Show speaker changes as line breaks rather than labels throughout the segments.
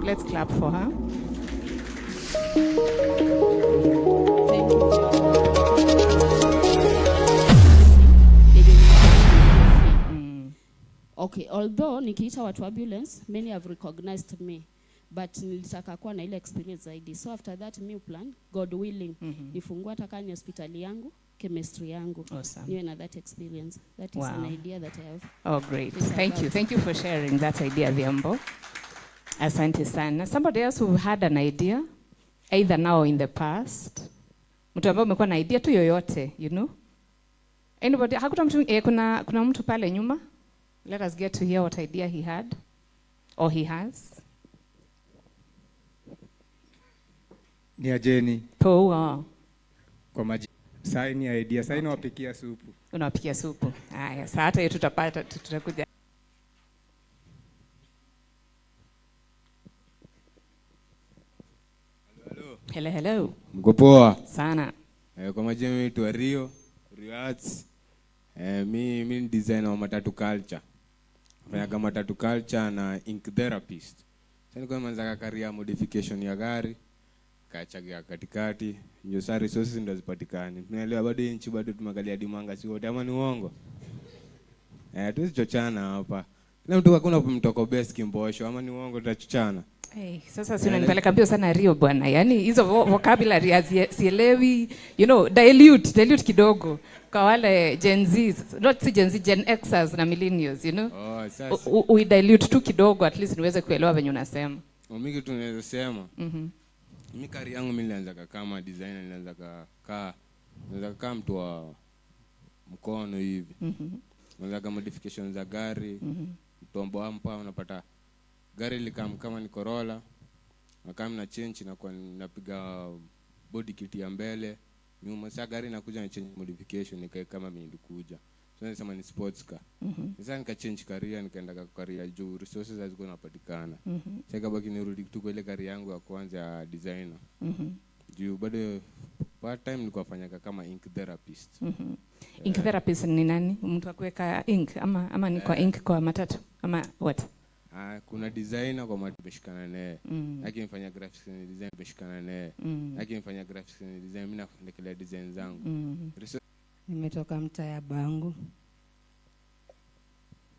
Let's clap for her.
Thank you, Joe. Okay, although nikiita watu ambulance, many have recognized me, but nilitaka kuwa na ile experience zaidi. So after that mi plan, God willing, nifungue hata kama ni hospitali yangu, chemistry yangu.
Awesome.
Niwe na that experience. That is an
Wow.
idea that I have.
Oh, great.
It's
Thank you.
about-
Thank you for sharing that idea, Dhiambo. Asante sana. Somebody else who had an idea, either now or in the past. Mtu ambaye umekuwa na idea tu yoyote, you know? Anybody? Hakuna mtu, kuna mtu pale nyuma? Let us get to hear what idea he had or he has.
Ni ajeni.
Poa.
Kwa maji. Sai ni idea, sai nawapikia supu.
Unawapikia supu. Haya, saa hata hiyo tutapata, tutakuja. Hello, hello.
Mko poa?
Sana.
Kwa majina mimi naitwa Rio, Rio Arts. Mi ni designer wa Matatu Culture. Nafanyaga Matatu Culture na ink therapist. Sasa nilikuwa nimeanza career modification ya gari, kachagia katikati, ndio sasa resources ndio zipatikane. Tunaelewa bado hii nchi bado tumeangalia dimanga si wote ama ni uongo? Tusichochana hapa. Kila mtu hakuna mtoko best kimbosho ama ni uongo tutachochana.
Hey, sasa si unanipeleka mbio sana Rio bwana. Yaani hizo vocabulary sielewi, you know, dilute kidogo kwa wale Gen Z, not si Gen Z, Gen Xers na millennials, you know.
Oh, sasa.
Ui dilute tu kidogo at least niweze kuelewa venye unasema.
Mimi kitu naweza sema. Mimi career yangu mimi nilianza kama designer, nilianza kama mtu wa mkono hivi. Nilianza kama modification za gari. Mtombo hapa unapata gari likam kama ni Corolla, na kama na change na kwa napiga body kit ya mbele, nyuma. Sasa gari inakuja na change modification nikae kama mimi nilikuja. So nasema ni sports car. Sasa nika change career, nikaenda kwa career juu resources hazikuwa zinapatikana. Sasa ikabaki nirudi tu kwa ile career yangu ya kwanza ya designer. Juu bado part time nilikuwa nafanya kama ink therapist.
Ink therapist ni nani? Mtu wa kuweka ink ama ni kwa ink kwa matatu ama what?
Kuna designer kwa matatu tumeshikana naye. Lakini mfanya graphics design tumeshikana naye. Lakini mfanya graphics design mimi naendelea design zangu.
Nimetoka mtaa ya Bangu.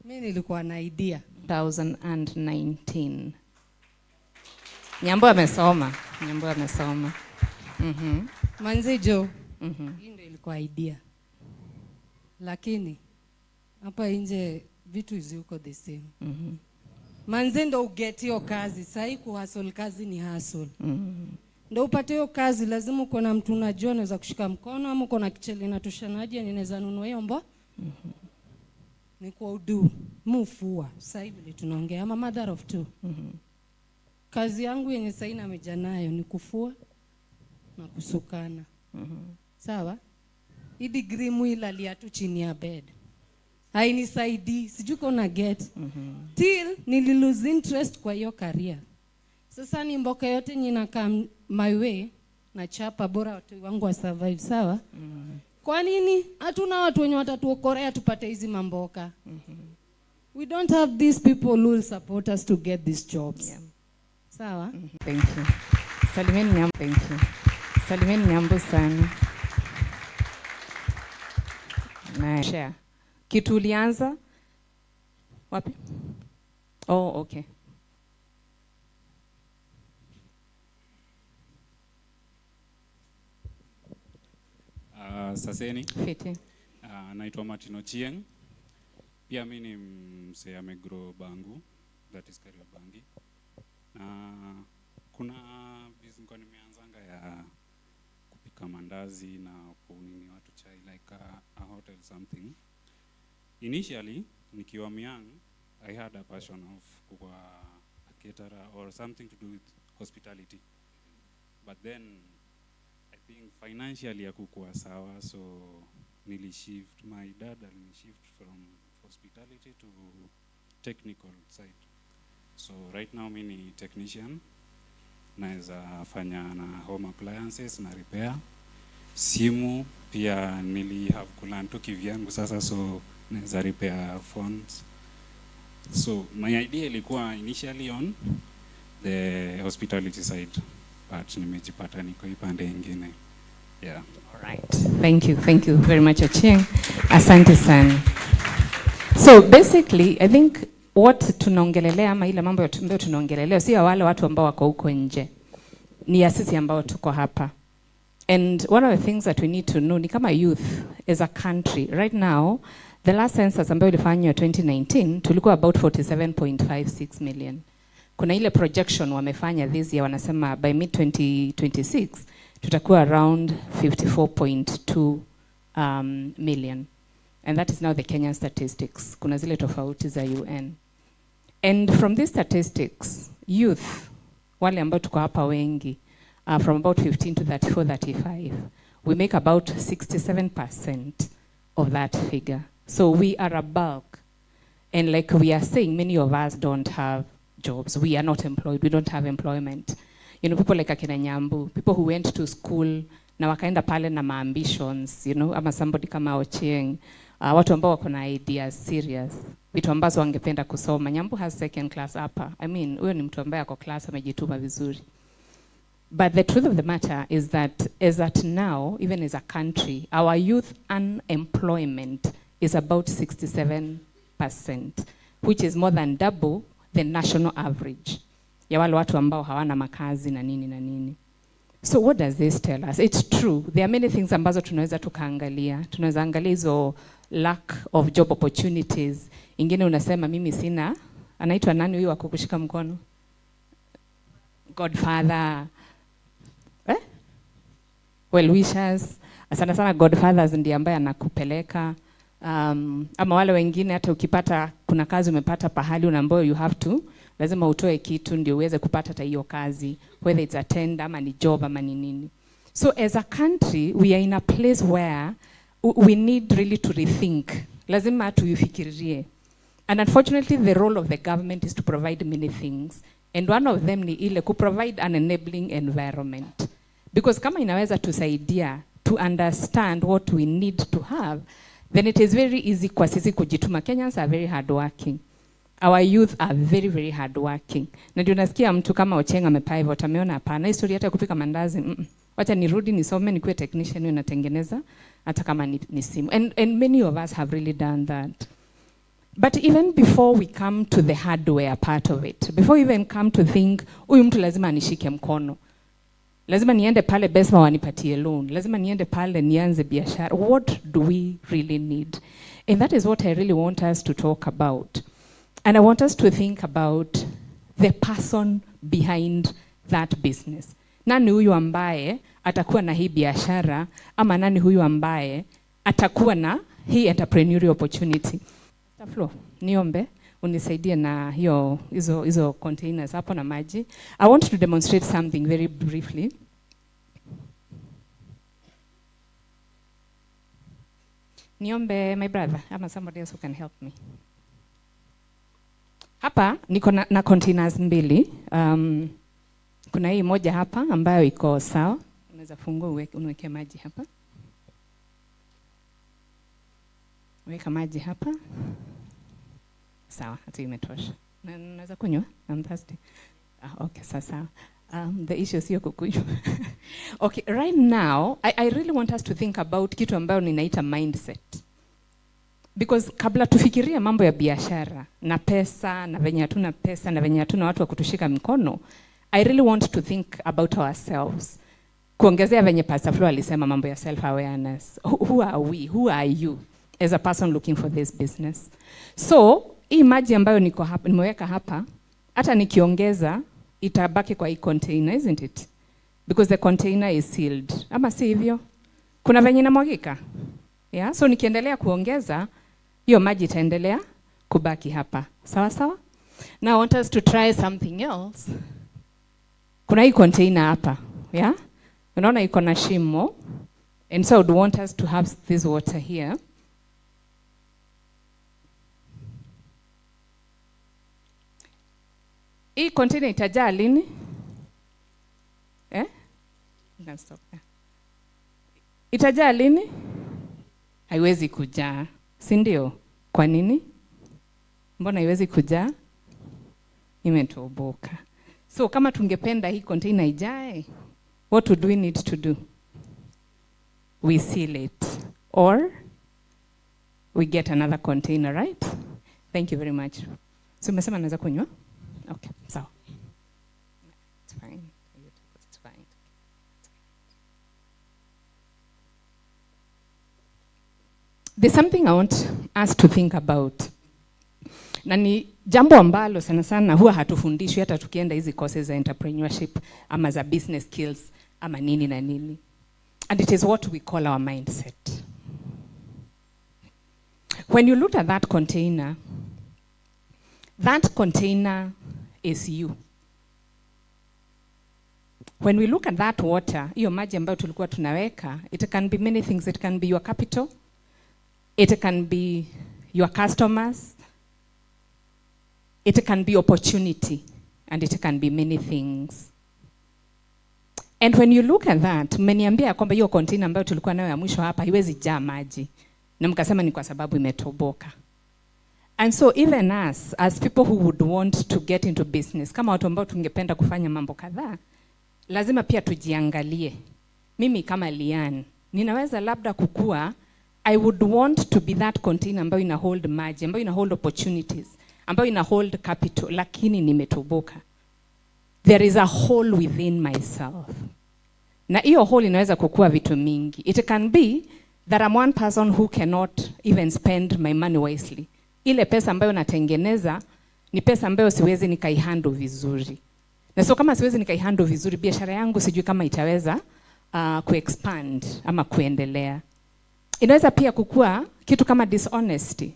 Mimi nilikuwa na idea.
2019. Nyambo amesoma. Nyambo amesoma.
Manzi Jo. Hii ndio ilikuwa idea. Lakini hapa nje vitu ziko the same. Manzi ndo uget hiyo kazi. Sahi kuhustle kazi ni hustle. Ndo upate hiyo kazi lazima uko na mtu unajua anaweza kushika mkono ama uko na kichele na tushanaje ninaweza nunua hiyo mbo. Ni kwa udu mufua. Sasa hivi vile tunaongea ama mother of two. Kazi yangu yenye sasa nameja nayo ni kufua na kusukana. Sawa? Hii degree mwilalia tu chini ya bed. Hainisaidii, sijui kama get. Till nili lose interest kwa hiyo career. Sasa ni mboka yote yenye come my way na chapa bora watu wangu wa survive, sawa? Kwa nini hatuna watu wenye watatuokorea tupate hizi mamboka? We don't have these people who will support us to get these jobs. Sawa?
Thank you. Salimeni Nyambo, thank you. Salimeni Nyambo sana. Na share. Kitu ulianza wapi? Oh, okay.
Saseni.
Fiti.
Naitwa Martin Ochieng. Pia mi ni msee amegrow Bangu, that is Kariobangi. Na kuna business nilikuwa nimeanzanga ya kupika mandazi na kunini watu chai like a hotel something. Initially nikiwa young I had a passion of kuwa a caterer or something to do with hospitality. But then I think financially hakukuwa sawa, so nilishift, my dad alinishift from hospitality to technical side. So right now mi ni technician, naweza fanya na home appliances na repair simu pia nili have kulearn tu kivyangu sasa, so naweza repair phones. So my idea ilikuwa initially on the hospitality side, but nimejipata niko hii pande ingine. Yeah.
All right. Thank you. Thank you very much, Ochieng. Asante sana. So basically, I think what tunaongelelea ama ile mambo ambayo tunaongelelea sio ya wale watu ambao wako huko nje. Ni ya sisi ambao tuko hapa. And one of the things that we need to know ni kama youth as a country right now, the last census ambayo ilifanywa 2019 tulikuwa about 47.56 million. Kuna ile projection wamefanya this year, wanasema by mid 2026 tutakuwa around 54.2 million. And that is now the Kenyan statistics. Kuna zile tofauti za UN. And from these statistics, youth, wale ambao tuko hapa wengi, from about 15 to 34, 35, we make about 67% of that figure. So we are a bulk. And like we are saying, many of us don't have jobs. We are not employed. We don't have employment. People like akina Nyambu, people who went to school na wakaenda pale na ma-ambitions, ama somebody kama Ochieng, watu ambao wako na ideas serious, vitu ambazo wangependa kusoma. Nyambu has second class upper. I mean, huyo ni mtu ambaye ako class, amejituma vizuri. But the truth of the matter is that as at now, even as a country, our youth unemployment is about 67%, which is more than double the national average ya wale watu ambao hawana makazi na nini na nini. So what does this tell us? It's true. There are many things ambazo tunaweza tukaangalia. Tunaweza angalia hizo lack of job opportunities. Ingine unasema mimi sina, anaitwa nani huyu wa kukushika mkono? Godfather. Eh? Well wishers. Sana sana godfathers ndiye ambaye anakupeleka. Ama wale wengine hata ukipata kuna kazi umepata pahali unaambiwa you have to, lazima utoe kitu ndio uweze kupata hata hiyo kazi, whether it's a tender ama ni job ama ni nini. So as a country we are in a place where we need really to rethink. Lazima tuifikirie. And unfortunately the role of the government is to provide many things, and one of them ni ile ku provide an enabling environment. Because kama inaweza tusaidia to understand what we need to have, then it is very easy kwa sisi kujituma. Kenyans are very hardworking. Our youth are very, very hardworking. Na ndio nasikia mtu kama Ochieng amepivot, ameona hapana, hii story hata ya kupika mandazi, Wacha nirudi nisome nikuwe technician niwe natengeneza hata kama ni simu. And many of us have really done that. But even before we come to the hardware part of it, before we even come to think, huyu mtu lazima anishike mkono. Lazima niende pale Besma wanipatie loan. Lazima niende pale nianze biashara. What do we really need? And that is what I really want us to talk about. And I want us to think about the person behind that business. Nani huyu ambaye atakuwa na hii biashara, ama nani huyu ambaye atakuwa na hii entrepreneurial opportunity? Mr. Flo, niombe unisaidie na hizo containers hapo na maji. I want to demonstrate something very briefly. Niombe my brother ama somebody else who can help me. Hapa niko na containers mbili. Kuna hii moja hapa ambayo iko sawa. Unaweza fungua uniweke maji hapa. Weka maji hapa. Sawa, hata imetosha. Na naweza kunywa? I'm thirsty. Okay, sawa sawa. The issue sio kukunywa. Okay, right now I really want us to think about kitu ambayo ninaita mindset. Because kabla tufikirie mambo ya biashara na pesa na venye hatuna pesa na venye hatuna watu wa kutushika mkono, I really want to think about ourselves. Kuongezea venye Pastor Flo alisema mambo ya self-awareness. Who are we? Who are you as a person looking for this business? So, hii maji ambayo niko hapa, nimeweka hapa, hata nikiongeza itabaki kwa hii container, isn't it? Because the container is sealed. Ama si hivyo? Kuna venye inamwagika? Yeah? So nikiendelea kuongeza, hiyo maji itaendelea kubaki hapa. Sawa sawa? Now I want us to try something else. Kuna hii container hapa. Yeah? Unaona iko na shimo. And so I would want us to have this water here. Hii container itajaa lini? You can stop there. Itajaa lini? Haiwezi kujaa, si ndio? Kwa nini? Mbona haiwezi kujaa? Imetoboka. So kama tungependa hii container ijae, what would we need to do? We seal it or we get another container, right? Thank you very much. So umesema naweza kunywa? Okay, sawa. It's fine. It's fine. There's something I want us to think about. Na ni jambo ambalo sana sana huwa hatufundishwi hata tukienda hizi courses za entrepreneurship ama za business skills ama nini na nini. And it is what we call our mindset. When you look at that container is you. When we look at that water, hiyo maji ambayo tulikuwa tunaweka, it can be many things. It can be your capital, it can be your customers, it can be opportunity, and it can be many things. And when you look at that, mmeniambia ya kwamba hiyo container ambayo tulikuwa nayo ya mwisho hapa haiwezi jaa maji. Na mkasema ni kwa sababu imetoboka. And so even us, as people who would want to get into business, kama watu ambao tungependa kufanya mambo kadhaa, lazima pia tujiangalie. Mimi kama Lian, ninaweza labda kukua, I would want to be that container ambayo ina hold maji, ambayo ina hold opportunities, ambayo ina hold capital, lakini nimetoboka. There is a hole within myself. Na hiyo hole inaweza kukua vitu mingi. It can be that I'm one person who cannot even spend my money wisely. Ile pesa ambayo natengeneza ni pesa ambayo siwezi nikaihandle vizuri. Na so kama siwezi nikaihandle vizuri, biashara yangu sijui kama itaweza kuexpand ama kuendelea. Inaweza pia kukua kitu kama dishonesty.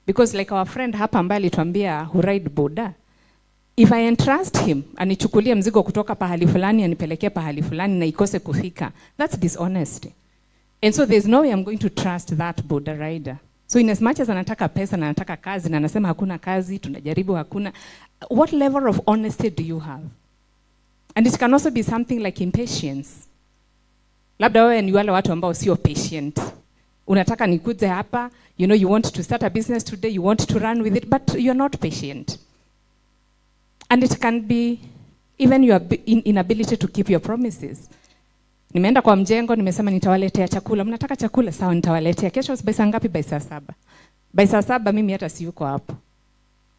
Because like our friend hapa ambaye alituambia who ride boda, if I entrust him anichukulie mzigo kutoka pahali fulani anipelekee pahali fulani na ikose kufika, that's dishonesty. And so there's no way I'm going to trust that boda rider. So in as much as anataka pesa na anataka kazi na anasema hakuna kazi, tunajaribu hakuna, what level of honesty do you have? And it can also be something like impatience. Labda wewe ni wale watu ambao sio patient. Unataka nikuje hapa, you want to start a business today, you want to run with it, but you're not patient. And it can be even your inability to keep your promises. Nimeenda kwa mjengo, nimesema nitawaletea chakula. Mnataka chakula? Sawa, nitawaletea. Kesho by saa ngapi? By saa 7. By saa 7 mimi hata siyuko hapo.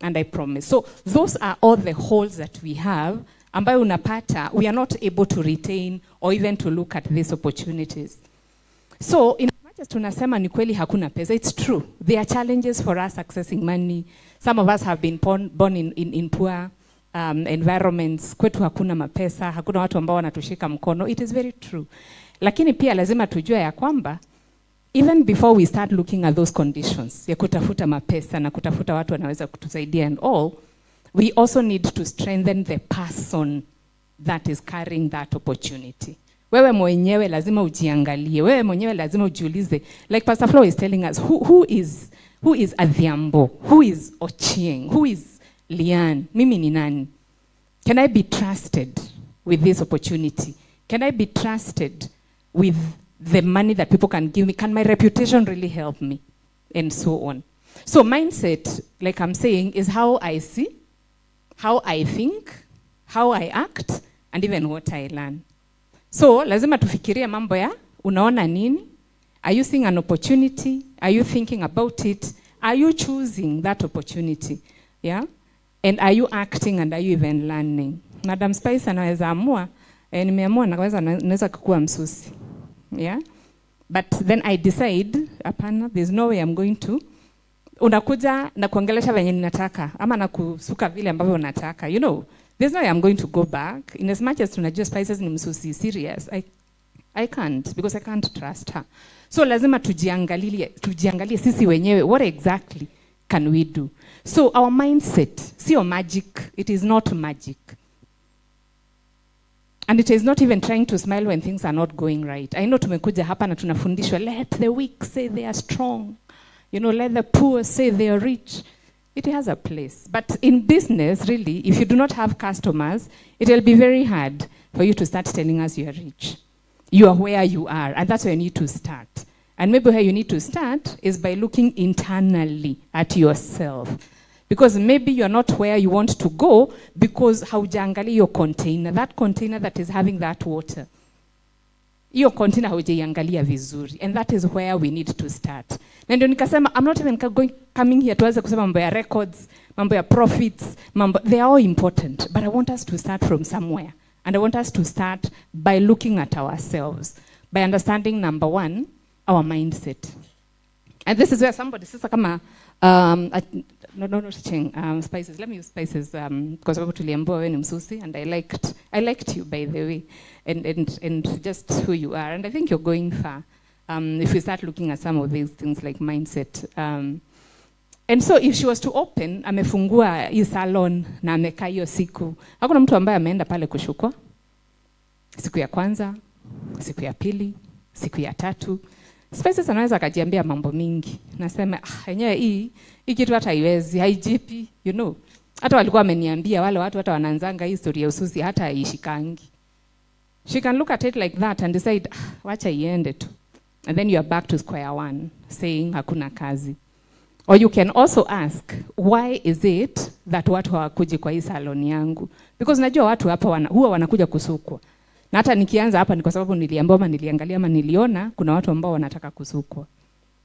And I promise. So those are all the holes that we have ambayo unapata we are not able to retain or even to look at these opportunities. So in as much as tunasema ni kweli hakuna pesa, it's true. There are challenges for us accessing money. Some of us have been born in poor environments. Kwetu hakuna mapesa, hakuna watu ambao wanatushika mkono. It is very true. Lakini pia lazima tujue ya kwamba even before we start looking at those conditions ya kutafuta mapesa na kutafuta watu wanaweza kutusaidia and all, we also need to strengthen the person that is carrying that opportunity. Wewe mwenyewe lazima ujiangalie. Wewe mwenyewe lazima ujiulize. Like Pastor Flo is telling us, who is Adhiambo? Who is Ochieng? Who is Lian? Mimi ni nani? Can I be trusted with this opportunity? Can I be trusted with the money that people can give me? Can my reputation really help me? And so on. So mindset, like I'm saying, is how I see, how I think, how I act, and even what I learn. So lazima tufikirie mambo ya unaona nini? Are you seeing an opportunity? Are you thinking about it? Are you choosing that opportunity? Yeah? And are you acting and are you even learning? Madam Spice anaweza amua, nimeamua naweza kukua msusi. Yeah? But then I decide, hapana, there's no way I'm going to. Unakuja na kuongelesha venye ninataka ama na kusuka vile ambavyo unataka. There's no way I'm going to go back. In as much as tunajua Spices ni msusi serious, I can't because I can't trust her. So lazima tujiangalie sisi wenyewe, what exactly can we do? So our mindset, sio magic, it is not magic. And it is not even trying to smile when things are not going right. I know tumekuja hapa na tunafundishwa, let the weak say they are strong. Let the poor say they are rich. It has a place. But in business, really, if you do not have customers, it will be very hard for you to start telling us you are rich. You are where you are, and that's where you need to start. And maybe where you need to start is by looking internally at yourself. Because Because maybe you're not where you want to go because haujaangalia hiyo container, that container that is having that water. Hiyo container haujaiangalia vizuri, and that is where we need to start. Na ndio nikasema I'm not even coming here tuanze kusema mambo ya records, mambo ya profits, mambo, they are all important, but I want us to start from somewhere, and I want us to start by looking at ourselves, by understanding, number one, our mindset. And this is where somebody, sasa kama no, teaching spices. Let me use spices kwa sababu tuliambiwa wewe ni msusi, and I liked you, by the way, and just who you are, and I think you're going far if we start looking at some of these things like mindset. And so if she was to open, amefungua hii salon na amekaa hiyo siku, hakuna mtu ambaye ameenda pale kusukwa. Siku ya kwanza, siku ya pili, siku ya tatu. Spices anaweza akajiambia mambo mingi. Nasema, "Ah, yenyewe hii kitu hata haiwezi, haijipi. Hata walikuwa wameniambia wale watu hata wanaanzanga hii story ya ususi hata haishikangi." She can look at it like that and decide, "Ah, wacha iende tu." And then you are back to square one, saying hakuna kazi. Or you can also ask, why is it that watu hawakuji kwa hii salon yangu? Because najua watu hapa huwa wanakuja kusukwa. Na hata nikianza hapa ni kwa sababu niliambiwa ama niliangalia ama niliona kuna watu ambao wanataka kusukwa.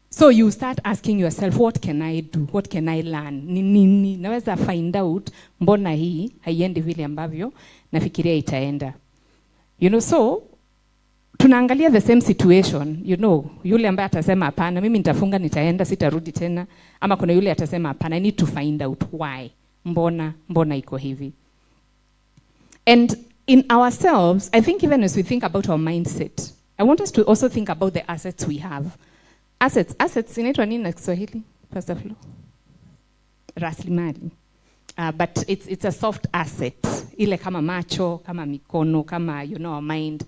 So you start asking yourself, what can I do? What can I learn? Ni nini? Naweza find out mbona hii haiendi vile ambavyo nafikiria itaenda. So tunaangalia the same situation, yule ambaye atasema, "Hapana, mimi nitafunga, nitaenda, sitarudi tena," ama kuna yule atasema, "Hapana, I need to find out why. Mbona iko hivi?" And in ourselves, I think even as we think about our mindset, I want us to also think about the assets we have. Assets inaitwa nini na Kiswahili, Pastor Flo? Rasilimali. But it's a soft asset. Ile kama macho, kama mikono, kama our mind.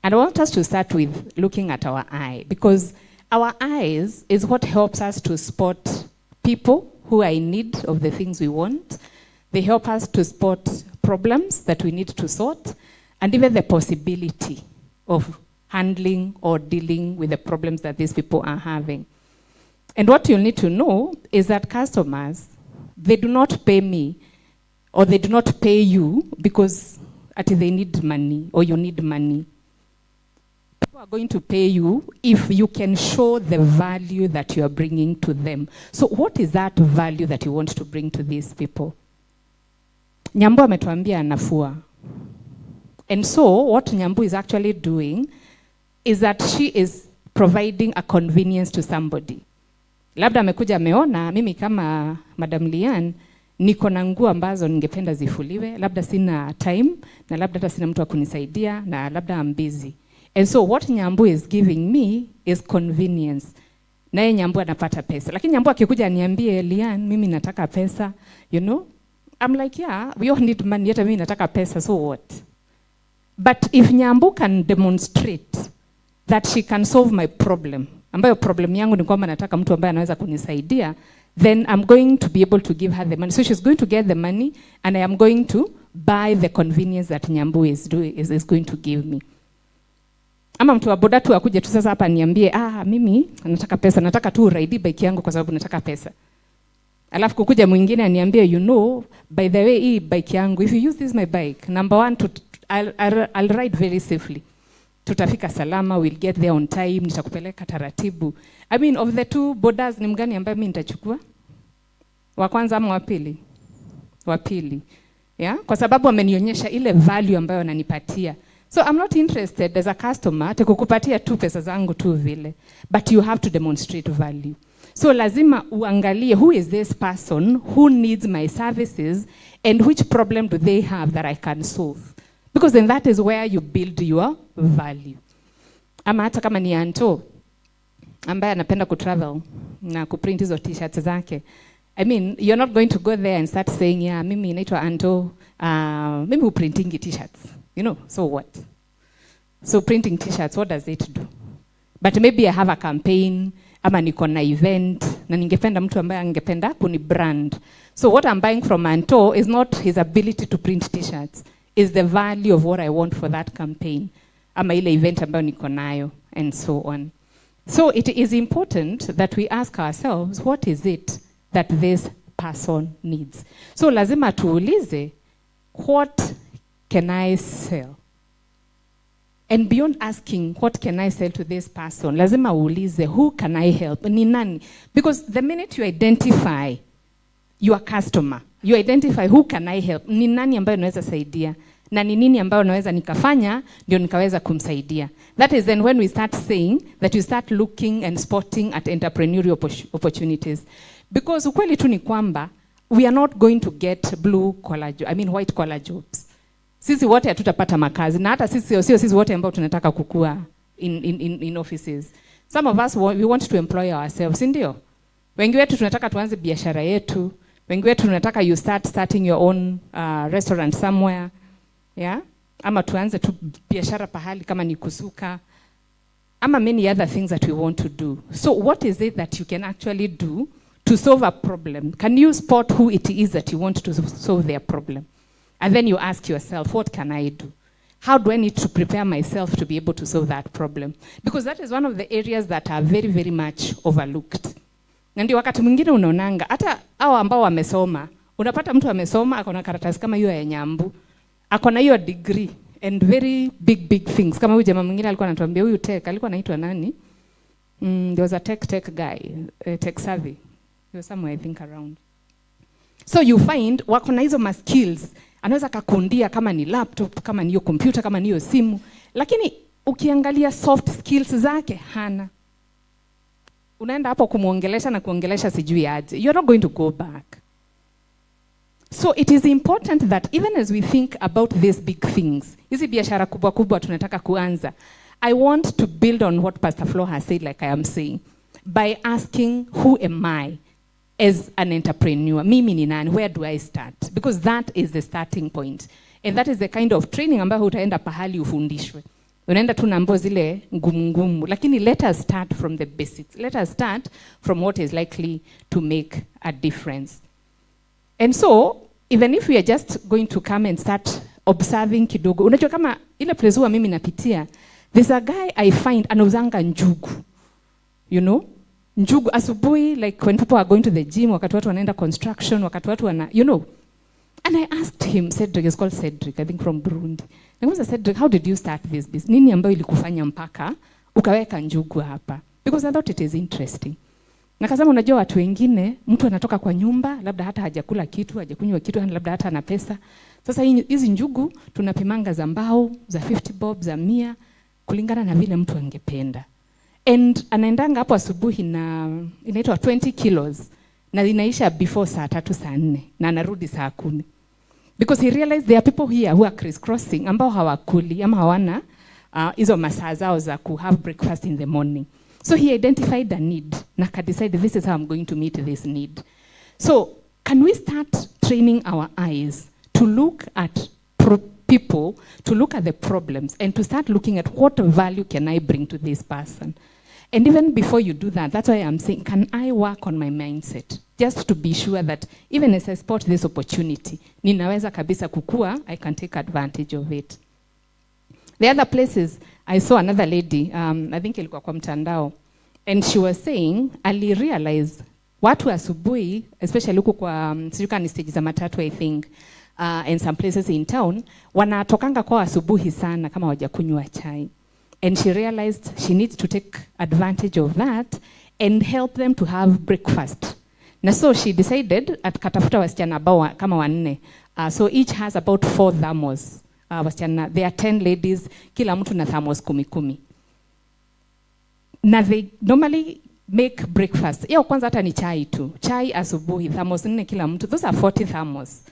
And I want us to start with looking at our eye, because our eyes is what helps us to spot people who are in need of the things we want. They help us to spot problems that we need to sort, and even the possibility of handling or dealing with the problems that these people are having. And what you need to know is that customers, they do not pay me or they do not pay you because ati they need money or you need money. People are going to pay you if you can show the value that you are bringing to them. So what is that value that you want to bring to these people? Nyambu ametuambia anafua. And so what Nyambu is actually doing is that she is providing a convenience to somebody. Labda amekuja ameona mimi kama Madam Lian niko na nguo ambazo ningependa zifuliwe, labda sina time na labda hata sina mtu wa kunisaidia na labda I'm busy. And so what Nyambu is giving me is convenience. Naye Nyambu anapata pesa. Lakini Nyambu akikuja aniambie, "Lian, mimi nataka pesa." I'm like, "Yeah, we all need money, hata mimi nataka pesa, so what?" But if Nyambu can demonstrate that she can solve my problem, ambayo problem yangu ni kwamba nataka mtu ambaye anaweza kunisaidia, then I'm going to be able to give her the money. So she's going to get the money and I am going to buy the convenience that Nyambu is going to give me. Ama mtu wa boda tu akuje tu sasa hapa niambie, "Ah, mimi nataka pesa, nataka tu ride bike yangu kwa sababu nataka pesa." Alafu kukuja mwingine aniambie, "By the way, hii bike yangu, if you use this my bike, number one, I'll ride very safely. Tutafika salama, we'll get there on time, nitakupeleka taratibu." I mean, of the two bodas, ni mgani ambaye mimi nitachukua? Wa kwanza ama wa pili? Wa pili. Yeah? Kwa sababu amenionyesha ile value ambayo ananipatia. So I'm not interested as a customer ati kukupatia tu pesa zangu tu vile. But you have to demonstrate value. So lazima uangalie, who is this person who needs my services and which problem do they have that I can solve? Because then that is where you build your value. Ama hata kama ni Anto ambaye anapenda kutravel na kuprint hizo T-shirts zake. I mean, you're not going to go there and start saying, "Yeah, mimi naitwa Anto, mimi huprintingi T-shirts." So what? So printing T-shirts, what does it do? But maybe I have a campaign, ama niko na event, na ningependa mtu ambaye angependa kuni brand. So what I'm buying from Anto is not his ability to print T-shirts, is the value of what I want for that campaign, ama ile event ambayo niko nayo, and so on. So it is important that we ask ourselves, what is it that this person needs. So lazima tuulize, what can I sell? And beyond asking, what can I sell to this person? Lazima uulize, who can I help? Ni nani? Because the minute you identify your customer, you identify who can I help? Ni nani ambayo naweza saidia? Na ni nini ambayo naweza nikafanya ndio nikaweza kumsaidia? That is then when we start saying that you start looking and spotting at entrepreneurial opportunities. Because ukweli tu ni kwamba we are not going to get blue collar, I mean white collar jobs. Sisi wote hatutapata makazi, na hata sisi sio sisi wote ambao tunataka kukua in offices. Some of us, we want to employ ourselves, si ndio? Wengi wetu tunataka tuanze biashara yetu. Wengi wetu tunataka you start starting your own restaurant somewhere. Yeah? Ama tuanze tu biashara pahali kama ni kusuka, ama many other things that we want to do. So what is it that you can actually do to solve a problem? Can you spot who it is that you want to solve their problem? And then you ask yourself, what can I do? How do I need to prepare myself to be able to solve that problem? Because that is one of the areas that are very, very much overlooked. Na ndio wakati mwingine unaonanga hata hao ambao wamesoma, unapata mtu amesoma, ako na karatasi kama hiyo ya Nyambu, ako na hiyo degree and very big big things. Kama huyu jamaa mwingine alikuwa anatuambia, huyu tech alikuwa anaitwa nani? There was a tech guy, tech savvy. He was somewhere, I think, around. So you find wako na hizo ma skills, anaweza kakundia kama ni laptop, kama ni hiyo computer, kama ni hiyo simu, lakini ukiangalia soft skills zake hana. Unaenda hapo kumuongelesha na kuongelesha sijui aje, you're not going to go back. So it is important that even as we think about these big things, hizi biashara kubwa kubwa tunataka kuanza, I want to build on what Pastor Flo has said, like I am saying, by asking, who am I as an entrepreneur? Mimi ni nani? Where do I start? Because that is the starting point. And that is the kind of training ambayo utaenda pahali ufundishwe. Unaenda tu na zile ngumu ngumu. Lakini let us start from the basics. Let us start from what is likely to make a difference. And so, even if we are just going to come and start observing kidogo, unajua kama ile place huwa mimi napitia, there's a guy I find anauzanga njugu. Njugu asubuhi, like when people are going to the gym, wakati watu wanaenda construction, wakati watu wana. And I asked him, Cedric, he's called Cedric, I think from Burundi. Nikamuuliza, "Cedric, how did you start this business? Nini ambayo ilikufanya mpaka ukaweka njugu hapa?" Because I thought it is interesting. Nakasema, unajua watu wengine, mtu anatoka kwa nyumba, labda hata hajakula kitu, hajakunywa kitu, labda hata ana pesa. Sasa hizi njugu tunapimanga za mbao, za 50 bob, za 100, kulingana na vile mtu angependa. And anaendanga hapo asubuhi na inaitwa 20 kilos na inaisha before saa 3, saa 4, na anarudi saa 10. Because he realized there are people here who are crisscrossing ambao hawakuli ama hawana hizo masaa zao za ku have breakfast in the morning. So he identified a need na akadecide, this is how I'm going to meet this need. So can we start training our eyes to look at people, to look at the problems, and to start looking at what value can I bring to this person? And even before you do that, that's why I'm saying, can I work on my mindset? Just to be sure that even as I spot this opportunity, ninaweza kabisa kukua, I can take advantage of it. The other places, I saw another lady, I think ilikuwa kwa mtandao, and she was saying, ali realize watu asubuhi, especially huku kwa, sijui kama ni stage za matatu, I think, and some places in town, wanatokanga kwa asubuhi sana kama hawajakunywa chai. And she realized she needs to take advantage of that and help them to have breakfast. Na so she decided akatafuta wasichana ambao kama wanne. So each has about four thermos. Wasichana, there are 10 ladies, kila mtu na thermos kumi kumi. Na they normally make breakfast. Yao kwanza hata ni chai tu. Chai asubuhi, thermos nne kila mtu. Those are 40 thermos.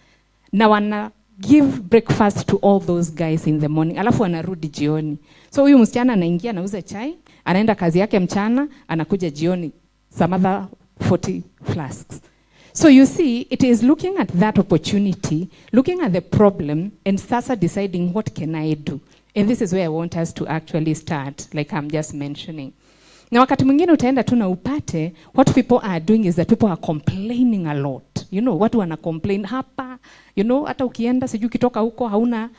Na wana give breakfast to all those guys in the morning. Alafu wanarudi jioni. So huyu msichana anaingia, anauza chai, anaenda kazi yake mchana, anakuja jioni some other 40 flasks. So you see, it is looking at that opportunity, looking at the problem, and sasa deciding, what can I do? And this is where I want us to actually start, like I'm just mentioning. Na wakati mwingine utaenda tu na upate, what people are doing is that people are complaining a lot. Watu wana complain hapa, hata ukienda sijui ukitoka huko hauna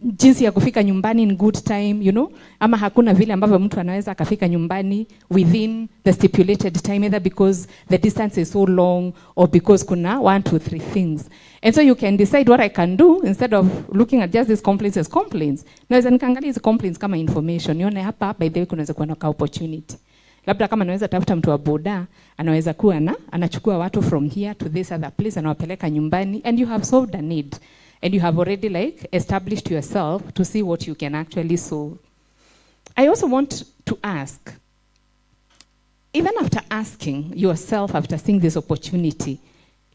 Jinsi ya kufika nyumbani in good time, ama hakuna vile ambavyo mtu anaweza akafika nyumbani within the stipulated time, either because the distance is so long or because kuna one, two, three things. And so you can decide what I can do instead of looking at just these complaints as complaints. Naweza nikaangalia hizi complaints kama information, nione hapa, by the way, kunaweza kuwa na ka opportunity. Labda kama naweza tafuta mtu wa boda, anaweza kuwa na anachukua watu from here to this other place, anawapeleka nyumbani, and you have solved a need and you have already like established yourself to see what you can actually solve. I also want to ask, even after asking yourself, after seeing this opportunity,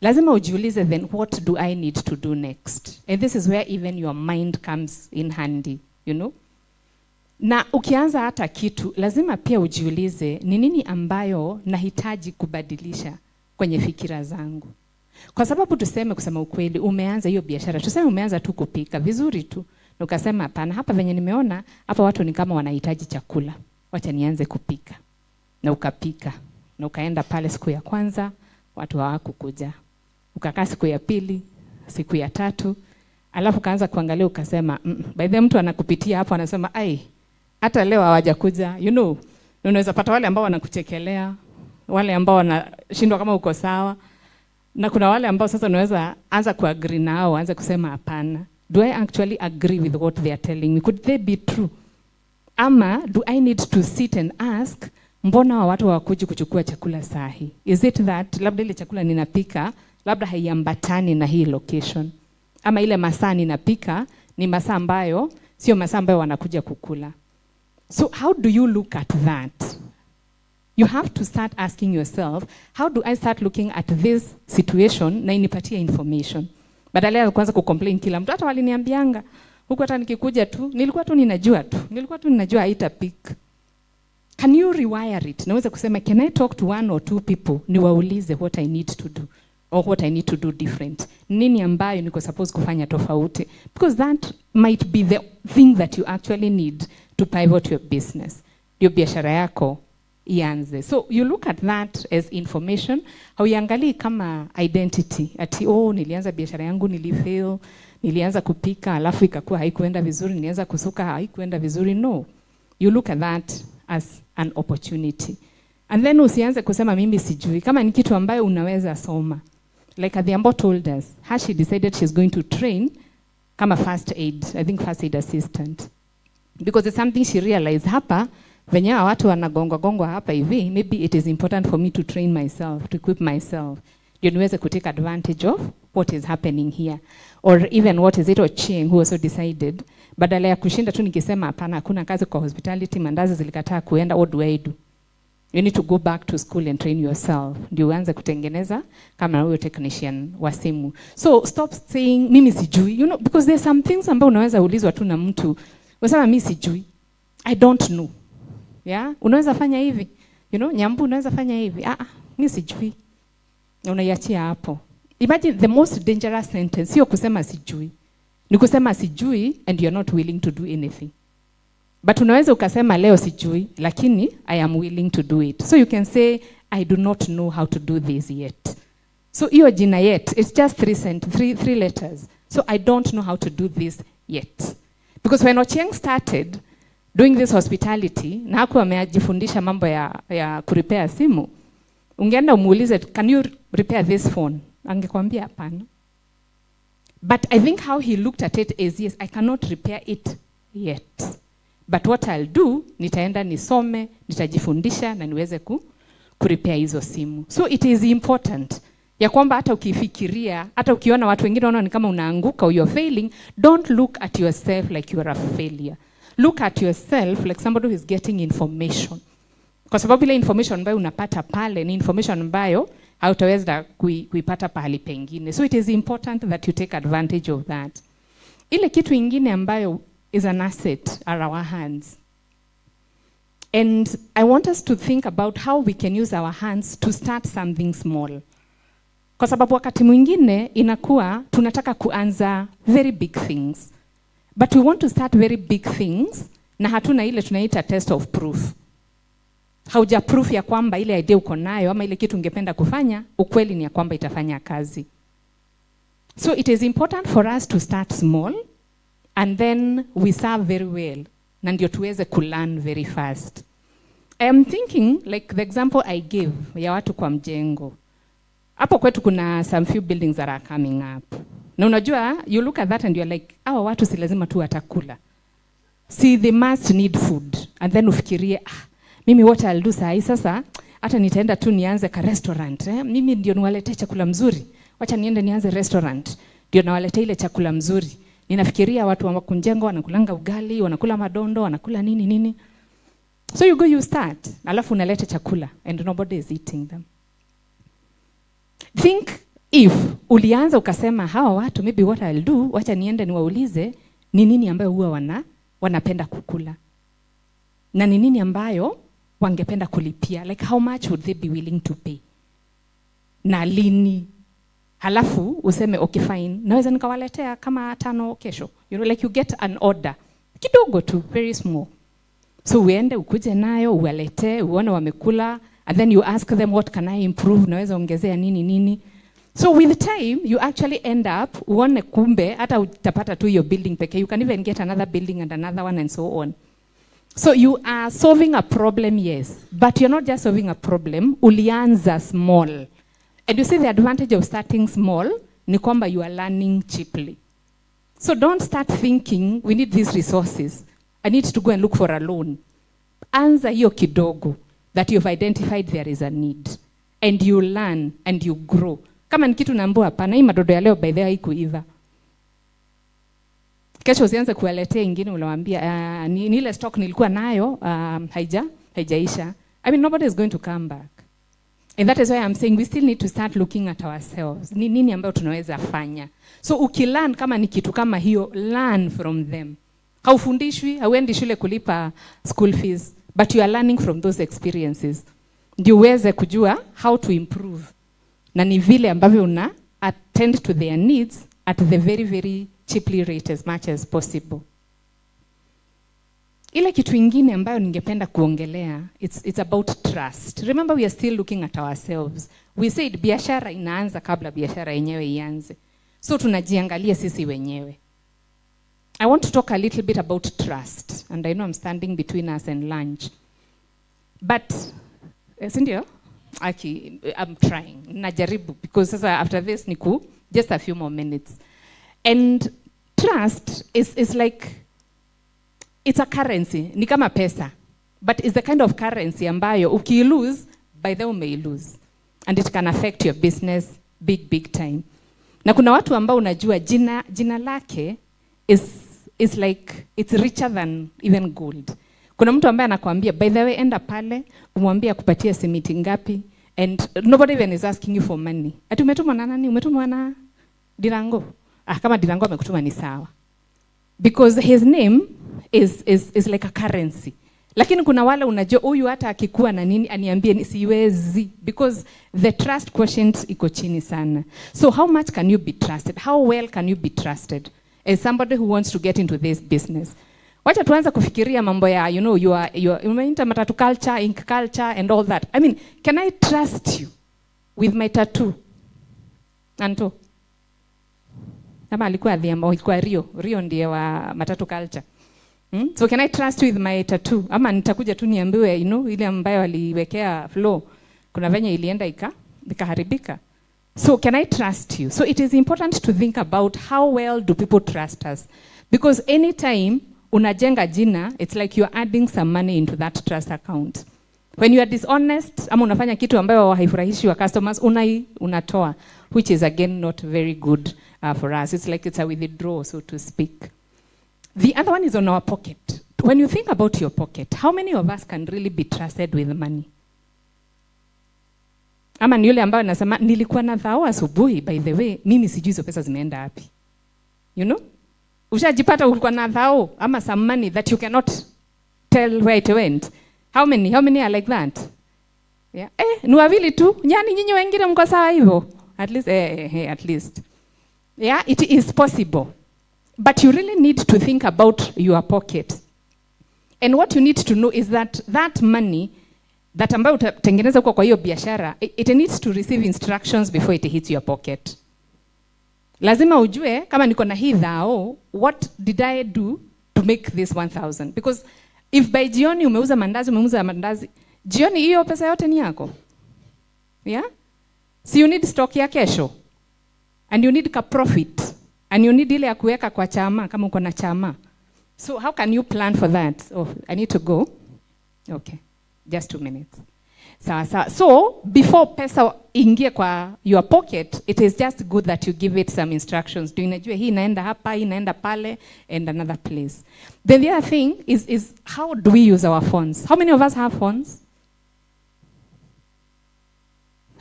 lazima ujiulize, then what do I need to do next? And this is where even your mind comes in handy. Na ukianza hata kitu, lazima pia ujiulize ni nini ambayo nahitaji kubadilisha kwenye fikira zangu. Kwa sababu tuseme, kusema ukweli, umeanza hiyo biashara, tuseme umeanza tu kupika vizuri tu, na ukasema, "Hapana, hapa venye nimeona hapa watu ni kama wanahitaji chakula, wacha nianze kupika." Na ukapika, na ukaenda pale siku ya kwanza, watu hawakukuja. Ukakaa siku ya pili, siku ya tatu, alafu kaanza kuangalia ukasema, by the way, mtu anakupitia hapo anasema, "Ai, hata leo hawajakuja." Na unaweza pata wale ambao wanakuchekelea, wale ambao wanashindwa kama uko sawa, na kuna wale ambao sasa unaweza anza kuagree nao, anza kusema, "Hapana, do I actually agree with what they are telling me? Could they be true? Ama do I need to sit and ask, mbona wa watu hawakuji kuchukua chakula sahi? Is it that labda ile chakula ninapika labda haiambatani na hii location, ama ile masaa ninapika ni masaa ambayo sio masaa ambayo wanakuja kukula?" So how do you look at that? You have to start asking yourself, how do I start looking at this situation na inipatie information, badala ya kuanza kucomplain kila mtu? "Hata waliniambianga huku, hata nikikuja tu nilikuwa tu ninajua tu, nilikuwa tu ninajua haita pick." Can you rewire it? Naweza kusema, can I talk to one or two people, niwaulize what I need to do or what I need to do different? Nini ambayo niko supposed kufanya tofauti? Because that might be the thing that you actually need to pivot your business, ndio biashara yako ianze. So you look at that as information. Hauiangalii kama identity, ati, "Oh, nilianza biashara yangu nilifail, nilianza kupika alafu ikakuwa haikuenda vizuri, nilianza kusuka haikuenda vizuri." No, you look at that as an opportunity. And then usianze kusema, "Mimi sijui." Kama ni kitu ambayo unaweza soma, like Adhiambo told us how she decided she's going to train kama first aid, I think first aid assistant, because it's something she realized, hapa venye hawa watu wanagongwa gongwa hapa hivi, maybe it is important for me to train myself, to equip myself, ndio niweze kutake advantage of what is happening here. Or even, what is it, Ochieng, who also decided, badala ya kushinda tu nikisema, "Hapana, hakuna kazi kwa hospitality, mandazi zilikataa kuenda, what do I do?" You need to go back to school and train yourself ndio uanze kutengeneza kama huyo technician wa simu. So stop saying, "Mimi sijui," because there's some things ambayo unaweza ulizwa tu na mtu, unasema, "Mi sijui, I don't know." Yeah, "Unaweza fanya hivi, Nyambu, unaweza fanya hivi?" "Ah, ah, mi sijui." Na unaiachia hapo. Imagine, the most dangerous sentence sio kusema sijui, ni kusema sijui and you're not willing to do anything. But unaweza ukasema leo, "Sijui, lakini I am willing to do it." So you can say, "I do not know how to do this yet." So hiyo jina "yet", it's just three letters. So I don't know how to do this yet. Because when Ochieng started doing this hospitality na hakuwa amejifundisha mambo ya kurepair simu, ungeenda umuulize, "Can you repair this phone?" angekwambia hapana. But I think how he looked at it is, "Yes, I cannot repair it yet. But what I'll do, nitaenda nisome, nitajifundisha na niweze kurepair hizo simu." So it is important ya kwamba hata ukifikiria, hata ukiona watu wengine wanaona ni kama unaanguka or you're failing, don't look at yourself like you are a failure. Look at yourself like somebody who is getting information. Kwa sababu ile information ambayo unapata pale ni information ambayo hautaweza kuipata pahali pengine. So it is important that you take advantage of that. Ile kitu ingine ambayo is an asset are our hands. And I want us to think about how we can use our hands to start something small. Kwa sababu wakati mwingine inakuwa tunataka kuanza very big things. But we want to start very big things na hatuna ile tunaita test of proof. Hauja proof ya kwamba ile idea uko nayo ama ile kitu ungependa kufanya, ukweli ni ya kwamba itafanya kazi. So it is important for us to start small. And then we serve very well, na ndio tuweze kulearn very fast. I am thinking, like the example I gave ya watu kwa mjengo. Hapo kwetu kuna some few buildings that are coming up. Na unajua, you look at that and you're like, hawa watu si lazima tu watakula. See, they must need food. And then ufikirie, ah, mimi what I'll do saa hii sasa, hata nitaenda tu nianze ka restaurant. Eh? Mimi ndio niwaletee chakula mzuri. Wacha niende nianze restaurant. Ndio nawaletea ile chakula mzuri. Ninafikiria watu wa Kunjengo wanakulanga ugali, wanakula madondo, wanakula nini nini. So you go, you start. Alafu unaleta chakula and nobody is eating them. Think if ulianza ukasema, hawa watu, maybe what I'll do, wacha niende niwaulize ni nini ambayo huwa wanapenda kukula. Na ni nini ambayo wangependa kulipia, like how much would they be willing to pay? Na lini? Halafu useme, okay, fine, naweza nikawaletea kama tano kesho. Like you get an order. Kidogo tu, very small. So uende ukuje nayo, uwaletee, uone wamekula, and then you ask them, what can I improve, naweza ongezea nini nini. So with time, you actually end up, uone kumbe, hata utapata tu your building pekee. You can even get another building and another one and so on. So you are solving a problem, yes, but you're not just solving a problem, ulianza small. And you see the advantage of starting small ni kwamba you are learning cheaply. So don't start thinking, we need these resources. I need to go and look for a loan. Anza hiyo kidogo that you've identified there is a need. And you learn and you grow. Kama ni kitu naambiwa hapana, hii madodo ya leo by the way haikuiva. Kesho usianze kuwaletea ingine unawaambia, ni ile stock nilikuwa nayo, haijaisha. I mean, nobody is going to come back. And that is why I'm saying we still need to start looking at ourselves. Ni nini ambayo tunaweza fanya? So ukilearn kama ni kitu kama hiyo, learn from them. Haufundishwi, hauendi shule kulipa school fees, but you are learning from those experiences. Ndio uweze kujua how to improve. Na ni vile ambavyo una attend to their needs at the very, very cheaply rate as much as possible. Ile kitu ingine ambayo ningependa kuongelea, it's about trust. Remember, we are still looking at ourselves. We said biashara inaanza kabla biashara yenyewe ianze. So tunajiangalia sisi wenyewe. I want to talk a little bit about trust. And I know I'm standing between us and lunch. But, si ndio? Aki, I'm trying. Najaribu, because sasa after this niku, just a few more minutes. And trust is like, it's a currency, ni kama pesa. But it's the kind of currency ambayo uki-lose, by the way umei-lose. And it can affect your business big, big time. Na kuna watu ambao unajua jina lake is like, it's richer than even gold. Kuna mtu ambaye anakuambia, by the way, enda pale, umwambie akupatie simiti ngapi, and nobody even is asking you for money. Ati umetumwa na nani? Umetumwa na Dirango? Ah, kama Dirango amekutuma ni sawa. Because his name is like a currency. Lakini kuna wale unajua huyu hata akikuwa na nini aniambie ni siwezi, because the trust quotient iko chini sana. So how much can you be trusted? How well can you be trusted as somebody who wants to get into this business? Wacha tuanze kufikiria mambo ya, you are, umeita matatu culture, ink culture and all that. I mean, can I trust you with my tattoo? Anto. Kama alikuwa Adhiambo, ilikuwa Rio. Rio ndiye wa matatu culture. So can I trust you with my tattoo? Ama nitakuja tu niambiwe, ile ambayo aliwekea flow, kuna venye ilienda ikaharibika. So can I trust you? So it is important to think about how well do people trust us. Because anytime unajenga jina, it's like you're adding some money into that trust account. When you are dishonest, ama unafanya kitu ambayo haifurahishi wa customers, unatoa, which is again not very good for us. It's like it's a withdrawal, so to speak. The other one is on our pocket. When you think about your pocket, how many of us can really be trusted with money? Ama ni yule ambayo nasema nilikuwa na thao asubuhi, by the way, mimi sijui hizo pesa zimeenda wapi. You know? Ushajipata ulikuwa na thao ama some money that you cannot tell where it went. How many? How many are like that? Yeah. Ni wawili tu. Nyani nyinyi wengine mko sawa hivyo? At least, at least. Yeah, it is possible. But you really need to think about your pocket. And what you need to know is that that money that ambayo utatengeneza huko kwa hiyo biashara, it needs to receive instructions before it hits your pocket. Lazima ujue kama niko na hii thao, what did I do to make this 1000? Because if by jioni umeuza mandazi, jioni hiyo pesa yote ni yako. Yeah? So you need stock ya kesho. And you need ka profit. And you need ile ya kuweka kwa chama kama uko na chama. So how can you plan for that? Oh, I need to go. Okay. Just 2 minutes. Sawa sawa. So before pesa ingie kwa your pocket, it is just good that you give it some instructions. Do inajua hii inaenda hapa, hii inaenda pale, and another place. Then the other thing is how do we use our phones? How many of us have phones?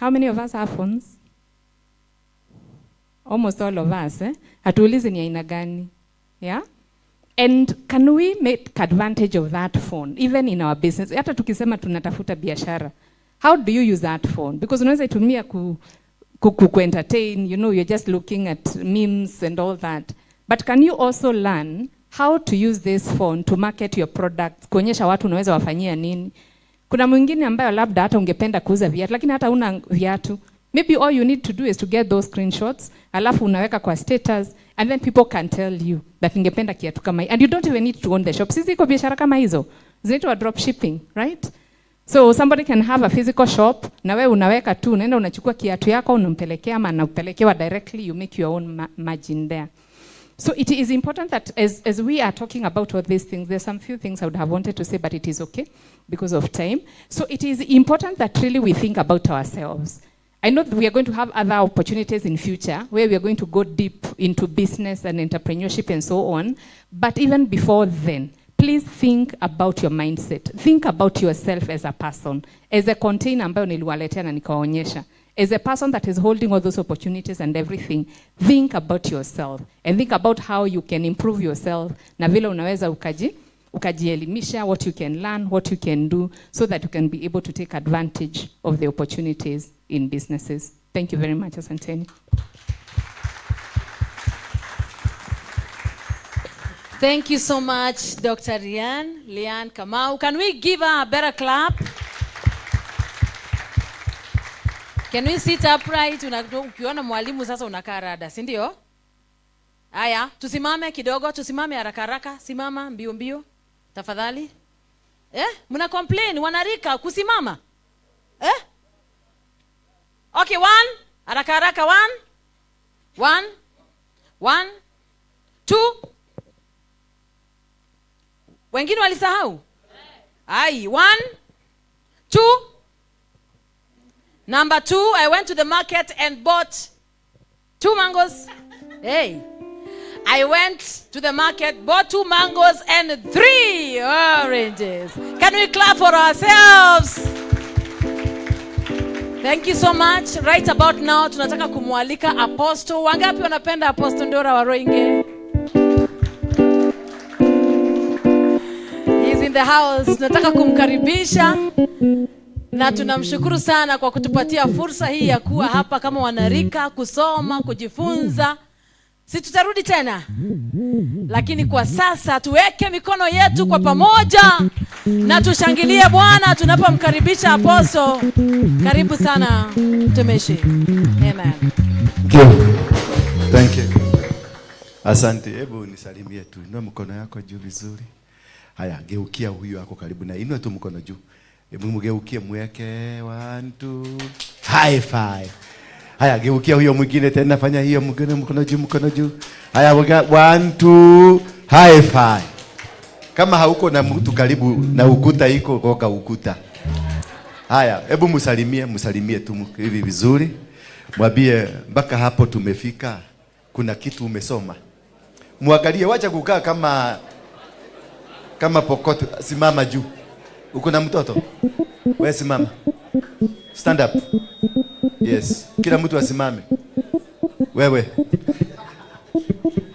How many of us have phones? Almost all of us, eh? Hatuulizi ni aina gani. Yeah? And can we make advantage of that phone even in our business? Hata tukisema tunatafuta biashara. How do you use that phone? Because unaweza itumia ku entertain, you're just looking at memes and all that. But can you also learn how to use this phone to market your products, kuonyesha watu unaweza wafanyia nini? Kuna mwingine ambayo labda hata ungependa kuuza viatu lakini hata una viatu. Maybe all you need to do is to get those screenshots, alafu unaweka kwa status and then people can tell you that ningependa kiatu kama hii. And you don't even need to own the shop. Sisi iko biashara kama hizo. Zinaitwa drop shipping, right? So somebody can have a physical shop na wewe unaweka tu, unaenda unachukua kiatu yako unampelekea ama anapelekewa directly, you make your own margin there. So it is important that as we are talking about all these things, there's some few things I would have wanted to say, but it is okay because of time. So it is important that really we think about ourselves. I know that we are going to have other opportunities in future where we are going to go deep into business and entrepreneurship and so on. But even before then, please think about your mindset. Think about yourself as a person, as a container ambayo niliwaletea na nikawaonyesha. As a person that is holding all those opportunities and everything, think about yourself and think about how you can improve yourself na vile unaweza ukajielimisha, what you can learn, what you can do, so that you can be able to take advantage of the opportunities in businesses. Thank you very much, asanteni.
Thank you so much, Dr. Rian, Lian Kamau. Can we give her a better clap? Can we sit upright? Ukiona mwalimu sasa unakaa rada, si ndio? Haya, tusimame kidogo, tusimame haraka haraka, simama mbio mbio. Tafadhali. Eh? Mna complain wanarika kusimama? Eh? Okay, one. Haraka haraka, one. One. One. Two. Wengine walisahau? Ai, one, two. Number two, I went to the market and bought two mangoes. Hey. I went to the market, bought two mangoes and three oranges. Can we clap for ourselves? Thank you so much. Right about now, tunataka kumwalika Apostle. Wangapi wanapenda Apostle Ndora Waroinge? He's in the house. Tunataka kumkaribisha na tunamshukuru sana kwa kutupatia fursa hii ya kuwa hapa kama wanarika, kusoma, kujifunza. Si tutarudi tena, lakini kwa sasa tuweke mikono yetu kwa pamoja na tushangilie Bwana tunapomkaribisha Apostle. Karibu sana, mtumishi. Amen.
Thank you. Thank you. Asante. Hebu nisalimie tu. Inua mkono yako juu vizuri. Haya, geukia huyu ako karibu na inua tu mkono juu. Hebu mgeukie mweke one two high five. Haya, geukia huyo mwingine tena, fanya hiyo mwingine, mkono juu, mkono juu. Haya, weka one two high five. Kama hauko na mtu karibu na ukuta iko koka ukuta. Haya, hebu msalimie, msalimie tu hivi vizuri. Mwambie mpaka hapo tumefika, kuna kitu umesoma. Muangalie, wacha kukaa kama pokoto. Simama juu. Uko na mtoto? Wewe simama. Stand up. Yes. Kila mtu asimame. Wewe.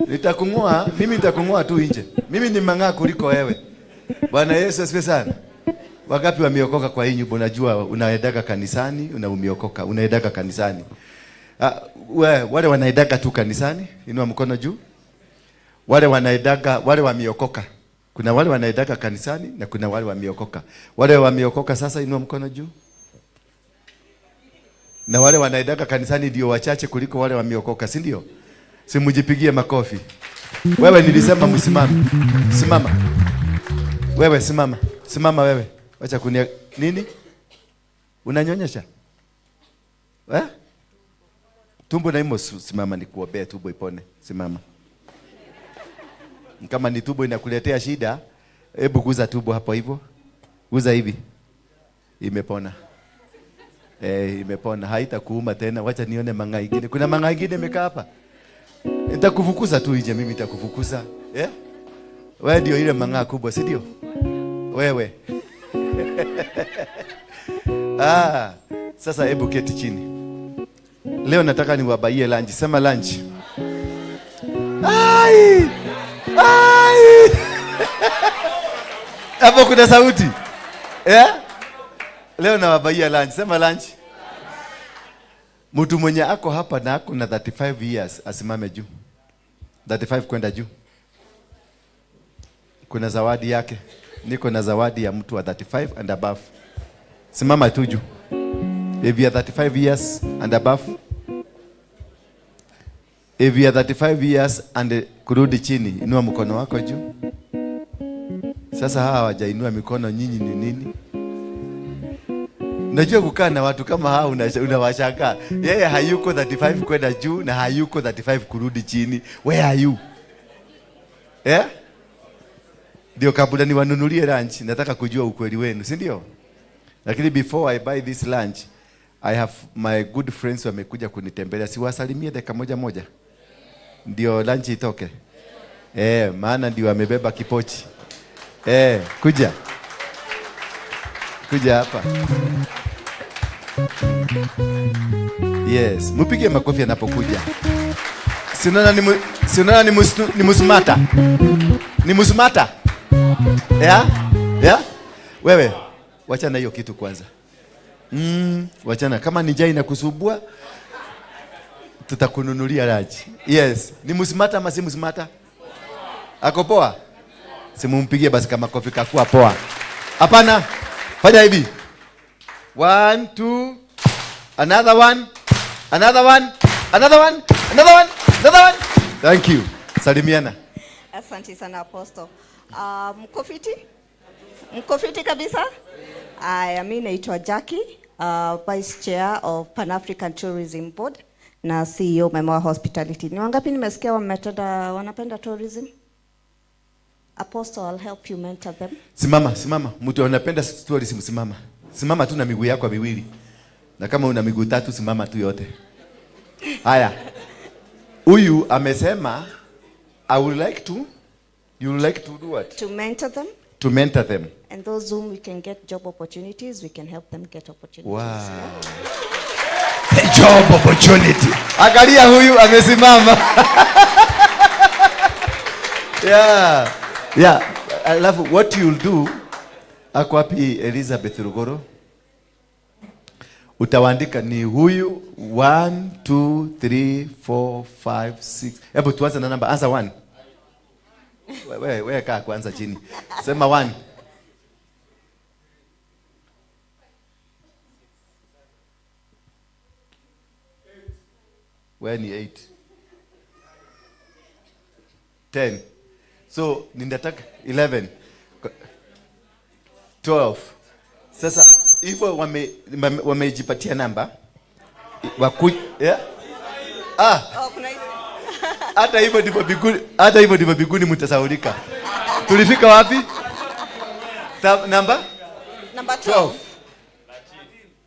Nitakung'oa, mimi nitakung'oa tu nje. Mimi ni mang'aa kuliko wewe. Bwana Yesu asifiwe sana. Wangapi wameokoka kwa hii nyumba? Unajua unaendaga kanisani, una umeokoka, unaendaga kanisani. Ah, wale wanaendaga tu kanisani, inua mkono juu. Wale wanaendaga, wale wameokoka. Kuna wale wanaendaga kanisani na kuna wale wameokoka. Wale wameokoka sasa inua mkono juu. Na wale wanaendaga kanisani ndio wachache kuliko wale wameokoka, si ndio? Simujipigie makofi. Wewe nilisema msimame. Simama. Wewe simama. Simama wewe. Wacha kunia nini? Unanyonyesha? Eh? Tumbo na imo, simama nikuombee tumbo ipone. Simama. Kama ni tumbo inakuletea shida, hebu guza tumbo hapo hivyo. Guza hivi. Imepona. Imepona. Haitakuuma tena. Wacha nione mang'aa ingine. Kuna mang'aa ingine imekaa hapa. Nitakufukuza tu nje, mimi nitakufukuza. Eh? Wewe ndio ile mang'aa kubwa, si ndio? Wewe. Ah, sasa hebu keti chini. Leo nataka niwabaie lunch. Sema lunch. Ai! Ai! Hapo kuna sauti. Eh? Leo nawabaia lunch. Sema lunch. Mtu mwenye ako hapa na ako na 35 years asimame juu. 35 kwenda juu. Kuna zawadi yake. Niko na zawadi ya mtu wa 35 and above. Simama tu juu. If you are 35 years and above. If you are 35 years and kurudi chini, inua mkono wako juu. Sasa hawa hawajainua mikono, nyinyi ni nini? Unajua kukaa na watu kama hawa unawashangaa. Yeye hayuko 35 kwenda juu na hayuko 35 kurudi chini. Where are you? Eh? Ndio kabla niwanunulie lunch, nataka kujua ukweli wenu, si ndio? Lakini before I buy this lunch, I have my good friends wamekuja kunitembelea. Siwasalimie dakika moja moja? Ndio lunch itoke. Maana ndio amebeba kipochi. Kuja. Kuja hapa. Yes, mpige makofi anapokuja. Si unaona ni musmata. Ni musmata. Yeah? Yeah? Wewe, wachana hiyo kitu kwanza. Wachana kama ni njaa inakusumbua tutakununulia lunch. Yes, ni musmata ama si musmata? Ako poa? Simumpigie basi kama kofi kakua poa. Hapana. Fanya hivi. 1 2, another one, another one, another one, another one, another one. Thank you. Salimiana.
Asante sana Apostle. Mko fiti? Mko fiti kabisa? Aya, mimi naitwa Jackie, Vice Chair of Pan African Tourism Board na CEO Memoa Hospitality. Ni wangapi nimesikia wanapenda tourism? Apostle, I'll help you mentor them.
Simama, simama. Mtu anapenda tourism, simama. Simama tu na miguu yako miwili. Na kama una miguu tatu simama tu yote. Haya. Huyu amesema I would like to, you would like to do what?
To mentor them.
To mentor them.
And those whom we can get job opportunities, we can help them get opportunities.
Wow. Job opportunity. Angalia huyu amesimama. Yeah. Yeah. Alafu what you'll do, ako wapi Elizabeth Rugoro? Utawaandika ni huyu 1 2 3 4 5 6. Hebu tuanze na namba, anza 1. Wewe kaa kwanza chini. Sema 1. Wewe ni 8. 10. So ninataka 11. 12. Sasa hivyo wamejipatia namba. Yeah? Ah.
Oh, kuna hizo.
Hata hivyo ndivyo biguni, hata hivyo ndivyo biguni mtasaulika. Tulifika wapi? Namba?
Number 12.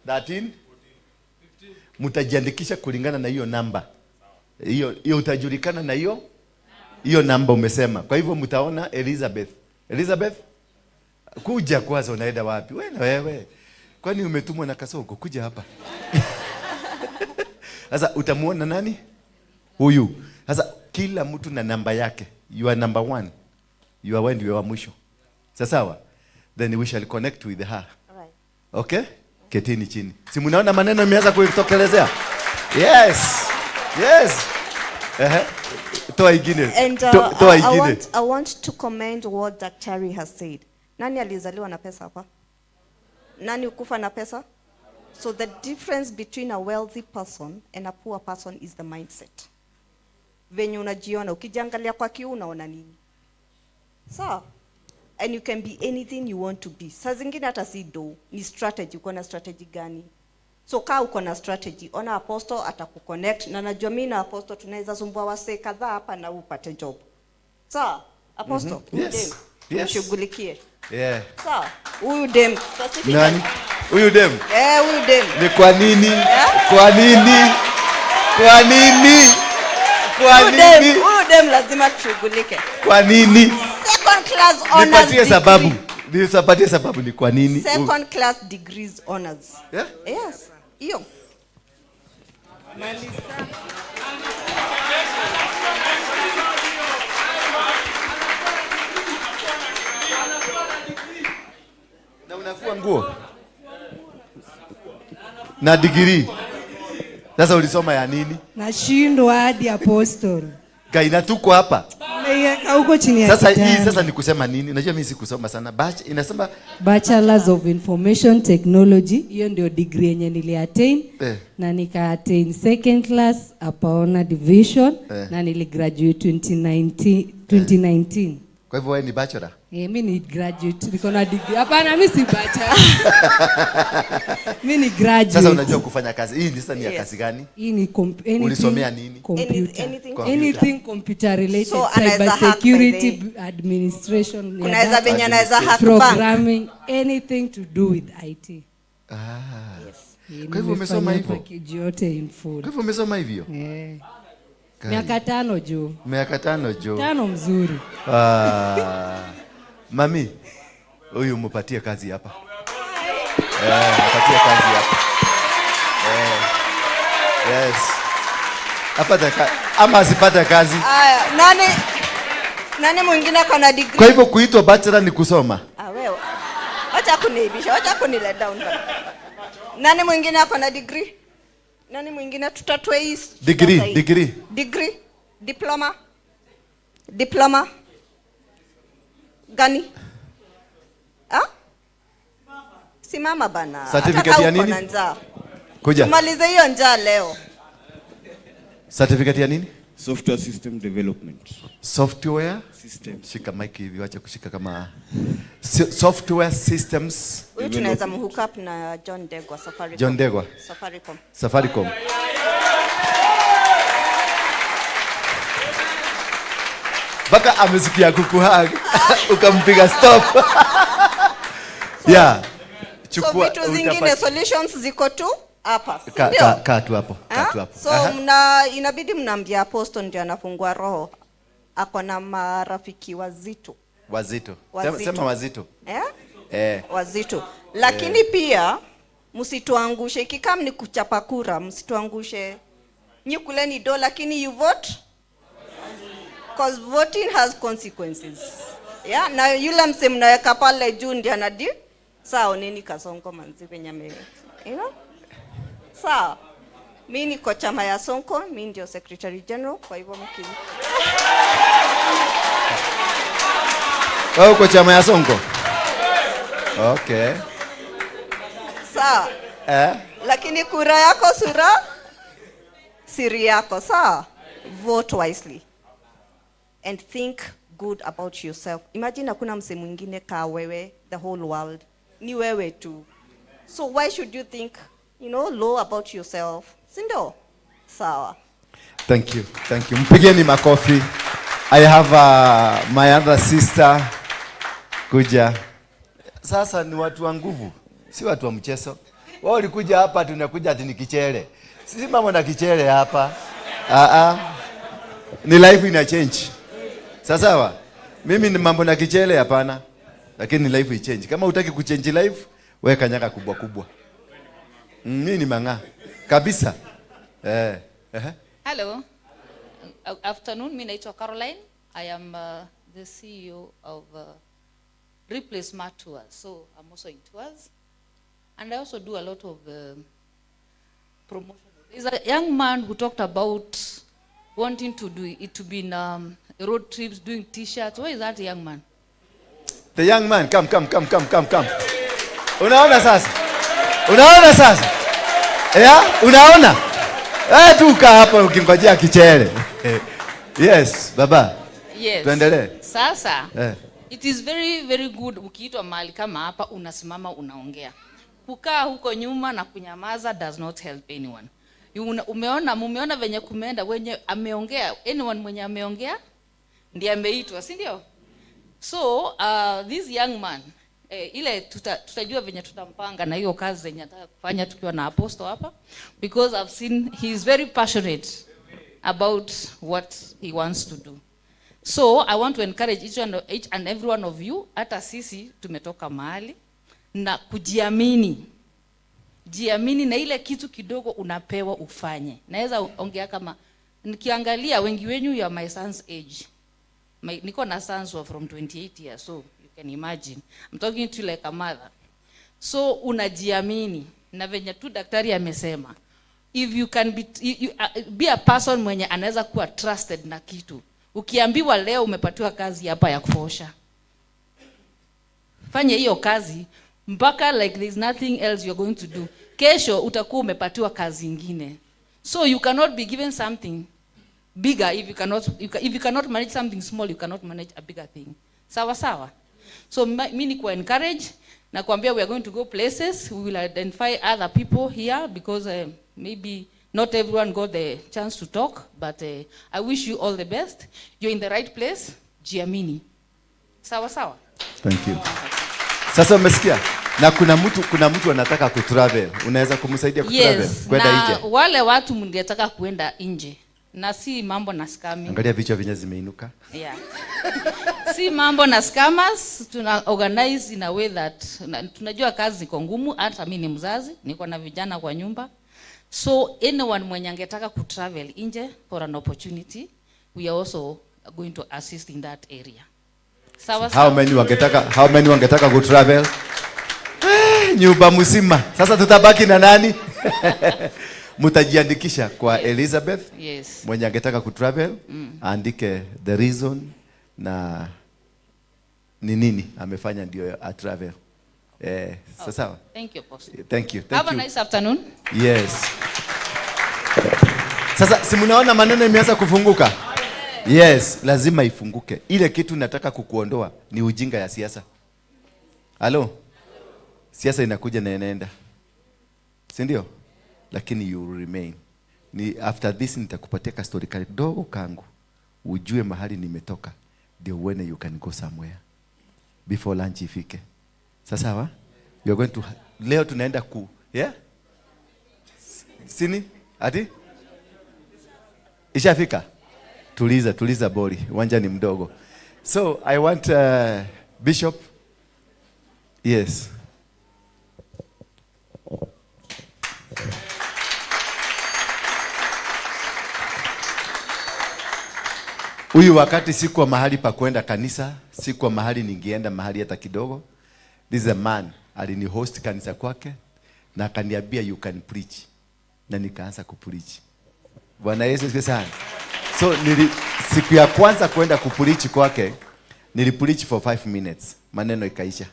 13. Mtajiandikisha kulingana na hiyo namba. Hiyo utajulikana na hiyo namba umesema. Kwa hivyo mtaona Elizabeth. Elizabeth, kuja kwanza, unaenda wapi? Wewe na wewe. Kwani umetumwa na Kasongo? Kuja hapa. Sasa utamuona nani? Huyu. Sasa kila mtu na namba yake. You are number 1. You are one, you are mwisho. Sasa sawa? Then we shall connect with her.
Right.
Okay? Ketini chini. Si mnaona maneno yameanza kutokelezea? Yes. Yes. Toa ingine.
And,
Toa ingine.
I want to commend what Daktari has said. Nani alizaliwa na pesa hapa? Nani ukufa na pesa? So the difference between a wealthy person and a poor person is the mindset. Venye unajiona, ukijiangalia kwa kioo unaona nini? Sawa? And you can be anything you want to be. Saa zingine hata si do, ni strategy. Uko na strategy gani? So kaa uko na strategy, ona Apostle atakuconnect, na najua mimi na Apostle tunaweza sumbua wasee kadhaa hapa na upate job. Sawa? Apostle, huyu dem, mshughulikie. Sawa? Huyu dem specifically.
Nani? Huyu dem?
Eh, huyu dem.
Ni kwa nini? Kwa nini? Kwa nini? Kwa
Huyu dem,
nini?
huyu dem lazima tushughulike.
Kwa nini?
Second class honors
Nipatie
degree.
sababu. Nipatie sababu ni kwa nini?
Second class degrees honors.
Yeah?
Yes. Hiyo.
Na unafua nguo? Na degree. Sasa ulisoma ya nini?
Nashindwa hadi, Apostle.
Gaina tuko hapa.
Nimeiweka huko chini ya
Sasa hii
kitanda.
sasa ni kusema nini? Unajua mimi sikusoma sana. Inasema
Bachelors of Information Technology, hiyo ndio degree yenye niliattain na nika attain second class upper honor division na niligraduate 2019, 2019.
Kwa hivyo wewe ni bachelor?
Eh, mi ni graduate, niko na degree. Hapana, mi si bachelor. Mi ni graduate.
Sasa unajua kufanya kazi. Hii ni sasa ni ya
Yes.
kazi gani?
Hii ni anything
Ulisomea nini?
Computer.
Anything
Computer.
Anything computer related,
So, anaweza
cyber
hack by
security, administration, ya
Kunaweza
data,
venye anaweza hack bank.
programming, anything to do with IT.
Ah.
Yes.
Eh,
Kwa hivyo umesoma
nimefanya
hivyo?
package yote in full.
Kwa hivyo umesoma hivyo?
Eh.
Kai.
Miaka 5 juu.
Miaka 5 juu.
5 mzuri.
Ah. Mami, huyu mpatie kazi hapa. Mpatie kazi hapa. Yes. Apate ama asipate kazi.
Aya, nani mwingine ako na degree?
Kwa hivyo kuitwa bachelor ni kusoma.
Ah, wewe. Wacha kuniibisha, wacha kuni let down bana. Nani mwingine ako na degree? Nani mwingine tutatue hii shida
Degree,
sahi.
degree.
Degree, diploma. Diploma. Gani? Ah? Simama bana.
Certificate
Hata
ya
kama uko
nini?
na njaa.
Kuja.
Tumalize hiyo njaa leo.
Certificate ya nini?
Software system development.
Software
System.
Shika mic hivi, wacha kushika kama software systems.
Huyu tunaweza mhook up na John Ndegwa, Safaricom.
John Ndegwa.
Safaricom.
Safaricom. Mpaka amesikia kukuhug ukampiga stop. Yeah. Chukua,
So vitu zingine solutions ziko tu hapa. Si ndio?
Kaa tu hapo, kaa tu hapo.
So inabidi mnaambia Apostle ndio anafungua roho. Ako na marafiki wazito.
Wazito.
Wazito.
Sema wazito.
Eh?
Eh.
Wazito. Lakini pia msituangushe. Ikikam ni kuchapa kura, msituangushe. Nyi kuleni do lakini you vote. Because voting has consequences. Yeah, na yule mse mnaweka pale juu ndiye anadi. Sawa, nini Kasongo manzi venye ame, you know? Sawa. Mi niko chama ya Sonko, mi ndio Secretary General, kwa hivyo mki
Wewe uko chama ya Sonko? Okay.
Sawa. Lakini kura yako sura siri yako, sawa? Vote wisely. And think good about yourself. Imagine hakuna mse mwingine ka wewe, the whole world. Ni wewe tu. So why should you think low about yourself? Si ndio? Sawa.
Thank you. Thank you. Mpigeni makofi. I have my other sister kuja. Sasa ni watu wa nguvu, si watu wa mchezo. Wao walikuja hapa, tunakuja ati ni kichele. Sisi mambo na kichele hapa. Ni life ina change. Sasa sawa? Mimi ni mambo na kichele hapana. Lakini life i change. Kama hutaki kuchange life, wewe kanyaga kubwa kubwa. Mimi ni mang'aa. Kabisa.
Hello. Afternoon, mimi naitwa Caroline. I am the CEO of Ripley Smart Tours. So I'm also in tours. And I also do a lot of promotion. There's a young man who talked about wanting to do it to be in road trips, doing T-shirts. Where is that young man?
The young man, come, come, come, come, come, come. Unaona sasa? Unaona sasa? Yeah, unaona? Tu kaa hapa ukingojea kichele. Yes, baba.
Yes.
Tuendelee.
Sasa
Eh.
it is very very good ukiitwa mahali kama hapa unasimama unaongea. Kukaa huko nyuma na kunyamaza does not help anyone. Umeona mumeona venye kumeenda, wenye ameongea, anyone mwenye ameongea ndiye ameitwa, si ndio? So this young man, ile tutajua venye tutampanga na hiyo kazi zenye anataka kufanya tukiwa na apostle hapa, because I've seen he is very passionate about what he wants to do. So I want to encourage each and every one of you, hata sisi tumetoka mahali na kujiamini. Jiamini na ile kitu kidogo unapewa ufanye. Naweza ongea kama nikiangalia wengi wenyu ya my son's age. Niko na sons who are from 28 years, so you can imagine. I'm talking to you like a mother. So unajiamini na venye tu daktari amesema, if you can be a person mwenye anaweza kuwa trusted na kitu. Ukiambiwa leo umepatiwa kazi hapa ya kufosha, fanya hiyo kazi mpaka like there's nothing else you're going to do. Kesho utakuwa umepatiwa kazi ingine. So you cannot be given something bigger if you cannot manage something small, you cannot manage a bigger thing. Sawa sawa. So mi ni encourage na kuambia we are going to go places. We will identify other people here because maybe not everyone got the chance to talk, but I wish you all the best. You're in the right place. Jiamini. Sawa sawa.
Thank you. Sasa umesikia? Na kuna mtu anataka kutravel. Unaweza kumsaidia kutravel
Yes,
kwenda
na
nje?
Wale watu mngetaka kuenda nje na si mambo na scamming.
Angalia vichwa vyenye zimeinuka.
Yeah. Si mambo na scammers, tuna organize in a way that tunajua kazi ziko ngumu. Hata mi ni mzazi, niko na vijana kwa nyumba. So anyone mwenye angetaka kutravel nje for an opportunity, we are also going to assist in that area. Sawa
How
sawa.
many wangetaka kutravel? Nyumba mzima. Sasa tutabaki na nani? Mtajiandikisha kwa Elizabeth.
Yes.
Mwenye angetaka kutravel aandike the reason na ni nini amefanya ndio a travel. Sawa sawa.
Thank you, Apostle.
Thank you. Thank
Have
you.
a nice afternoon.
Yes. Sasa si mnaona maneno imeanza kufunguka? Yes, lazima ifunguke. Ile kitu nataka kukuondoa ni ujinga ya siasa. Halo? Siasa inakuja na inaenda. Si ndio? Lakini you will remain. Ni after this nitakupatia ka story kadogo kangu. Ujue mahali nimetoka. Ndio uone you can go somewhere. Before lunch ifike. Sasa sawa? You are going to, leo tunaenda ku, yeah? Sini? Ati? Ishafika? Tuliza, tuliza boli. Uwanja ni mdogo. So I want Bishop. Yes. Huyu wakati sikuwa mahali pa kwenda kanisa, sikuwa mahali ningeenda mahali hata kidogo. This is a man alinihost kanisa kwake na akaniambia, "You can preach." Na nikaanza kupreach. Bwana Yesu asifiwe sana. So siku ya kwanza kwenda kupreach kwake, nilipreach for 5 minutes. Maneno ikaisha.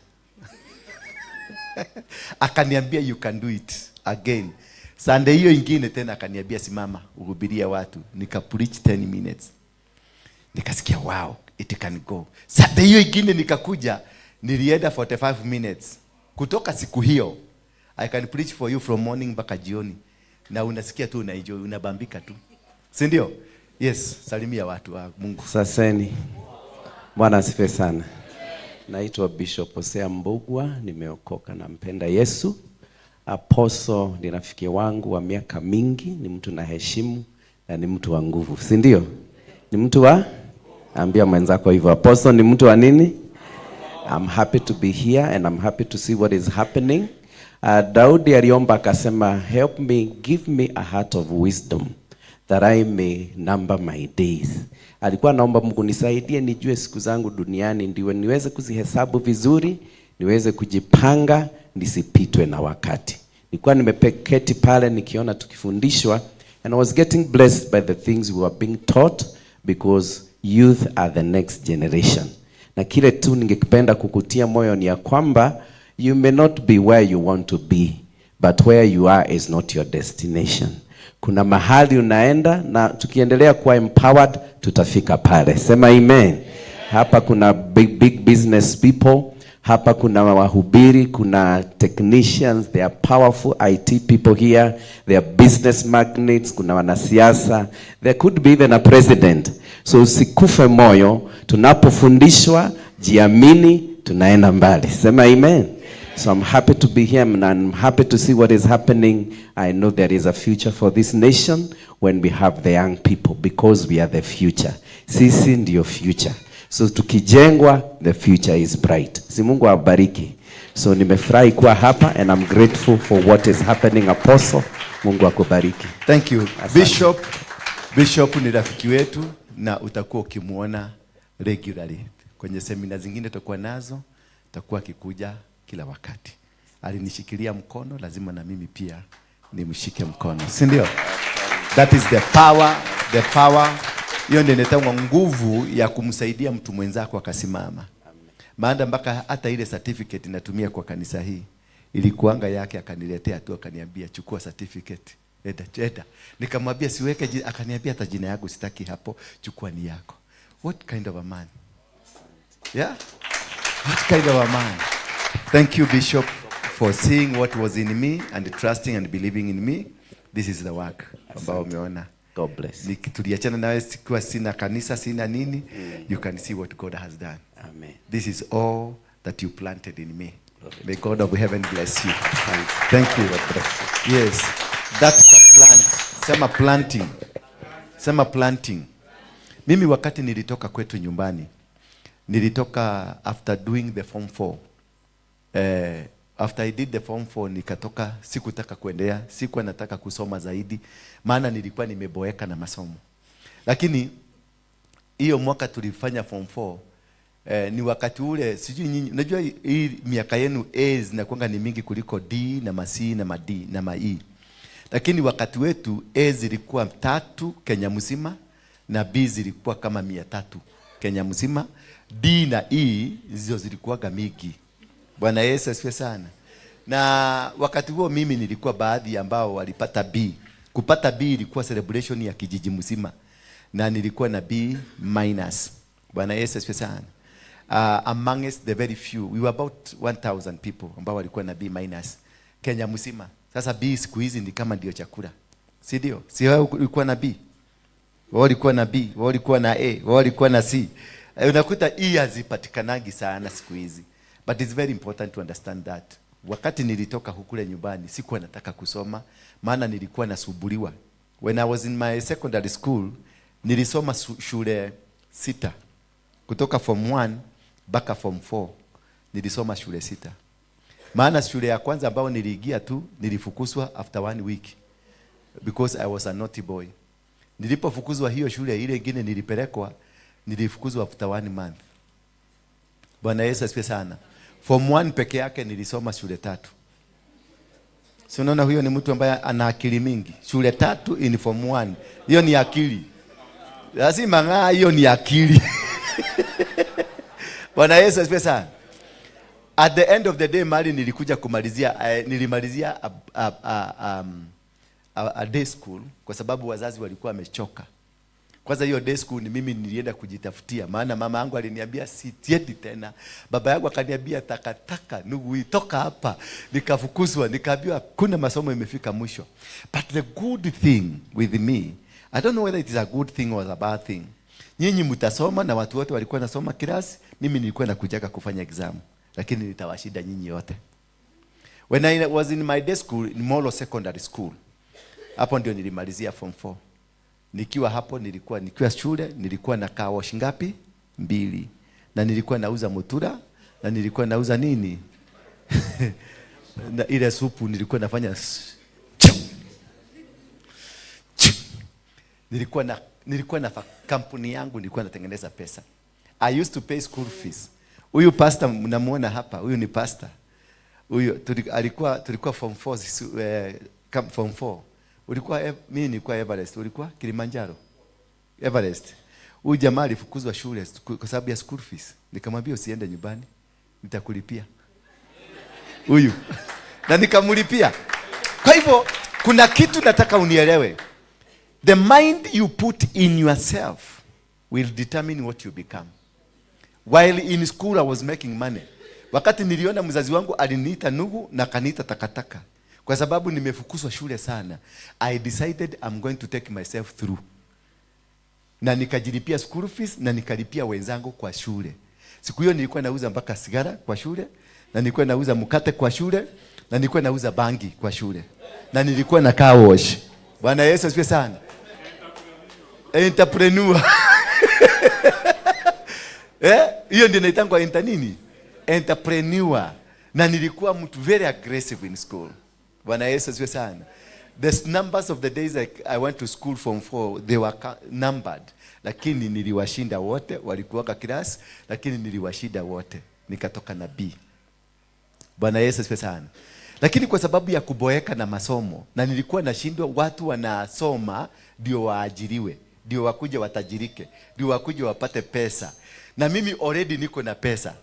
Akaniambia, "You can do it again." Sunday hiyo ingine tena akaniambia, "Simama uhubirie watu." Nikapreach 10 minutes. Nikasikia, wow, it can go. Sunday hiyo ingine nikakuja, nilienda 45 minutes. Kutoka siku hiyo I can preach for you from morning mpaka jioni. Na unasikia tu unaenjoy, unabambika tu. Si ndio? Yes, salimia watu wa Mungu.
Saseni. Bwana asifiwe sana. Naitwa Bishop Hosea Mbugwa, nimeokoka na mpenda Yesu. Apostle ni rafiki wangu wa miaka mingi, ni mtu naheshimu na ni mtu wa nguvu, si ndio? Ni mtu wa? Ambia mwenzako hivyo. Apostle ni mtu wa nini? I'm happy to be here and I'm happy to see what is happening. Daudi aliomba akasema, "Help me, give me a heart of wisdom that I may number my days." Alikuwa anaomba Mungu, nisaidie nijue siku zangu duniani ndiwe niweze kuzihesabu vizuri, niweze kujipanga nisipitwe na wakati. Nilikuwa nimeketi pale nikiona tukifundishwa and I was getting blessed by the things we were being taught because youth are the next generation. Na kile tu ningependa kukutia moyo ni ya kwamba you may not be where you want to be, but where you are is not your destination. Kuna mahali unaenda, na tukiendelea kuwa empowered tutafika pale. Sema amen. Hapa kuna big, big business people, hapa kuna wahubiri, kuna technicians, they are powerful IT people here, they are business magnates, kuna wanasiasa, there could be even a president. So usikufe moyo, tunapofundishwa jiamini, tunaenda mbali. Sema amen. So I'm happy to be here and I'm happy to see what is happening. I know there is a future for this nation when we have the young people, because we are the future. Sisi ndio future. So tukijengwa, the future is bright. Si Mungu awabariki. So nimefurahi kuwa hapa and I'm grateful for what is happening, Apostle. Mungu akubariki.
Thank you.
Asante.
Bishop, Bishop ni rafiki wetu na utakuwa ukimuona regularly. Kwenye semina zingine tutakuwa nazo, tutakuwa akikuja kila wakati. Alinishikilia mkono, lazima na mimi pia nimshike mkono, si ndio? That is the power, the power. Hiyo ndio inaitwa nguvu ya kumsaidia mtu mwenzako akasimama. Maana mpaka hata ile certificate natumia kwa kanisa hii ilikuanga yake, akaniletea tu akaniambia chukua certificate. Eda, eda. Nikamwambia siweke jina, akaniambia hata jina yangu sitaki hapo, chukua ni yako. What kind of a man? Yeah? What kind of a man? Thank you, Bishop, for seeing what was in me and trusting and believing in me. This is the work ambao umeona.
God bless.
Tuliachana nawe sikuwa sina kanisa, sina nini. You can see what God has done.
Amen.
This is all that you planted in me. May God of heaven bless you. Thank you. Yes. That plant. Sema planting. Sema planting. Mimi wakati nilitoka kwetu nyumbani, nilitoka after doing the form 4. After I did the form 4 nikatoka, sikutaka kuendelea, sikuwa nataka kusoma zaidi, maana nilikuwa nimeboeka na masomo. Lakini hiyo mwaka tulifanya form 4, ni wakati ule sijui nyinyi, unajua hii miaka yenu A zinakuanga ni mingi kuliko D na ma C na ma D na ma E. Lakini wakati wetu A zilikuwa 3 Kenya mzima na B zilikuwa kama 300 Kenya mzima. D na E hizo zilikuwaga mingi. Bwana Yesu asifiwe sana. Na wakati huo mimi nilikuwa baadhi ambao walipata B. Kupata B ilikuwa celebration ya kijiji mzima. Na nilikuwa na B minus. Bwana Yesu asifiwe sana. Amongst the very few, we were about 1000 people ambao walikuwa na B minus Kenya mzima. Sasa B siku hizi ni kama ndio chakula. Si ndio? Si wewe ulikuwa na B? Wewe ulikuwa na B, wewe ulikuwa na A, wewe ulikuwa na C. Unakuta E hazipatikanagi sana siku hizi. But it's very important to understand that. Wakati nilitoka hukule nyumbani, sikuwa nataka kusoma, maana nilikuwa nasumbuliwa. When I was in my secondary school, nilisoma shule 6. Kutoka form 1 mpaka form 4, nilisoma shule 6. Maana shule ya kwanza ambayo niliingia tu, nilifukuzwa after 1 week because I was a naughty boy. Nilipofukuzwa hiyo shule, ile nyingine nilipelekwa, nilifukuzwa after 1 month. Bwana Yesu asifiwe sana. Form 1 peke yake nilisoma shule 3. Si unaona huyo ni mtu ambaye ana akili mingi. Shule 3 in form 1. Hiyo ni akili. Lazima ng'aa, hiyo ni akili. Bwana Yesu asifiwe sana. At the end of the day mali nilikuja kumalizia, nilimalizia a day school kwa sababu wazazi walikuwa wamechoka. Kwanza hiyo day school ni mimi nilienda kujitafutia, maana mama yangu aliniambia sitiendi tena. Baba yangu akaniambia takataka ndugu toka hapa. Nikafukuzwa, nikaambiwa kuna masomo imefika mwisho. But the good thing with me, I don't know whether it is a good thing or a bad thing. Nyinyi mtasoma na watu wote walikuwa nasoma class, mimi nilikuwa nakujaga kufanya exam, lakini nitawashinda nyinyi wote. When I was in my day school, in Molo Secondary School, hapo ndio nilimalizia form 4. Nikiwa hapo nilikuwa nikiwa shule nilikuwa na car wash ngapi? 2. Na nilikuwa nauza mutura na nilikuwa nauza nini? Na ile supu nilikuwa nafanya nilikuwa na kampuni yangu, nilikuwa natengeneza pesa. I used to pay school fees. Huyu pastor mnamuona hapa, huyu ni pastor. Huyu tulikuwa form 4, form 4. Ulikuwa, mimi nilikuwa Everest, ulikuwa Kilimanjaro. Everest. Huyu jamaa alifukuzwa shule kwa sababu ya school fees. Nikamwambia usiende nyumbani, nitakulipia. Huyu. Na nikamlipia. Kwa hivyo kuna kitu nataka unielewe. The mind you put in yourself will determine what you become. While in school I was making money. Wakati niliona mzazi wangu aliniita nugu na akaniita takataka kwa sababu nimefukuzwa shule sana, I decided I'm going to take myself through, na nikajilipia school fees na nikalipia wenzangu kwa shule. Siku hiyo nilikuwa nauza mpaka sigara kwa shule, na nilikuwa nauza mkate kwa shule, na nilikuwa nauza bangi kwa shule, na nilikuwa na car wash. Bwana Yesu asifiwe sana. Entrepreneur. Eh, hiyo ndio inaitangwa enter nini? Entrepreneur. Na nilikuwa mtu very aggressive in school. Bwana Yesu asifiwe sana. The numbers of the days I went to school, form 4, they were numbered. Lakini niliwashinda wote, walikuwa class, lakini niliwashinda wote. Nikatoka na B. Bwana Yesu asifiwe sana. Lakini kwa sababu ya kuboeka na masomo, na nilikuwa nashindwa, watu wanasoma ndio waajiriwe, ndio wakuje watajirike, ndio wakuje wapate pesa. Na mimi already niko na pesa.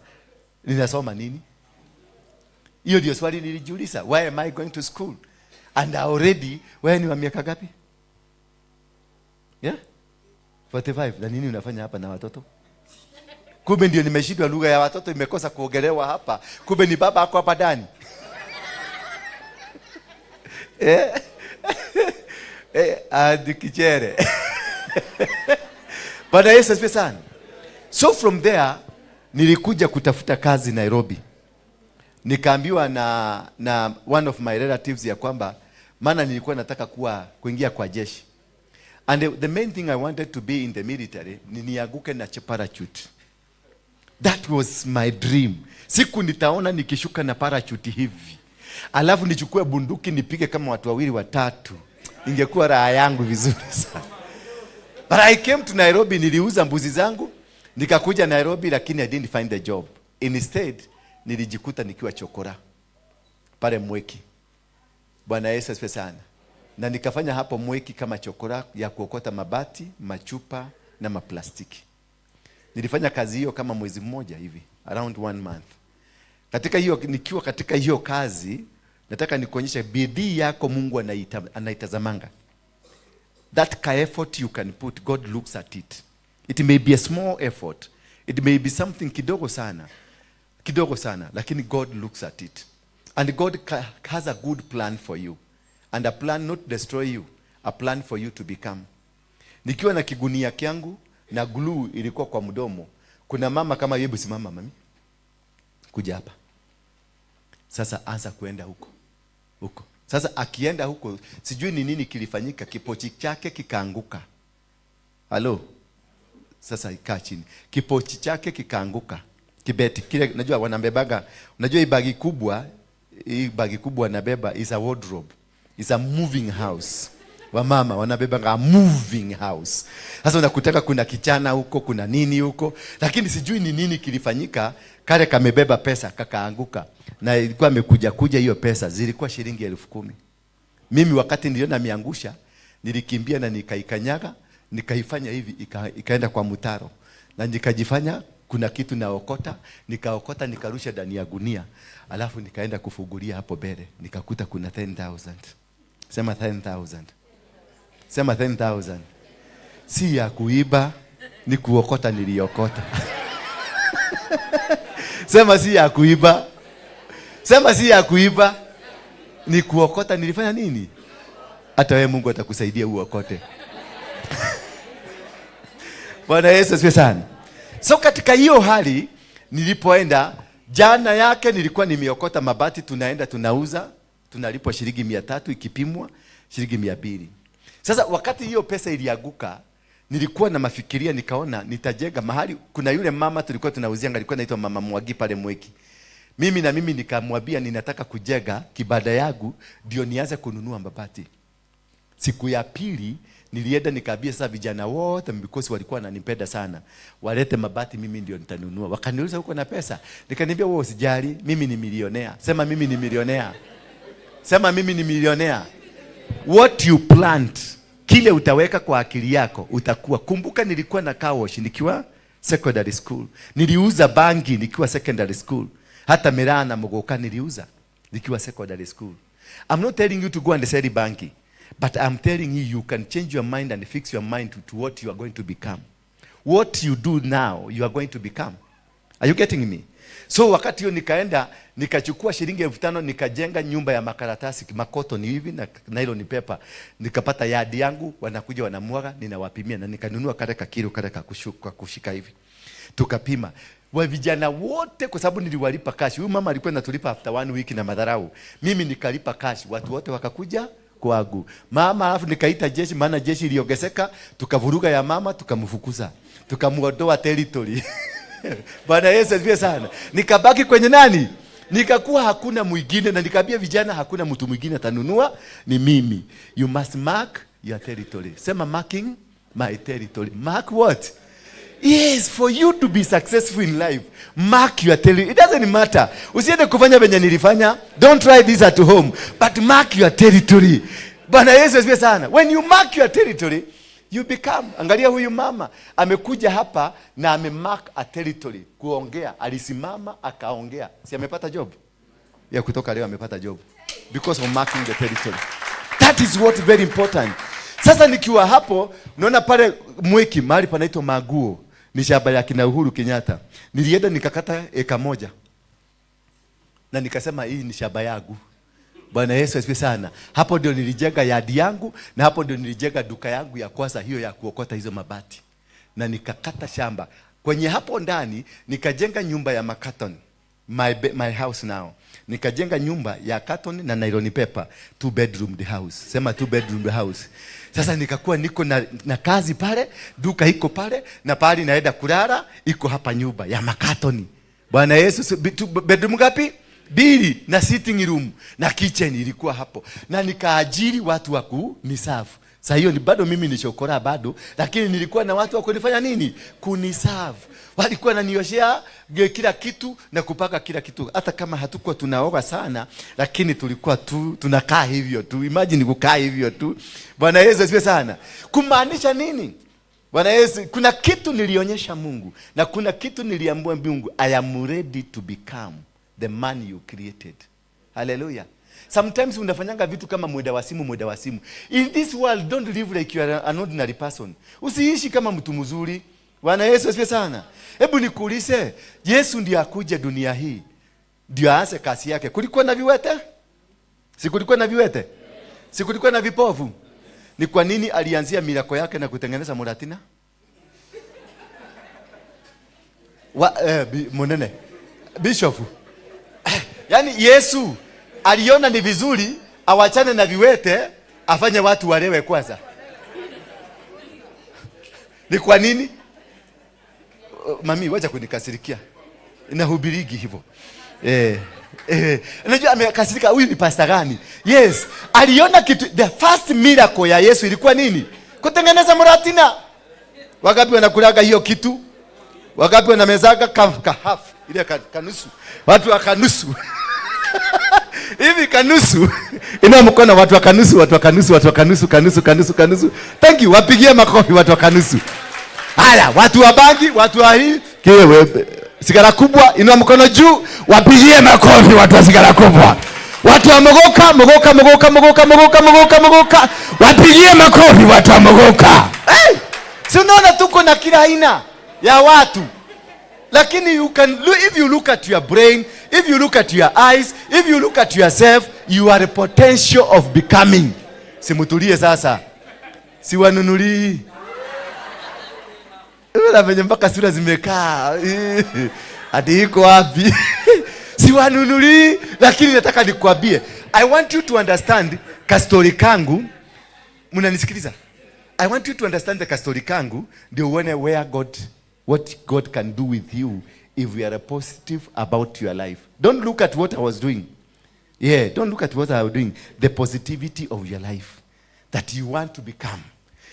Ninasoma nini? Hiyo ndio swali nilijiuliza. Why am I going to school? And already, wewe ni wa miaka ngapi? Yeah? 45. Na nini unafanya hapa na watoto? Kumbe ndio nimeshindwa, lugha ya watoto imekosa kuongelewa hapa. Kumbe ni baba ako hapa ndani. Eh? Eh, hadi kichere. Bwana Yesu asifiwe sana. So from there nilikuja kutafuta kazi Nairobi. Nikaambiwa na one of my relatives ya kwamba, maana nilikuwa nataka kuingia kwa jeshi. And the main thing I wanted to be in the military ni nianguke na parachute. That was my dream. Siku nitaona nikishuka na parachute hivi, alafu nichukue bunduki nipige kama watu wawili watatu, ingekuwa raha yangu vizuri sana. But I came to Nairobi, niliuza mbuzi zangu, nikakuja Nairobi, lakini I didn't find the job. Instead, nilijikuta nikiwa chokora pale Mwiki. Bwana Yesu asifiwe sana. Na nikafanya hapo Mwiki kama chokora ya kuokota mabati, machupa na maplastiki. Nilifanya kazi hiyo kama mwezi mmoja hivi, around one month. Katika hiyo, nikiwa katika hiyo kazi, nataka nikuonyeshe bidii yako Mungu anaitazamanga. That ka effort you can put, God looks at it. It may be a small effort. It may be something kidogo sana. Kidogo sana, lakini God looks at it. And God has a good plan for you. And a plan not to destroy you, a plan for you to become. Nikiwa na kigunia kyangu na glue ilikuwa kwa mdomo, kuna mama kama, "Hebu simama mami. Kuja hapa. Sasa anza kuenda huko. Huko." Sasa akienda huko, sijui ni nini kilifanyika, kipochi chake kikaanguka. Halo. Sasa ikaa chini. Kipochi chake kikaanguka. Kibeti kile, najua wanabebaga, unajua hii bagi kubwa wanabeba is a wardrobe. Is a moving house. Wamama wanabebanga a moving house. Sasa unakutaka kuna kichana huko, kuna nini huko, lakini sijui ni nini kilifanyika, kale kamebeba pesa kakaanguka. Na ilikuwa amekuja kuja hiyo pesa zilikuwa shilingi 10,000. Mimi wakati niliona ameangusha, nilikimbia na nikaikanyaga, nikaifanya hivi ikaenda kwa mtaro. Na nikajifanya kuna kitu naokota, nikaokota nikarusha ndani ya gunia. Alafu nikaenda kufungulia hapo mbele, nikakuta kuna 10,000. Sema 10,000. Sema 10,000. Si ya kuiba, ni kuokota niliokota. Sema si ya kuiba. Sema si ya kuiba. Ni kuokota nilifanya nini? Hata wewe Mungu atakusaidia uokote. Bwana Yesu asifiwe sana. So katika hiyo hali nilipoenda jana yake nilikuwa nimeokota mabati, tunaenda tunauza, tunalipwa shilingi 300 ikipimwa shilingi 200. Sasa wakati hiyo pesa ilianguka, nilikuwa na mafikiria, nikaona nitajenga mahali. Kuna yule mama tulikuwa tunauzia, alikuwa anaitwa Mama Mwagi pale Mweki. Mimi na mimi nikamwambia ninataka kujenga kibanda yangu ndio nianze kununua mabati. Siku ya pili nilienda nikaambia sasa vijana wote, because walikuwa wananipenda sana, walete mabati, mimi ndio nitanunua. Wakaniuliza, "Uko na pesa?" Nikaniambia, "Wewe usijali, mimi ni milionea." Sema mimi ni milionea. Sema mimi ni milionea. What you plant, kile utaweka kwa akili yako utakuwa. Kumbuka nilikuwa na car wash nikiwa secondary school. Niliuza bangi nikiwa secondary school. Hata miraa na muguka niliuza nikiwa secondary school. I'm not telling you to go and sell bangi. But I'm telling you, you can change your mind and fix your mind to what you are going to become. What you do now, you are going to become. Are you getting me? So wakati hiyo nikaenda nikachukua shilingi 5,000 nikajenga nyumba ya makaratasi makoto ni hivi na nylon paper. Nikapata yadi yangu, wanakuja wanamwaga, ninawapimia na nikanunua kale kakilo kale kakushuka kushika hivi. Tukapima. Wa vijana wote kwa sababu niliwalipa cash. Huyu mama alikuwa anatulipa after 1 week na madharau. Mimi nikalipa cash, watu wote wakakuja kwangu. Mama alafu nikaita jeshi, maana jeshi iliongezeka, tukavuruga ya mama, tukamfukuza. Tukamuondoa territory. Bwana Yesu asifiwe sana. Nikabaki kwenye nani? Nikakuwa hakuna mwingine, na nikaambia vijana hakuna mtu mwingine atanunua, ni mimi. You must mark your territory. Sema marking my territory. Mark what? Yes, for you to be successful in life, mark your territory. It doesn't matter. Usiende kufanya venye nilifanya. Don't try this at home, but mark your territory. Bwana Yesu asifiwe sana. When you mark your territory, you become. Angalia huyu mama amekuja hapa na amemark a territory kuongea. Alisimama akaongea. Si amepata job? Ya kutoka leo amepata job because of marking the territory. That is what very important. Sasa nikiwa hapo naona pale Mwiki mahali panaitwa Maguo, ni shamba ya kina Uhuru Kenyatta. Nilienda nikakata eka moja na nikasema hii ni shamba yangu. Bwana Yesu asifiwe sana. Hapo ndio nilijenga yadi yangu na hapo ndio nilijenga duka yangu ya kwanza hiyo ya kuokota hizo mabati. Na nikakata shamba. Kwenye hapo ndani nikajenga nyumba ya makaton. My house now. Nikajenga nyumba ya carton na nylon paper, 2 bedroom the house. Sema 2 bedroom the house. Sasa nikakuwa niko na kazi pale, duka iko pale na pale naenda kulala iko hapa nyumba ya makatoni. Bwana Yesu, bedroom ngapi? 2 na sitting room na kitchen ilikuwa hapo. Na nikaajiri watu wa kuniserve. Sasa hiyo ni bado mimi ni chokora bado, lakini nilikuwa na watu wa kunifanya nini? Kuniserve. Walikuwa wananioshea kila kitu na kupaka kila kitu. Hata kama hatukuwa tunaoga sana, lakini tulikuwa tu tunakaa hivyo tu. Imagine kukaa hivyo tu. Bwana Yesu asifiwe sana. Kumaanisha nini? Bwana Yesu, kuna kitu nilionyesha Mungu na kuna kitu niliambiwa Mungu, I am ready to become the man you created. Hallelujah. Sometimes unafanyanga vitu kama mwenda wasimu. In this world, don't live like you are an ordinary person. Usiishi kama mtu mzuri. Bwana Yesu asifiwe sana. Hebu nikuulize, Yesu ndiye akuja dunia hii, ndio aanze kazi yake. Kulikuwa na viwete? Si kulikuwa na viwete? Si kulikuwa na vipofu? Ni kwa nini alianzia mirako yake na kutengeneza muratina? Munene. Bishop. Yaani Yesu aliona ni vizuri awachane na viwete, afanye watu walewe kwanza. Ni kwa nini? Mami, wacha kunikasirikia. Nahubirigi hivyo. Unajua amekasirika, huyu ni pastor gani? Yes, aliona kitu. The first miracle ya Yesu ilikuwa nini? Kutengeneza muratina. Wangapi wanakulaga hiyo kitu? Wangapi wanamezaga ka half, ile kanusu. Watu wa kanusu. Hivi kanusu. Inua mkono watu wa kanusu, watu wa kanusu, watu wa kanusu, kanusu, kanusu, kanusu. Thank you. Wapigie makofi watu wa kanusu. Haya, watu wa bangi, watu wa hii, kiwe sigara kubwa, inua mkono juu, wapigie makofi watu wa sigara kubwa. Watu wa mogoka, mogoka, mogoka, mogoka, mogoka, mogoka, mogoka, wapigie makofi watu wa mogoka. Hey! Si unaona tuko na kila aina ya watu. Lakini you can, if you look at your brain, if you look at your eyes, if you look at yourself, you are a potential of becoming. Simutulie sasa. Siwanunulii. Unaona venye mpaka sura zimekaa. Hadi iko wapi? Siwanunulii, lakini nataka nikwambie. I want you to understand kastori kangu. Mnanisikiliza? I want you to understand the kastori kangu ndio uone where God, what God can do with you if we are positive about your life. Don't look at what I was doing. Yeah, don't look at what I was doing. The positivity of your life that you want to become.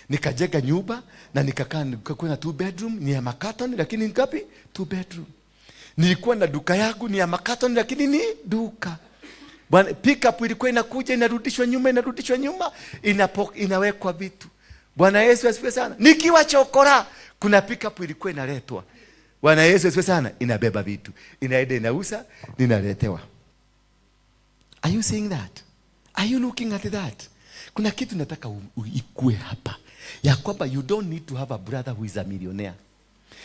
Nikajenga nyumba na nikakaa, nikakuwa na 2 bedroom, ni ya makaton lakini ngapi? 2 bedroom. Nilikuwa na duka yangu ni ya makaton lakini ni duka. Bwana, pick up ilikuwa inakuja inarudishwa nyuma, inarudishwa nyuma, inawekwa vitu. Bwana Yesu asifiwe sana. Nikiwa chokora kuna pick up ilikuwa inaletwa. Bwana Yesu asifiwe sana, inabeba vitu. Inaenda inauza, ninaletewa. Are you seeing that? Are you looking at that? Kuna kitu nataka ikue hapa ya kwamba you don't need to have a brother who is a millionaire.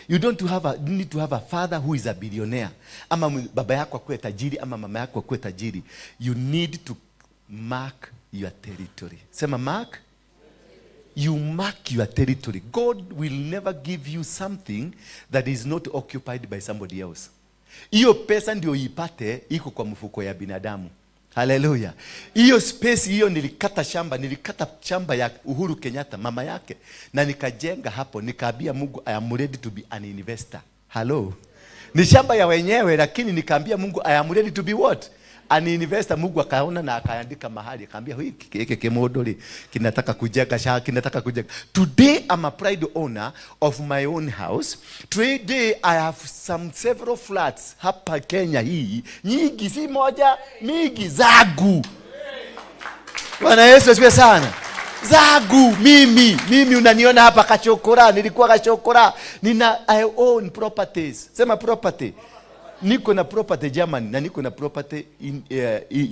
You don't need to have a father who is a billionaire. Ama baba yako akuwe tajiri ama mama yako akuwe tajiri. You need to mark your territory. Sema mark. You mark your territory. God will never give you something that is not occupied by somebody else. Hiyo pesa ndio ipate iko kwa mfuko ya binadamu. Haleluya. Hiyo space hiyo nilikata shamba ya Uhuru Kenyatta mama yake na nikajenga hapo, nikaambia Mungu, "I am ready to be an investor." Hello. Ni shamba ya wenyewe, lakini nikaambia Mungu, "I am ready to be what? An investor." Mungu akaona na akaandika mahali, akaambia, "Hiki hiki kimodo ri kinataka kujenga sha kinataka kujenga." Today I'm a pride owner of my own house. Today I have some several flats hapa Kenya hii, nyingi, si moja, mingi zangu. Bwana Yesu asifiwe sana. Zangu mimi unaniona hapa kachokora, nilikuwa kachokora. Nina I own properties. Sema property. Niko na property Germany na niko na property in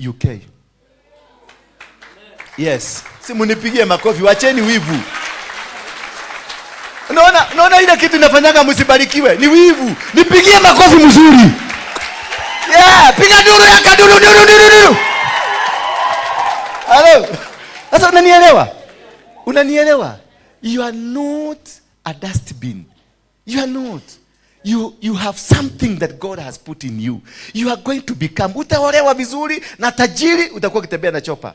UK. Yes. Si munipigie makofi, wacheni wivu. Unaona ile kitu inafanyaga msibarikiwe ni wivu. Nipigie makofi mzuri. Yeah, piga duru ya kaduru duru duru duru. Hello. Sasa unanielewa? Unanielewa? You are not a dustbin. You are not. You have something that God has put in you. You are going to become. Utaolewa vizuri na tajiri, utakuwa ukitembea na chopper.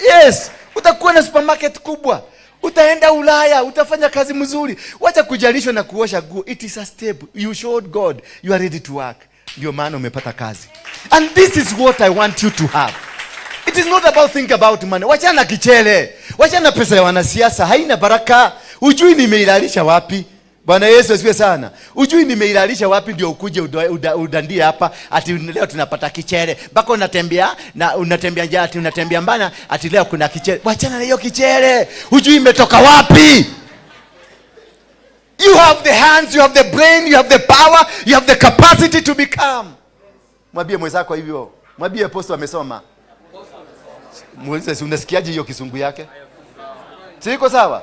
Yes, utakuwa na supermarket kubwa. Utaenda Ulaya, utafanya kazi mzuri. Wacha kujalishwa na kuosha nguo. It is a step. You showed God you are ready to work. Ndio maana umepata kazi. And this is what I want you to have. It is not about think about money. Wachana na kichele. Wachana na pesa ya wanasiasa, haina baraka. Ujui nimeilalisha wapi? Bwana Yesu asifiwe sana. Ujui nimeilalisha wapi ndio ukuje udandie hapa ati leo tunapata kichele. Mpaka unatembea na unatembea njaa, ati unatembea mbana, ati leo kuna kichele. Wachana na hiyo kichele. Ujui imetoka wapi? You have the hands, you have the brain, you have the power, you have the capacity to become. Mwambie mwenzako hivyo. Mwambie apostle amesoma. Muulize, si unasikiaje hiyo kisungu yake? Si iko sawa?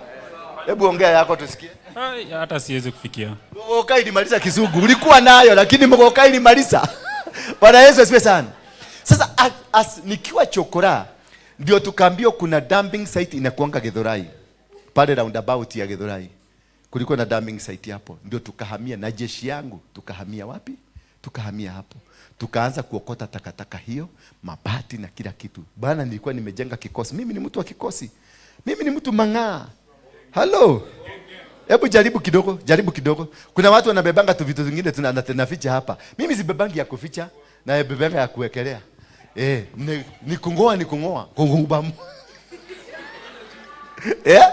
Hebu ongea yako tusikie.
Ai, hata siwezi kufikia.
Mogoka ilimaliza kizungu. Ulikuwa nayo, lakini Mogoka ilimaliza. Bwana Yesu asifiwe sana. Sasa nikiwa chokora ndio tukaambiwa kuna dumping site inakuanga Githurai. Pale roundabout ya Githurai. Kulikuwa na dumping site hapo. Ndio tukahamia na jeshi yangu, tukahamia wapi? Tukahamia hapo. Tukaanza kuokota takataka hiyo, mabati na kila kitu. Bana, nilikuwa nimejenga kikosi. Mimi ni mtu wa kikosi. Mimi ni mtu mang'aa. Hello. Hebu jaribu kidogo, jaribu kidogo. Kuna watu wanabebanga tu vitu vingine tunaficha hapa. Mimi sibebangi ya kuficha na bebanga ya kuwekelea. Eh, ni kungoa ni kungoa. Kungubamu. Eh?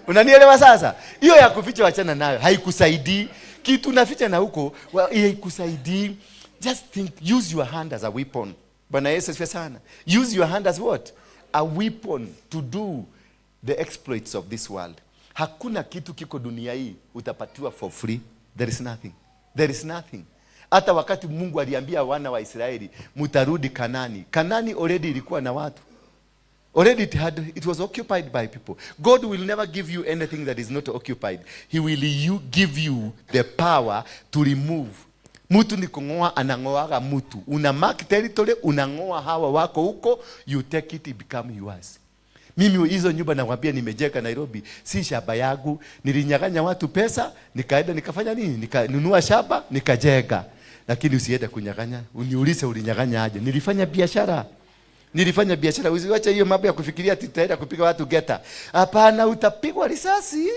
Unanielewa sasa? Hiyo ya kuficha wachana nayo, haikusaidii. Kitu unaficha na huko, haikusaidii. Just think, use your hand as a weapon. Bwana Yesu asifiwe sana. Use your hand as what? A weapon to do the exploits of this world. Hakuna kitu kiko dunia hii utapatiwa for free. There is nothing. There is nothing. Hata wakati Mungu aliambia wana wa Israeli, "Mtarudi Kanani." Kanani already ilikuwa na watu. Already it was occupied by people. God will never give you anything that is not occupied. He will give you the power to remove. Mtu ni kung'oa, anang'oaga mtu. Una mark territory, unang'oa hawa wako huko, you take it, it become yours. Mimi hizo nyumba nakwambia nimejenga Nairobi, si shamba yangu. Nilinyang'anya watu pesa, nikaenda nikafanya nini? Nikanunua shamba, nikajenga. Lakini usiende kunyang'anya, uniulize ulinyang'anya aje. Nilifanya biashara. Nilifanya biashara. Usiwache hiyo mambo ya kufikiria ati tutaenda kupiga watu geta. Hapana, utapigwa risasi.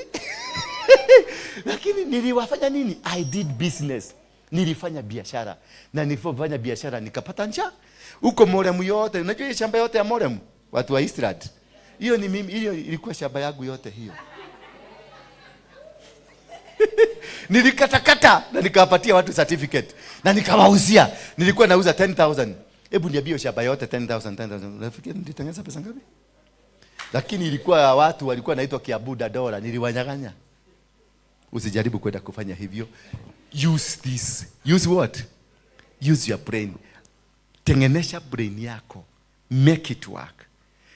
Lakini niliwafanya nini? I did business. Nilifanya biashara. Na nilipofanya biashara nikapata njaa. Huko Moremu yote, unajua hiyo shamba yote ya Moremu, watu wa Eastland. Hiyo ni mimi, hiyo ilikuwa shamba yangu yote hiyo. Nilikatakata na nikawapatia watu certificate na nikawauzia. Nilikuwa nauza 10,000. Hebu niambie, hiyo shamba yote 10,000 10,000. Unafikiri nilitengeneza pesa ngapi? Lakini ilikuwa watu walikuwa naitwa Kiambu Dandora, niliwanyang'anya. Usijaribu kwenda kufanya hivyo. Use this. Use what? Use your brain. Tengenesha brain yako. Make it work.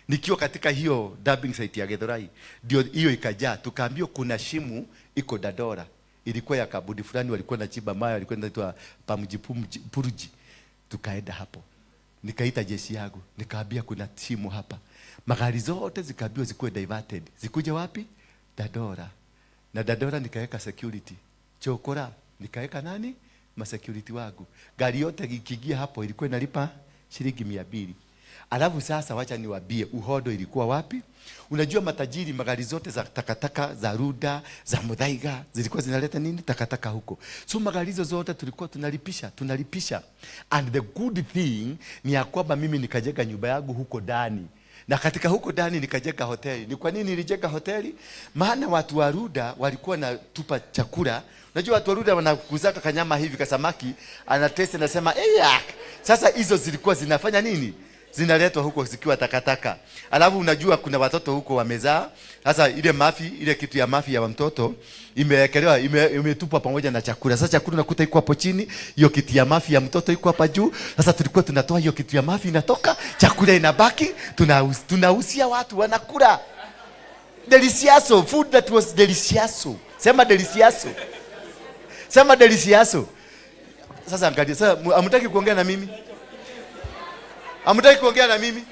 Nikiwa katika hiyo dumping site ya Githurai, ndio hiyo ikajaa, tukaambiwa kuna shimu iko Dandora, ilikuwa ya kabudi fulani, walikuwa na chimba mawe, walikuwa inaitwa Pamji Puruji. Tukaenda hapo, nikaita jeshi yangu, nikaambia kuna shimo hapa. Magari zote zikaambiwa zikuwe diverted, zikuje wapi? Dandora. Na Dandora nikaweka security chokora, nikaweka nani, ma security wangu. Gari yote ikiingia hapo ilikuwa inalipa shilingi 200. Alafu sasa wacha niwaambie uhodo ilikuwa wapi. Unajua matajiri magari zote za takataka za Ruda, za Muthaiga zilikuwa zinaleta nini? Takataka huko. So magari hizo zote tulikuwa tunalipisha. And the good thing ni ya kwamba mimi nikajenga nyumba yangu huko ndani. Na katika huko ndani nikajenga hoteli. Ni kwa nini nilijenga hoteli? Maana watu wa Ruda walikuwa na tupa chakula. Unajua watu wa Ruda wanakuzaka kanyama hivi kasamaki, anatest anasema, "Eh, sasa hizo zilikuwa zinafanya nini?" Zinaletwa huko zikiwa takataka. Alafu unajua kuna watoto huko wamezaa. Sasa ile mafi, ile kitu ya mafi ya mtoto imewekelewa, imetupwa pamoja na chakula. Sasa chakula unakuta iko hapo chini, hiyo kitu ya mafi ya mtoto iko hapa juu. Sasa tulikuwa tunatoa hiyo kitu ya mafi inatoka, chakula inabaki, tunahusia watu wanakula. Delicioso, food that was delicioso. Sema delicioso. Sema delicioso. Sasa angalia, sasa hamtaki kuongea na mimi? Hamtaki kuongea na mimi?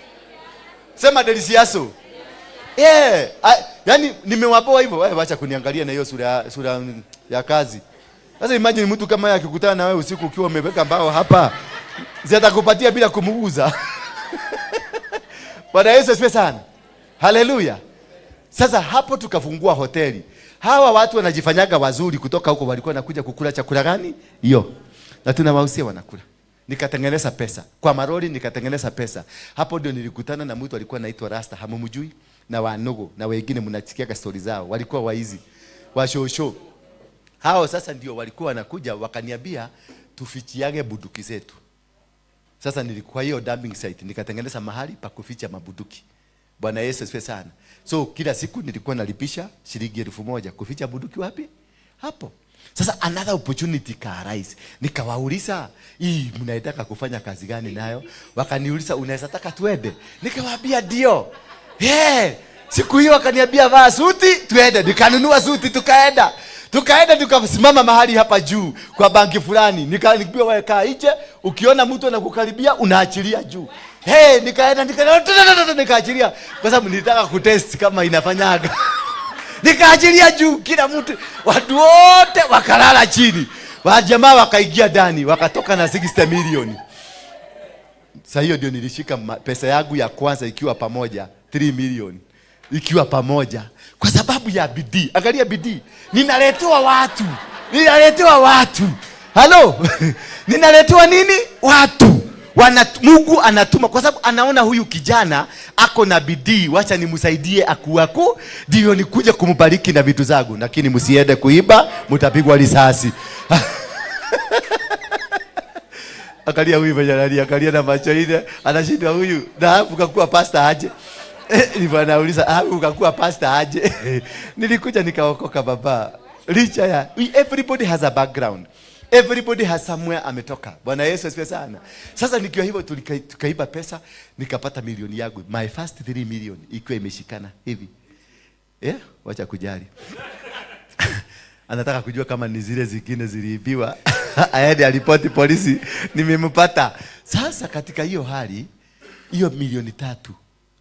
Sema delicioso. Yeah, yani nimewapoa hivyo. Wewe acha kuniangalia na hiyo sura ya kazi. Sasa imagine mtu kama yeye akikutana na wewe usiku ukiwa umeweka mbao hapa, si atakupatia bila kumuuza. Bwana Yesu asifiwe sana. Haleluya. Sasa hapo tukafungua hoteli. Hawa watu wanajifanyaga wazuri kutoka huko, walikuwa wanakuja kukula chakula gani? Hiyo. Na tunawahusia wanakula. Nikatengeneza pesa. Kwa maroli nikatengeneza pesa. Hapo ndio nilikutana na mtu alikuwa anaitwa Rasta, hamumjui? Na Wanogo na wengine mnasikiaga story zao. Walikuwa waizi. Washosho. Hao sasa ndio walikuwa wanakuja wakaniambia tufichiage bunduki zetu. Sasa nilikuwa hiyo dumping site nikatengeneza mahali pa kuficha mabunduki. Bwana Yesu asifiwe sana. So kila siku nilikuwa nalipisha shilingi 1000 kuficha bunduki wapi? Hapo. Sasa another opportunity ka arise. Nikawauliza, hii mnaitaka kufanya kazi gani nayo? Wakaniuliza unaweza taka tuende? Nikawaambia ndio. Hey, siku hiyo wakaniambia vaa suti tuende. Nikanunua suti tukaenda. Tukaenda tukasimama mahali hapa juu kwa banki fulani. Nikaambiwa wewe kaa nje, ukiona mtu anakukaribia unaachilia juu. Hey, nikaenda nikaachilia kwa sababu nilitaka kutest kama inafanyaga. Nikaachilia juu kila mtu, watu wote wakalala chini. Wajamaa wakaingia ndani, wakatoka na 60 million. Sasa hiyo ndio nilishika pesa yangu ya kwanza ikiwa pamoja 3 million. Ikiwa pamoja kwa sababu ya bidii. Angalia bidii. Ninaletewa watu. Ninaletewa watu. Halo. Ninaletewa nini? Watu. Mungu anatuma kwa sababu anaona huyu kijana ako na bidii, wacha nimsaidie akuaku ndio nikuje kumbariki na vitu zangu. Lakini msiende kuiba, mtapigwa risasi. Angalia huyu mwenye angalia na macho ile, anashindwa huyu. Na hapo kakuwa pastor aje? Nilikuwa nauliza, hapo ukakuwa pastor aje? Nilikuja nikaokoka baba. Licha ya everybody has a background. Everybody has somewhere ametoka. Bwana Yesu asifiwe sana. Sasa nikiwa hivyo tukaiba pesa, nikapata milioni yangu. My first 3 million ikiwa imeshikana hivi. Wacha kujali. Anataka kujua kama ni zile zingine ziliibiwa. Aende alipoti polisi, nimempata. Sasa katika hiyo hali, hiyo milioni 3,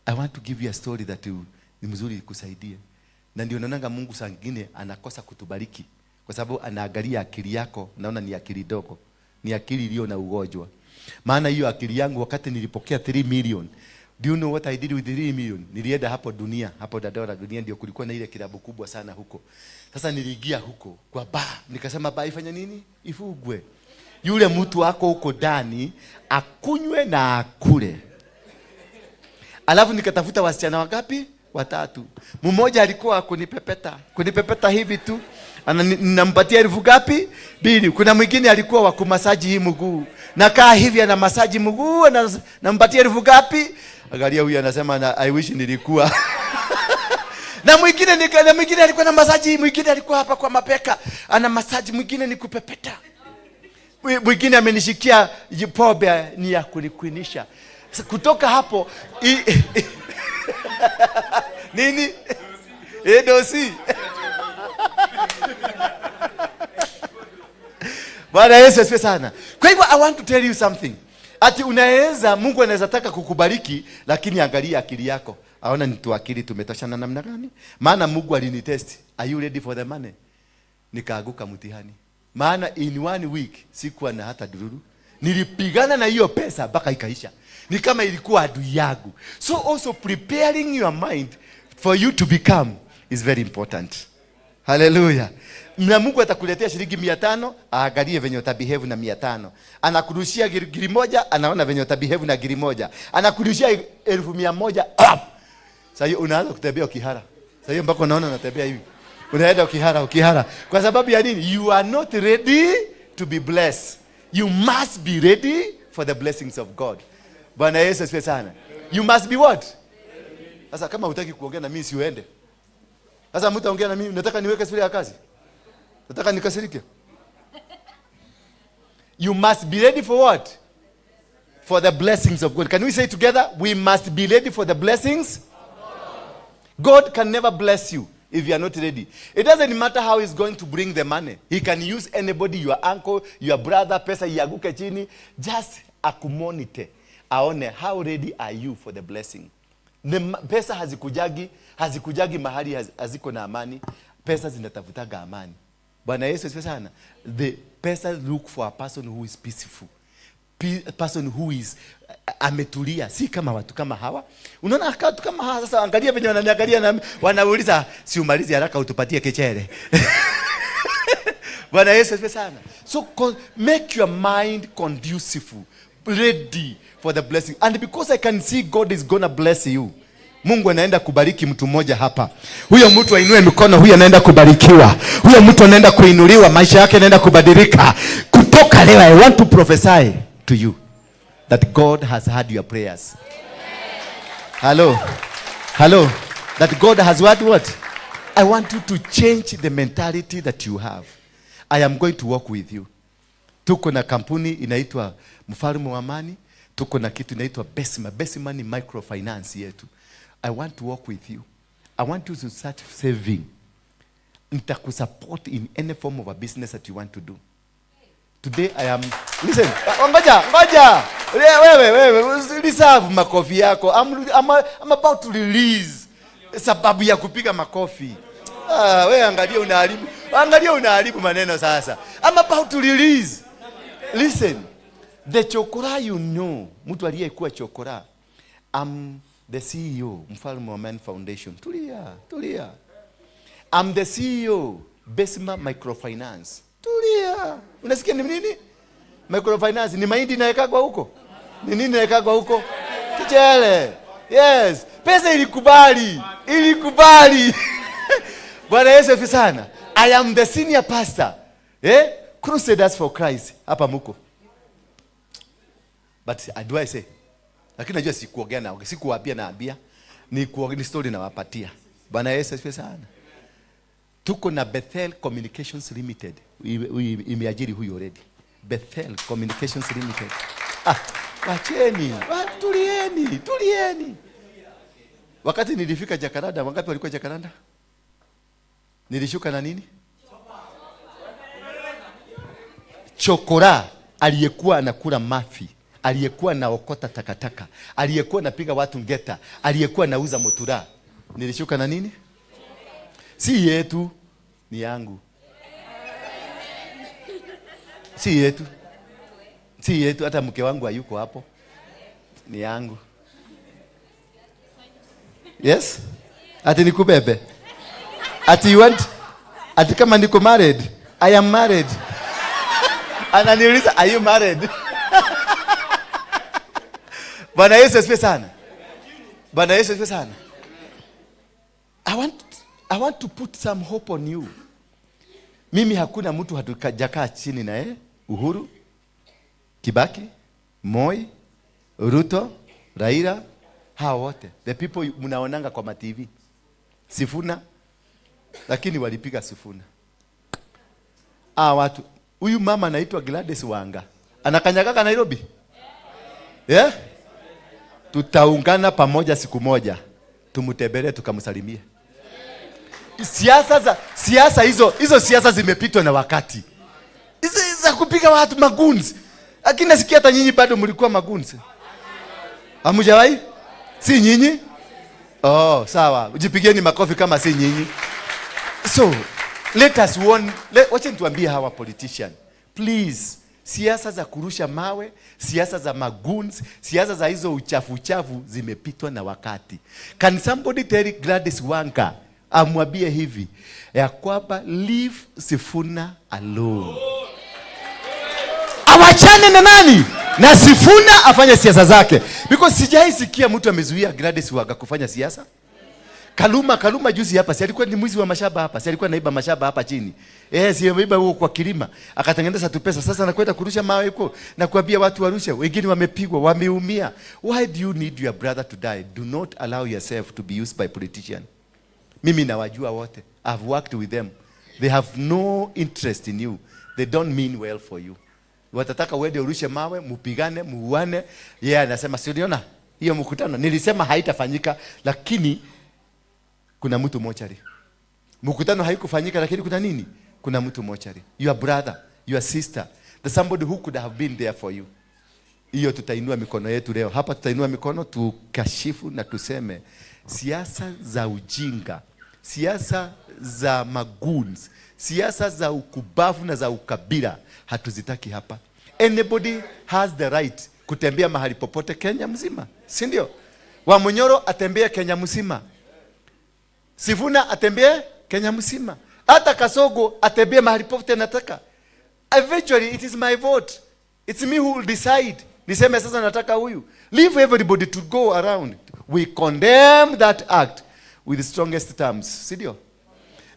I want to give you a story that ni mzuri ikusaidie. Na ndio naonanga Mungu saa nyingine anakosa kutubariki kwa sababu anaangalia akili yako, naona ni akili dogo, ni akili iliyo na ugonjwa. Maana hiyo akili yangu wakati nilipokea 3 million, do you know what I did with 3 million? Nilienda hapo Dunia, hapo Dandora Dunia ndio kulikuwa na ile kilabu kubwa sana huko. Sasa niliingia huko kwa bar, nikasema bar ifanye nini? Ifugwe. Yule mtu wako huko ndani akunywe na akule. Alafu nikatafuta wasichana wangapi? Watatu. Mmoja alikuwa kunipepeta hivi tu. Nampatia elfu ngapi? 2. Kuna mwingine alikuwa wa kumasaji hii mguu. Nakaa hivi ana masaji mguu, nampatia elfu ngapi? Angalia huyu anasema na, I wish nilikuwa. Na mwingine na mwingine alikuwa na masaji, mwingine alikuwa hapa kwa mapeka, ana masaji, mwingine ni kupepeta. Mwingine amenishikia pombe ni ya kunikwinisha. Kutoka hapo Nini? Dosi. Bwana Yesu asifiwe sana. Kwa hivyo I want to tell you something. Ati unaweza, Mungu anaweza taka kukubariki, lakini angalia akili yako. Aona ni tu akili tumetoshana namna gani? Maana Mungu alinitest. Are you ready for the money? Nikaaguka mtihani. Maana in 1 week sikuwa na hata dururu. Nilipigana na hiyo pesa mpaka ikaisha. Ni kama ilikuwa adui yangu. So also preparing your mind for you to become is very important. Hallelujah. Na Mungu atakuletea shilingi 500, aangalie venye utabehave na 500. Anakurushia giri moja, anaona venye utabehave na giri moja. Anakurushia 100,000. Sasa hiyo unaanza kutembea ukihara. Sasa hiyo mpaka unaona unatembea hivi. Unaenda ukihara, ukihara. Kwa sababu ya nini? You are not ready to be blessed. You must be ready for the blessings of God. Bwana Yesu asifiwe sana. You must be what? Sasa kama hutaki kuongea na mimi siuende. Sasa mtaongea na mimi, nataka niweke sura ya kazi. Nataka nikasirike. You must be ready for what? For the blessings of God. Can we say together? We must be ready for the blessings. God can never bless you if you are not ready. It doesn't matter how he's going to bring the money. He can use anybody, your uncle, your brother, pesa iaguke chini. Just akumonite. Aone how ready are you for the blessing. Pesa hazikujagi mahali haziko na amani. Pesa zinatafutaga amani. Bwana Yesu asifiwe sana. The pesa look for a person who is peaceful. Person who is ametulia, si kama watu kama hawa. Unaona watu kama hawa sasa, angalia venye wananiangalia na wanauliza, si umalize haraka utupatie kichere. Bwana Yesu asifiwe sana. So make your mind conducive, ready for the blessing. And because I can see God is going to bless you. Mungu anaenda kubariki mtu mmoja hapa. Huyo mtu ainue mikono, huyo anaenda kubarikiwa. Huyo mtu anaenda kuinuliwa, maisha yake yanaenda kubadilika. Kutoka leo I want to prophesy to you that God has heard your prayers. Hello. Hello. That God has heard what? I want you to change the mentality that you have. I am going to work with you. Tuko na kampuni inaitwa Mfalme wa Amani. Tuko na kitu inaitwa Besima. Besima ni microfinance yetu. I want to work with you. I want you to start saving. Nitakusupport in any form of a business that you want to do. Today I am, listen, ngoja, ngoja. Wewe, reserve makofi yako. I'm about to release sababu ya kupiga makofi. Wewe angalia unaharibu. Angalia unaharibu maneno sasa. I'm about to release. Listen, the chokora you know, mtu aliyekuwa chokora. I'm the CEO, Mfalme wa Amani Foundation. Tulia, tulia. I'm the CEO, Besima Microfinance. Tulia. Unasikia ni nini? Microfinance ni mahindi inawekagwa huko? Ni nini inawekagwa huko? Kichele. Yes. Pesa ilikubali. Ilikubali. Bwana Yesu asifiwe sana. I am the senior pastor. Crusaders for Christ. Hapa muko. But do I say? Lakini najua sikuongea nao, sikuwaambia naambia. Ni story nawapatia. Bwana Yesu asifiwe sana. Tuko na Bethel Communications Limited. Imeajiri huyu already. Bethel Communications Limited. Wacheni, tulieni, tulieni. Wakati nilifika Jakaranda, wangapi walikuwa Jakaranda? Nilishuka na nini? Chokora aliyekuwa anakula mafi, aliyekuwa anaokota takataka, aliyekuwa anapiga watu ngeta, aliyekuwa anauza mutura. Nilishuka na nini? Si yetu, ni yangu. Si yetu. Si yetu, hata mke wangu hayuko hapo. Ni yangu. Yes? Ati nikubebe. Ati you want, ati kama niko married, I am married. Ananiuliza, are you married? Bwana Yesu asifiwe sana. Bwana Yesu asifiwe sana. I want to put some hope on you. Mimi hakuna mtu hatujakaa chini na yeye. Uhuru, Kibaki, Moi, Ruto, Raila, hao wote. The people mnaonanga kwa ma-TV. Sifuna, lakini walipiga Sifuna. Watu, huyu mama anaitwa Gladys Wanga. Anakanyagaga Nairobi? Yeah? Tutaungana pamoja siku moja. Tumtembelee tukamsalimie. Siasa za siasa hizo hizo siasa zimepitwa na wakati. Hizo za kupiga watu magoons. Lakini nasikia hata nyinyi bado mlikuwa magoons. Hamjawahi? Si nyinyi? Oh, sawa. Jipigeni makofi kama si nyinyi. So, let us warn, wacha nituambie hawa politician. Please, siasa za kurusha mawe, siasa za magoons, siasa za hizo uchafu uchafu zimepitwa na wakati. Can somebody tell Gladys Wanga amwambie hivi ya kwamba leave Sifuna alone. Awachane na nani? Na Sifuna afanye siasa zake. Because sijai sikia mtu amezuia Gladys Wanga kufanya siasa. Kaluma juzi hapa, si alikuwa ni mwizi wa mashamba hapa, si alikuwa naiba mashamba hapa chini. Eh, si ameiba huko kwa kilima, akatengeneza tu pesa. Sasa anakwenda kurusha mawe huko na kuambia watu warushe. Wengine wamepigwa, wameumia. Why do you need your brother to die? Do not allow yourself to be used by politician. Mimi nawajua wote. I've worked with them. They have no interest in you. They don't mean well for you. Watataka uende urushe mawe, mupigane, muuane. Yeye anasema si uliona hiyo mkutano nilisema haitafanyika, lakini kuna mtu mochari. Mkutano haikufanyika, lakini kuna nini? Kuna mtu mochari. Your brother, your sister, the somebody who could have been there for you. Hiyo tutainua mikono yetu leo hapa, tutainua mikono tukashifu na tuseme siasa za ujinga, siasa za magoons, siasa za ukubavu na za ukabila hatuzitaki hapa. Anybody has the right kutembea mahali popote Kenya mzima, si ndio? Wamunyoro atembee Kenya mzima, Sifuna atembee Kenya mzima, hata Kasogo atembee mahali popote anataka. Eventually it is my vote. It's me who will decide. Niseme sasa nataka huyu. Leave everybody to go around. We condemn that act with the strongest terms, si ndio?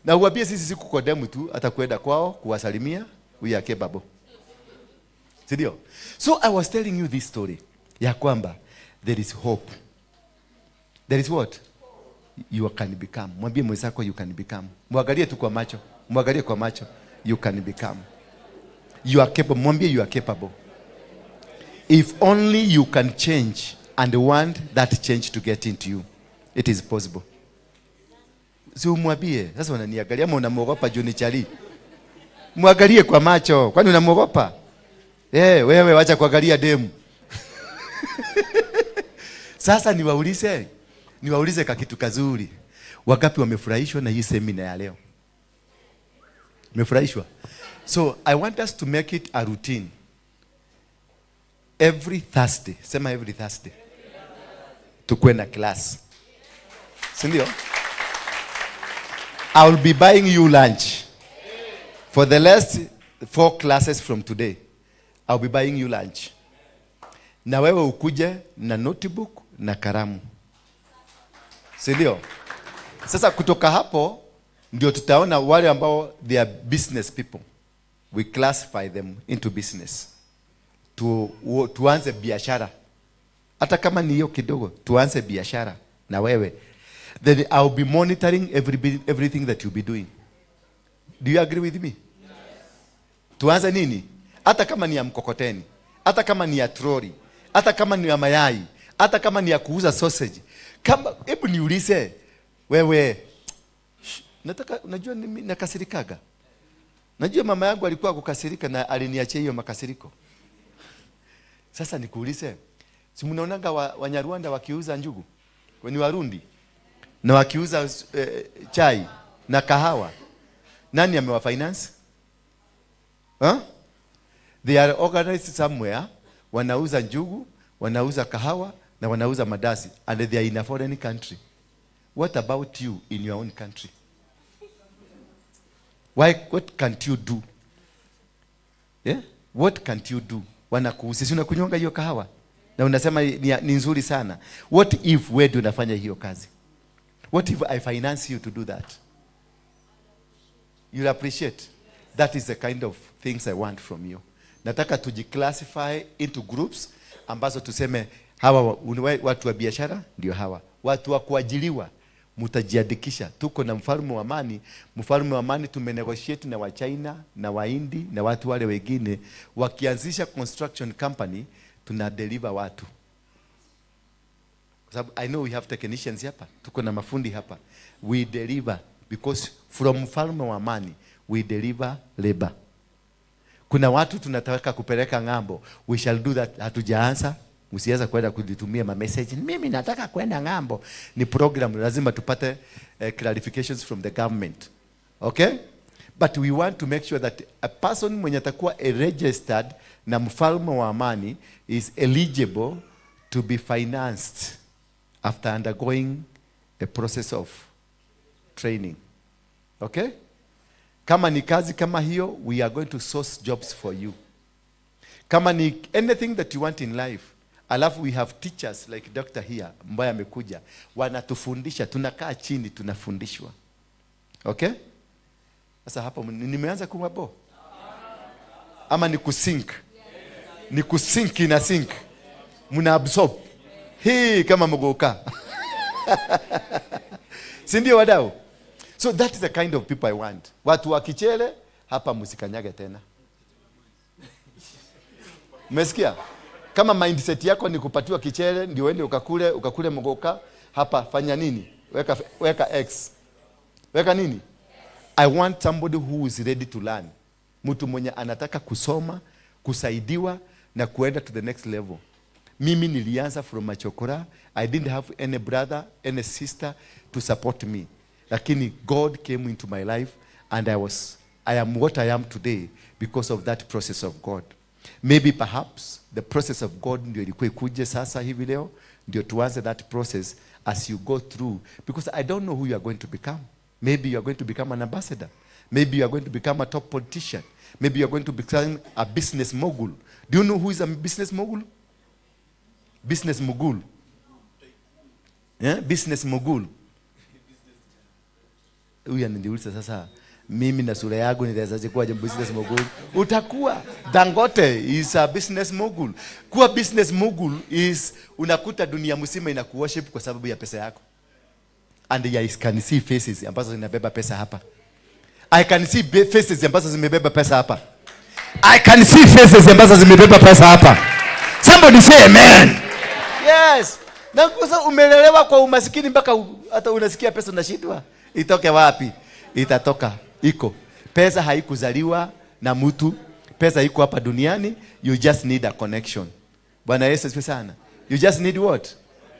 Na uambie sisi si kucondemn tu, hata kwenda kwao kuwasalimia, we are capable. Si ndio? So I was telling you this story ya kwamba there is hope. There is what? You can become. Mwambie mwenzako you can become. Mwangalie tu kwa macho. Mwangalie kwa macho. You can become. You are capable. Mwambie you are capable. If only you can change and want that change to get into you, it is possible. Si umwambie. Sasa unaniangalia ama unamwogopa juu ni chali? Mwangalie kwa macho. Kwani unamwogopa? Eh, wewe wacha kuangalia demu. Sasa niwaulize kakitu kazuri. Wangapi wamefurahishwa na hii semina ya leo? Umefurahishwa? So I want us to make it a routine. Every Thursday, sema every Thursday. Tukuwe na class. Si ndio? I will be buying you lunch. For the last 4 classes from today, I'll be buying you lunch. Na wewe ukuje na notebook na kalamu. Si ndio? Sasa kutoka hapo ndio tutaona wale ambao they are business people. We classify them into business. Tuanze biashara. Hata kama ni hiyo kidogo, tuanze biashara na wewe. Then I'll be monitoring everything that you'll be doing. Do you agree with me? Yes. Tuanze nini? Hata kama ni ya mkokoteni, hata kama ni ya troli, hata kama ni ya mayai, hata kama ni ya kuuza sausage. Kama hebu niulize wewe, nataka unajua mimi nakasirikaga. Najua mama yangu alikuwa kukasirika na aliniachia hiyo makasiriko. Sasa nikuulize, si mnaonaga Wanyarwanda wakiuza njugu? Ni Warundi. Na wakiuza chai na kahawa. Nani amewa finance? Huh? They are organized somewhere, wanauza njugu, wanauza kahawa na wanauza mandazi, and they are in a foreign country. What about you in your own country? Why, what can't you do? Yeah? What can't you do? Wanakuuza, si unakunywanga hiyo kahawa? Na unasema ni nzuri sana. What if wewe ndio unafanya hiyo kazi? What if I finance you to do that? You'll appreciate. That is the kind of things I want from you. Nataka tujiclassify into groups ambazo tuseme hawa watu wa biashara ndio hawa. Watu wa kuajiriwa mtajiandikisha. Tuko na mfalme wa amani. Mfalme wa amani tumenegotiate na wa China na Wahindi na watu wale wengine. Wakianzisha construction company tuna deliver watu. Kwa sababu I know we have technicians hapa, tuko na mafundi hapa. We deliver because from Mfalme wa Amani we deliver labor. Kuna watu tunataka kupeleka ng'ambo, we shall do that. Hatujaanza, msianza kwenda kulitumia ma message, mimi nataka kwenda ng'ambo. Ni program, lazima tupate clarifications from the government. Okay? But we want to make sure that a person mwenye atakuwa a registered na Mfalme wa Amani is eligible to be financed after undergoing a process of training. Okay? Kama ni kazi kama hiyo, we are going to source jobs for you. Kama ni anything that you want in life, alafu we have teachers like doctor here ambaye amekuja, wanatufundisha, tunakaa chini tunafundishwa. Okay? Sasa hapo nimeanza kuwabore ama ni kusink? Ni kusink, ina sink. Mna absorb. Hii kama mgoka. Si ndio wadau? So that is the kind of people I want. Watu wa kichele hapa msikanyage tena. Umesikia? Kama mindset yako ni kupatiwa kichele ndio uende ukakule mgoka, hapa fanya nini? Weka X. Weka nini? I want somebody who is ready to learn. Mtu mwenye anataka kusoma, kusaidiwa na kuenda to the next level. Mimi nilianza from machokora. I didn't have any brother, any sister to support me. Lakini God came into my life and I am what I am today because of that process of God. Maybe perhaps the process of God ndio ilikuwa ikuje sasa hivi leo, ndio tuanze that process as you go through, because I don't know who you are going to become. Maybe you are going to become an ambassador. Maybe you are going to become a top politician. Maybe you are going to become a business mogul. Do you know who is a business mogul? Business mogul. Yeah? Business mogul. Huyu ananiuliza sasa, mimi na sura yangu nitawezaje kuwa business mogul? Utakuwa. Dangote is a business mogul. Kuwa business mogul is unakuta dunia mzima inakuworship kwa sababu ya pesa yako. And I can see faces ambazo zinabeba pesa hapa. I can see faces ambazo zimebeba pesa hapa. I can see faces ambazo zimebeba pesa hapa. Somebody say amen. Yes. Na kwa umelelewa kwa umasikini mpaka hata unasikia pesa unashindwa. Itoke wapi? Itatoka. Iko. Pesa haikuzaliwa na mtu. Pesa iko hapa duniani. You just need a connection. Bwana Yesu asifiwe sana. You just need what?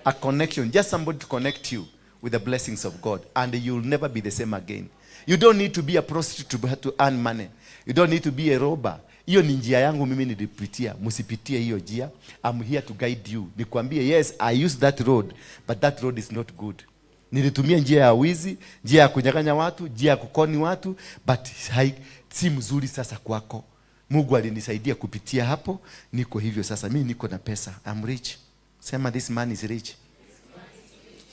A connection. Just somebody to connect you with the blessings of God. And you'll never be the same again. You don't need to be a prostitute to earn money. You don't need to be a robber. Hiyo ni njia yangu mimi nilipitia. Msipitie hiyo njia. I'm here to guide you. Nikwambie, yes, I used that road, but that road is not good. Nilitumia njia ya wizi, njia ya kunyang'anya watu, njia ya kukoni watu, but si mzuri sasa kwako. Mungu alinisaidia kupitia hapo, niko hivyo sasa. Mimi niko na pesa. I'm rich. Sema, this man is rich.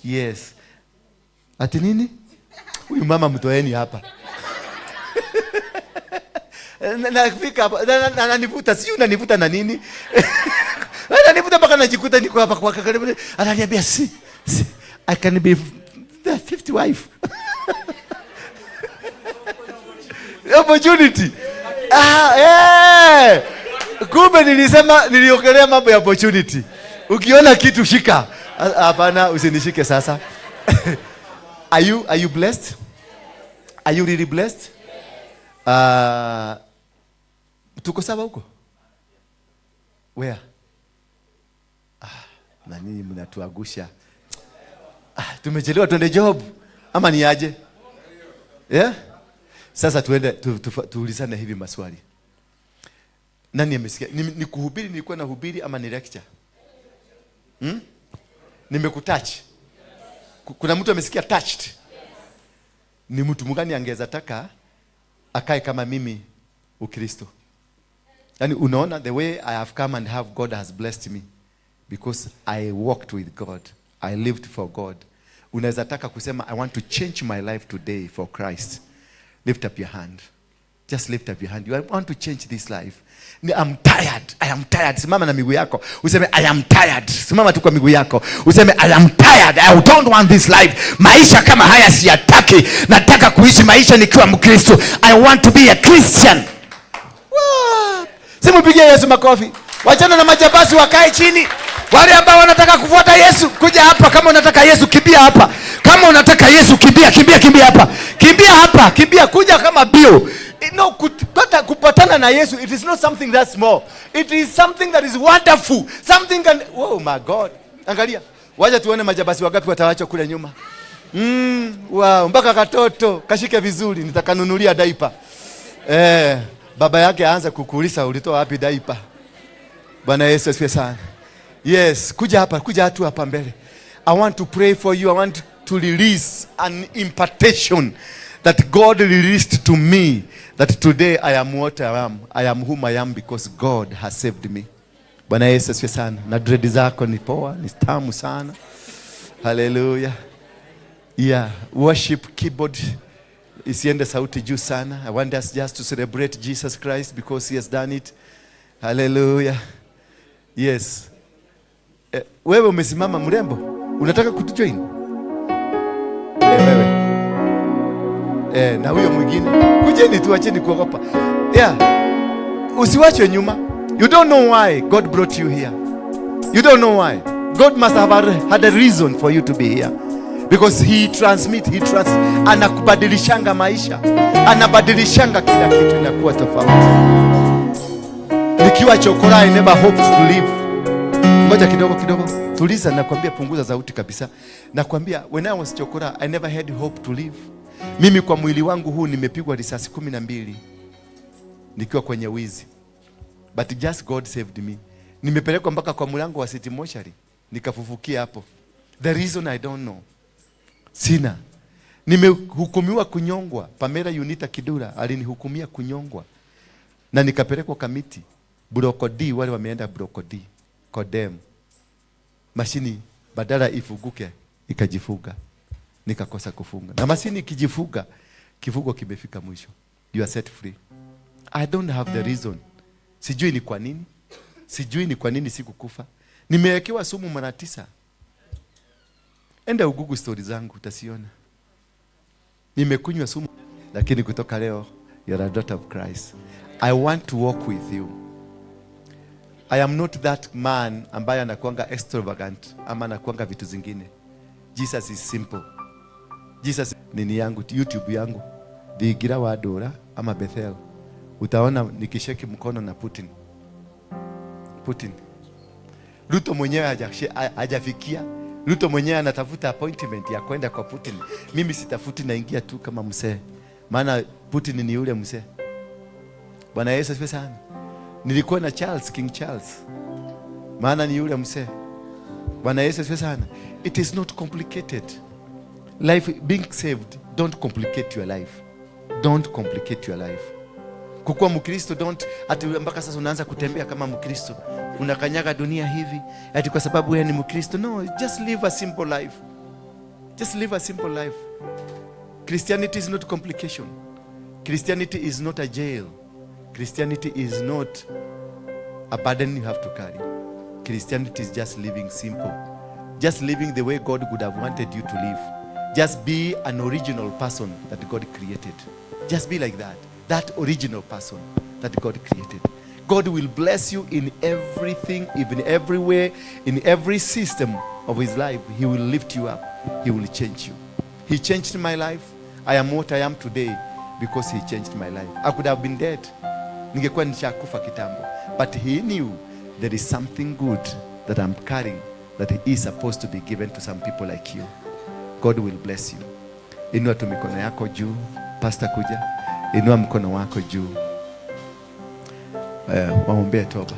Yes. Ati nini? Huyu mama mtoeni hapa. Nafika hapa, ananivuta, sijui unanivuta na nini? Ananivuta mpaka najikuta niko hapa kwa karibu. Ananiambia, si, I can be the 50 wife. Opportunity. Kumbe niliongelea mambo ya opportunity. Ukiona kitu shika. Hapana, usinishike sasa. Are you blessed? Are you really blessed? Tuko sawa huko? Where? Na nini mnatuagusha? Tumechelewa tuende job ama ni aje? Yeah? Sasa tuende tuulizane hivi maswali. Nani amesikia? Ni kuhubiri, nilikuwa nahubiri ama ni lecture? Nimekutouch. Kuna mtu amesikia touched? Ni mtu mgani angeza taka akae kama mimi Ukristo? Yaani unaona the way I have come and have God has blessed me because I walked with God. I lived for God. Unaweza taka kusema I want to change my life today for Christ. Lift up your hand. Just lift up your hand. You want to change this life. I'm tired. I am tired. Simama na miguu yako. Useme I am tired. Simama tu kwa miguu yako. Useme I am tired. I don't want this life. Maisha kama haya siyataki. Nataka kuishi maisha nikiwa Mkristo. I want to be a Christian. What? Simupigie Yesu makofi. Wachana na majabasi wakae chini. Wale ambao wanataka kufuata Yesu, kuja hapa. Kama unataka Yesu, kimbia hapa. Kama unataka Yesu, kimbia, kimbia, kimbia hapa. Kimbia hapa, kimbia, kuja kama bio. No, kupatana na Yesu, it is not something that small. It is something that is wonderful. Something can, oh my God. Angalia, wacha tuone majabasi wangapi watawachwa kule nyuma. Wow, mpaka katoto kashike vizuri, nitakanunulia diaper. Baba yake aanza kukuuliza, ulitoa wapi diaper? Bwana Yesu asifiwe sana. Yes, kuja hapa, kuja tu hapa mbele. I want to pray for you. I want to release an impartation that God released to me, that today I am what I am. I am whom I am because God has saved me. Bwana Yesu asifiwe sana. Na dread zako ni poa, ni tamu sana. Hallelujah. Yeah, worship keyboard isiende sauti juu sana. I want us just to celebrate Jesus Christ because he has done it. Hallelujah. Yes. Wewe umesimama mrembo, unataka kutujoin? Wewe. Na huyo mwingine. Kujeni tu, acheni kuogopa. Yeah. Usiwachwe nyuma. You don't know why God brought you here. You don't know why. God must have had a reason for you to be here. Because he transmit, anakubadilishanga maisha. Anabadilishanga kila kitu, inakuwa tofauti. Nikiwa chokora, I never hoped to live. Ngoja kidogo kidogo. Tuliza, nakwambia punguza sauti kabisa. Nakwambia when I was chokora, I never had hope to live. Mimi kwa mwili wangu huu nimepigwa risasi 12 nikiwa kwenye wizi. But just God saved me. Nimepelekwa mpaka kwa mlango wa City Mortuary, nikafufukia hapo. The reason I don't know. Sina. Nimehukumiwa kunyongwa. Pamela Yunita Kidura alinihukumia kunyongwa. Na nikapelekwa Kamiti. Block D, wale wameenda Block D. Kodem. Mashini badala ifunguke ikajifunga. Nikakosa kufunga. Na mashini ikijifunga, kifungo kimefika mwisho. You are set free. I don't have the reason. Sijui ni kwa nini. Sijui ni kwa nini sikukufa. Nimewekewa sumu mara 9. Enda ugugu story zangu utasiona. Nimekunywa sumu, lakini kutoka leo you are a daughter of Christ. I want to walk with you. I am not that man ambaye anakuanga extravagant ama anakuanga vitu zingine. Jesus is simple. Jesus nini yangu, YouTube yangu, Thigira wa Ndura ama Bethel. Utaona nikisheki mkono na Putin. Putin. Ruto mwenyewe hajafikia. Ruto mwenyewe anatafuta appointment ya kwenda kwa Putin. Mimi sitafuti, naingia tu kama mzee. Maana Putin ni yule mzee. Bwana Yesu asifiwe sana. Nilikuwa na Charles, King Charles. Maana ni yule mzee. Bwana Yesu asifiwe sana. It is not complicated. Life, being saved, don't complicate your life. Don't complicate your life. Kukuwa Mkristo, don't ati mpaka sasa unaanza kutembea kama Mkristo. Unakanyaga dunia hivi ati kwa sababu wewe ni Mkristo. No, just live a simple life. Just live a simple life. Christianity is not complication. Christianity is not a jail. Christianity is not a burden you have to carry. Christianity is just living simple. Just living the way God would have wanted you to live. Just be an original person that God created. Just be like that. That original person that God created. God will bless you in everything, even every way, in every system of his life. He will lift you up. He will change you. He changed my life. I am what I am today because he changed my life. I could have been dead. Ningekuwa nishakufa kitambo. But he knew there is something good that I'm carrying that is supposed to be given to some people like you. God will bless you. Inua tu mikono yako juu. Pastor kuja. Inua mkono wako juu. Waombee toba.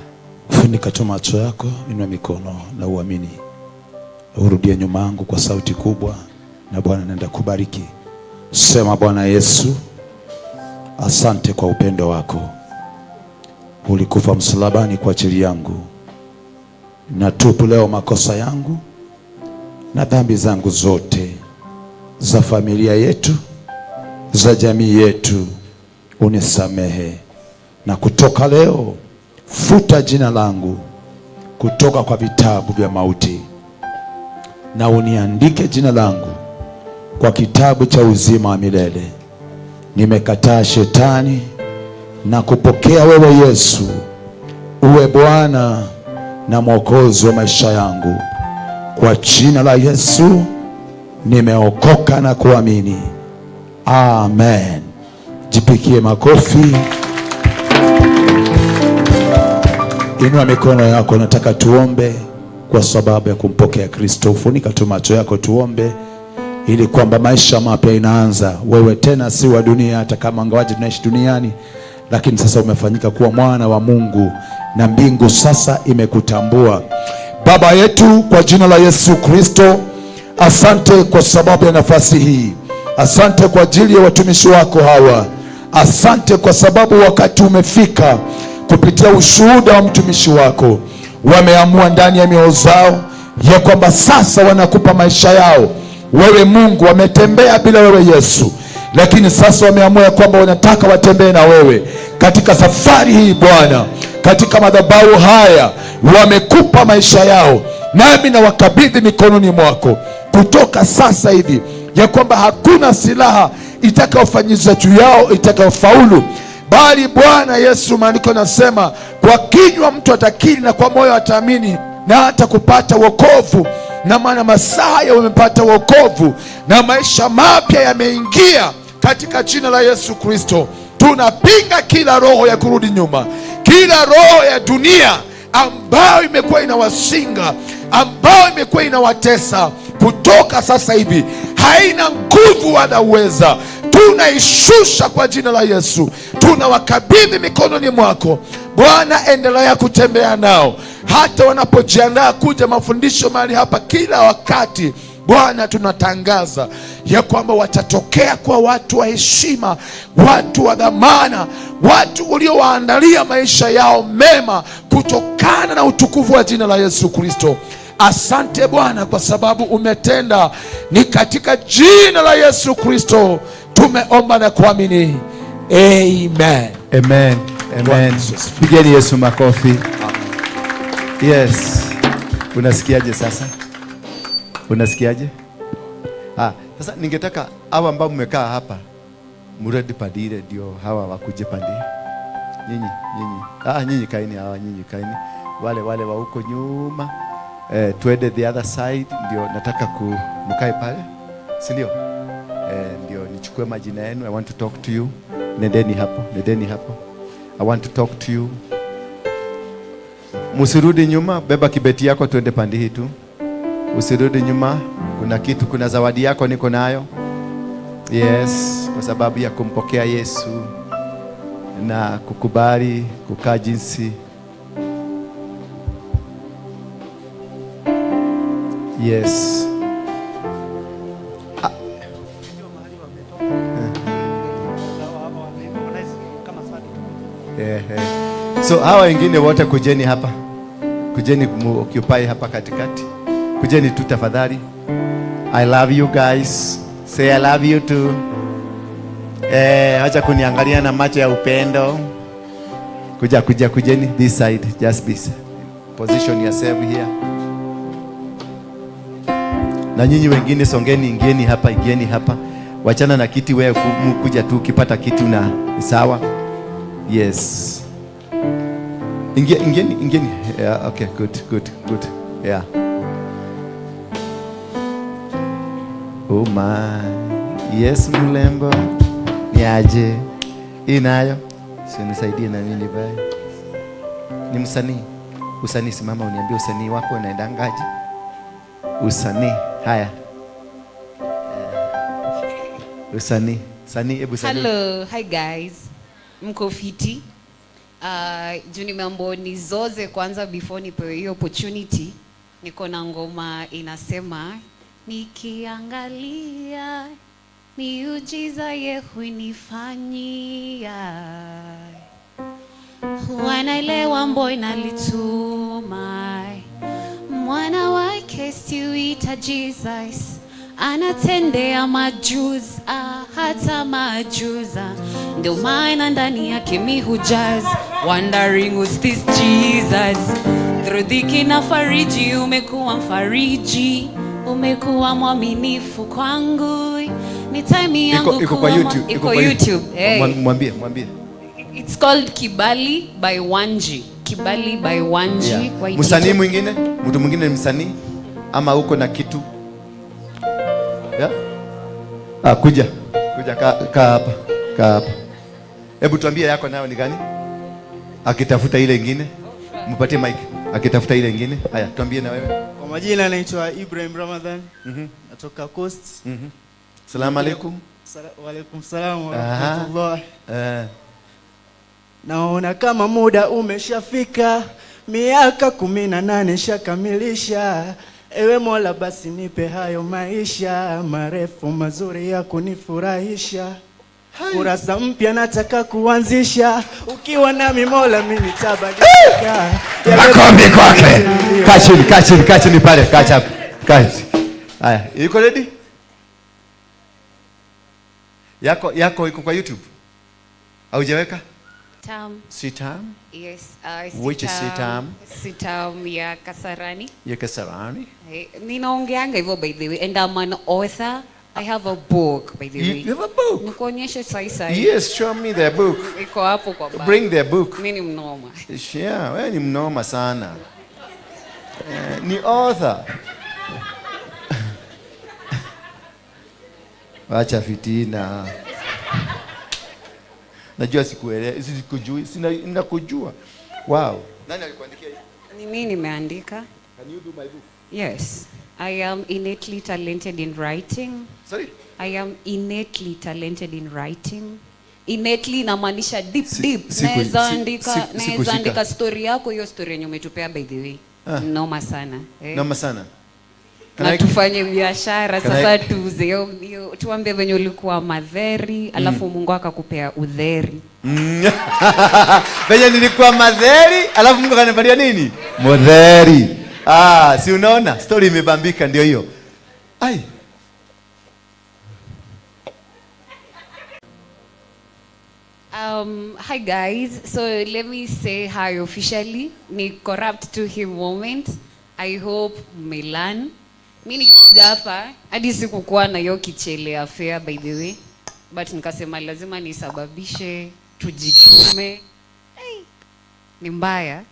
Funika tu macho yako, inua mikono na uamini. Urudie nyuma yangu kwa sauti kubwa, na Bwana anaenda kubariki. Sema, Bwana Yesu, asante kwa upendo wako. Ulikufa msalabani kwa ajili yangu. Natubu leo makosa yangu na dhambi zangu zote, za familia yetu, za jamii yetu, unisamehe. Na kutoka leo futa jina langu kutoka kwa vitabu vya mauti, na uniandike jina langu kwa kitabu cha uzima wa milele. Nimekataa shetani na kupokea wewe Yesu, uwe Bwana na Mwokozi wa maisha yangu. Kwa jina la Yesu nimeokoka na kuamini. Amen. Jipikie makofi. Inua mikono yako, nataka tuombe kwa sababu ya kumpokea Kristo. Funika tu macho yako tuombe, ili kwamba maisha mapya inaanza. Wewe tena si wa dunia, hata kama ingawaje tunaishi duniani, lakini sasa umefanyika kuwa mwana wa Mungu na mbingu sasa imekutambua. Baba yetu, kwa jina la Yesu Kristo, asante kwa sababu ya nafasi hii. Asante kwa ajili ya watumishi wako hawa. Asante kwa sababu wakati umefika, kupitia ushuhuda wa mtumishi wako wameamua ndani ya mioyo zao ya kwamba sasa wanakupa maisha yao wewe Mungu. Wametembea bila wewe Yesu, lakini sasa wameamua ya kwamba wanataka watembee na wewe katika safari hii Bwana, katika madhabahu haya wamekupa maisha yao, nami nawakabidhi mikononi mwako kutoka sasa hivi, ya kwamba hakuna silaha itakayofanyizwa juu yao itakayofaulu, bali Bwana Yesu, maandiko nasema kwa kinywa mtu atakiri na kwa moyo ataamini na hata kupata wokovu. Na maana masaa ya wamepata wokovu na maisha mapya yameingia katika jina la Yesu Kristo. Tunapinga kila roho ya kurudi nyuma, kila roho ya dunia ambayo imekuwa inawasinga, ambayo imekuwa inawatesa, kutoka sasa hivi haina nguvu wala uweza. Tunaishusha kwa jina la Yesu, tunawakabidhi mikononi mwako Bwana. Endelea kutembea nao hata wanapojiandaa kuja mafundisho mahali hapa kila wakati. Bwana, tunatangaza ya kwamba watatokea kwa watu wa heshima, watu wa dhamana, watu uliowaandalia maisha yao mema kutokana na utukufu wa jina la Yesu Kristo. Asante Bwana kwa sababu umetenda. Ni katika jina la Yesu Kristo tumeomba na kuamini. Amen.
Amen. Amen. Pigeni Yesu makofi. Yes. Unasikiaje sasa? Unasikiaje? Sasa ningetaka hawa ambao mmekaa hapa murudi padire, ndio hawa wakuje pandire. Nyinyi, nyinyi. Nyinyi kaini hawa, nyinyi kaini. Wale wa huko nyuma. Tuende the other side, ndio nataka mkae pale. Si ndio? Ndio nichukue majina yenu. I want to talk to you. Nendeni hapo, nendeni hapo. I want to talk to you. Musirudi nyuma, beba kibeti yako tuende pande hii tu. Usirudi nyuma, kuna kitu, kuna zawadi yako niko nayo. Yes, kwa sababu ya kumpokea Yesu na kukubali kukaa jinsi. Yes. So hawa wengine wote kujeni hapa. Kujeni occupy hapa katikati. Kujeni tu tafadhali. I love you guys. Say I love you too. Acha kuniangalia na macho ya upendo. Kuja, kuja, kujeni this side. Just be position yourself here. Na nyinyi wengine songeni, ingieni hapa, ingieni hapa. Wachana na kiti wewe, kuja tu ukipata kiti una sawa. Yes. Ingia, ingieni, ingieni. Yeah, okay, good, good, good. Yeah. Oh my. Yes, mlembo. Niaje. Inayo. Si unisaidie na mimi bye. Ni msanii. Usanii, simama uniambie usanii wako unaendangaje? Usanii. Haya. Usanii. Sanii, hebu sanii.
Hello, hi guys. Mko fiti? Juu nimeambiwa nizoze kwanza before nipewe hiyo opportunity. Niko na ngoma inasema nikiangalia miujiza ye hunifanyia, wanaelewa mbona nalituma mwana wake siuita Jesus, anatendea majuza hata majuza, ndio maana ndani yake mi hujaz, wondering who's this Jesus. Through dhiki na fariji umekuwa mfariji, umekuwa mwaminifu kwangu. Ni time yangu
Iko kwa
kuwa
YouTube,
iko
iko kwa
YouTube. Hey.
Mwambie, mwambie.
It's called Kibali by Wanji. Kibali by Wanji.
Yeah.
YT.
Msanii mwingine? Mtu mwingine ni msanii ama uko na kitu? Yeah? Ah, kuja. Kuja kaa hapa. Kaa hapa. Hebu tuambie yako nayo ni gani? Akitafuta ile ingine. Mpatie mic. Akitafuta ile ingine. Haya, tuambie na wewe.
Kwa majina naitwa Ibrahim Ramadhan. Natoka Coast.
Salaam alaikum.
Wa alaikum salam wa
Aha.
rahmatullah.
Eh.
Naona kama muda umeshafika, miaka 18 shakamilisha. Ewe Mola, basi nipe hayo maisha marefu mazuri ya kunifurahisha. Kurasa mpya nataka kuanzisha, ukiwa nami Mola mimi nitabadilika.
Makofi kwake. Kaa chini, kaa chini, kaa chini pale, kaa chini. Kaa chini. Haya, iko ready? Yako iko kwa YouTube? Haujaweka?
Tam.
Sitam?
Yes,
Which is Sitam?
Sitam ya Kasarani.
Ya Kasarani?
Eh, ninaongeanga hivyo by the way, and I'm an author. I have a book by the way.
You have a book?
Nikuonyeshe sai sai.
Yes, show me the book.
Iko hapo kwa bag.
Bring the book.
Mimi ni mnoma.
Yeah, wewe ni mnoma sana. Eh, ni author. Wacha fitina. Najua sikuelewi, sikujui, sina nakujua. Wow. Nani alikuandikia hii?
Ni mimi nimeandika.
Can you do my book?
Yes. I am innately talented in writing.
Sorry?
I am innately talented in writing. Innately inamaanisha deep deep. Naweza andika, naweza
sikushika.
andika story yako, hiyo story yenye umetupea by the way.
Ah.
Noma sana. Eh.
Noma sana. Can
Na tufanye biashara
Can
sasa, tuuze tuambie venye ulikuwa madheri, alafu Mungu akakupea udheri.
Venye nilikuwa madheri, alafu Mungu akanipatia nini? Mudheri. Ah, si unaona? Story imebambika ndio hiyo. Ai.
Hi guys, so let me say hi officially. Ni corrupt to him moment. I hope mmelearn. Mi nikikuja hapa hadi sikukuwa na hiyo kichele affair by the way, but nikasema lazima nisababishe tujitume. Hey, ni mbaya,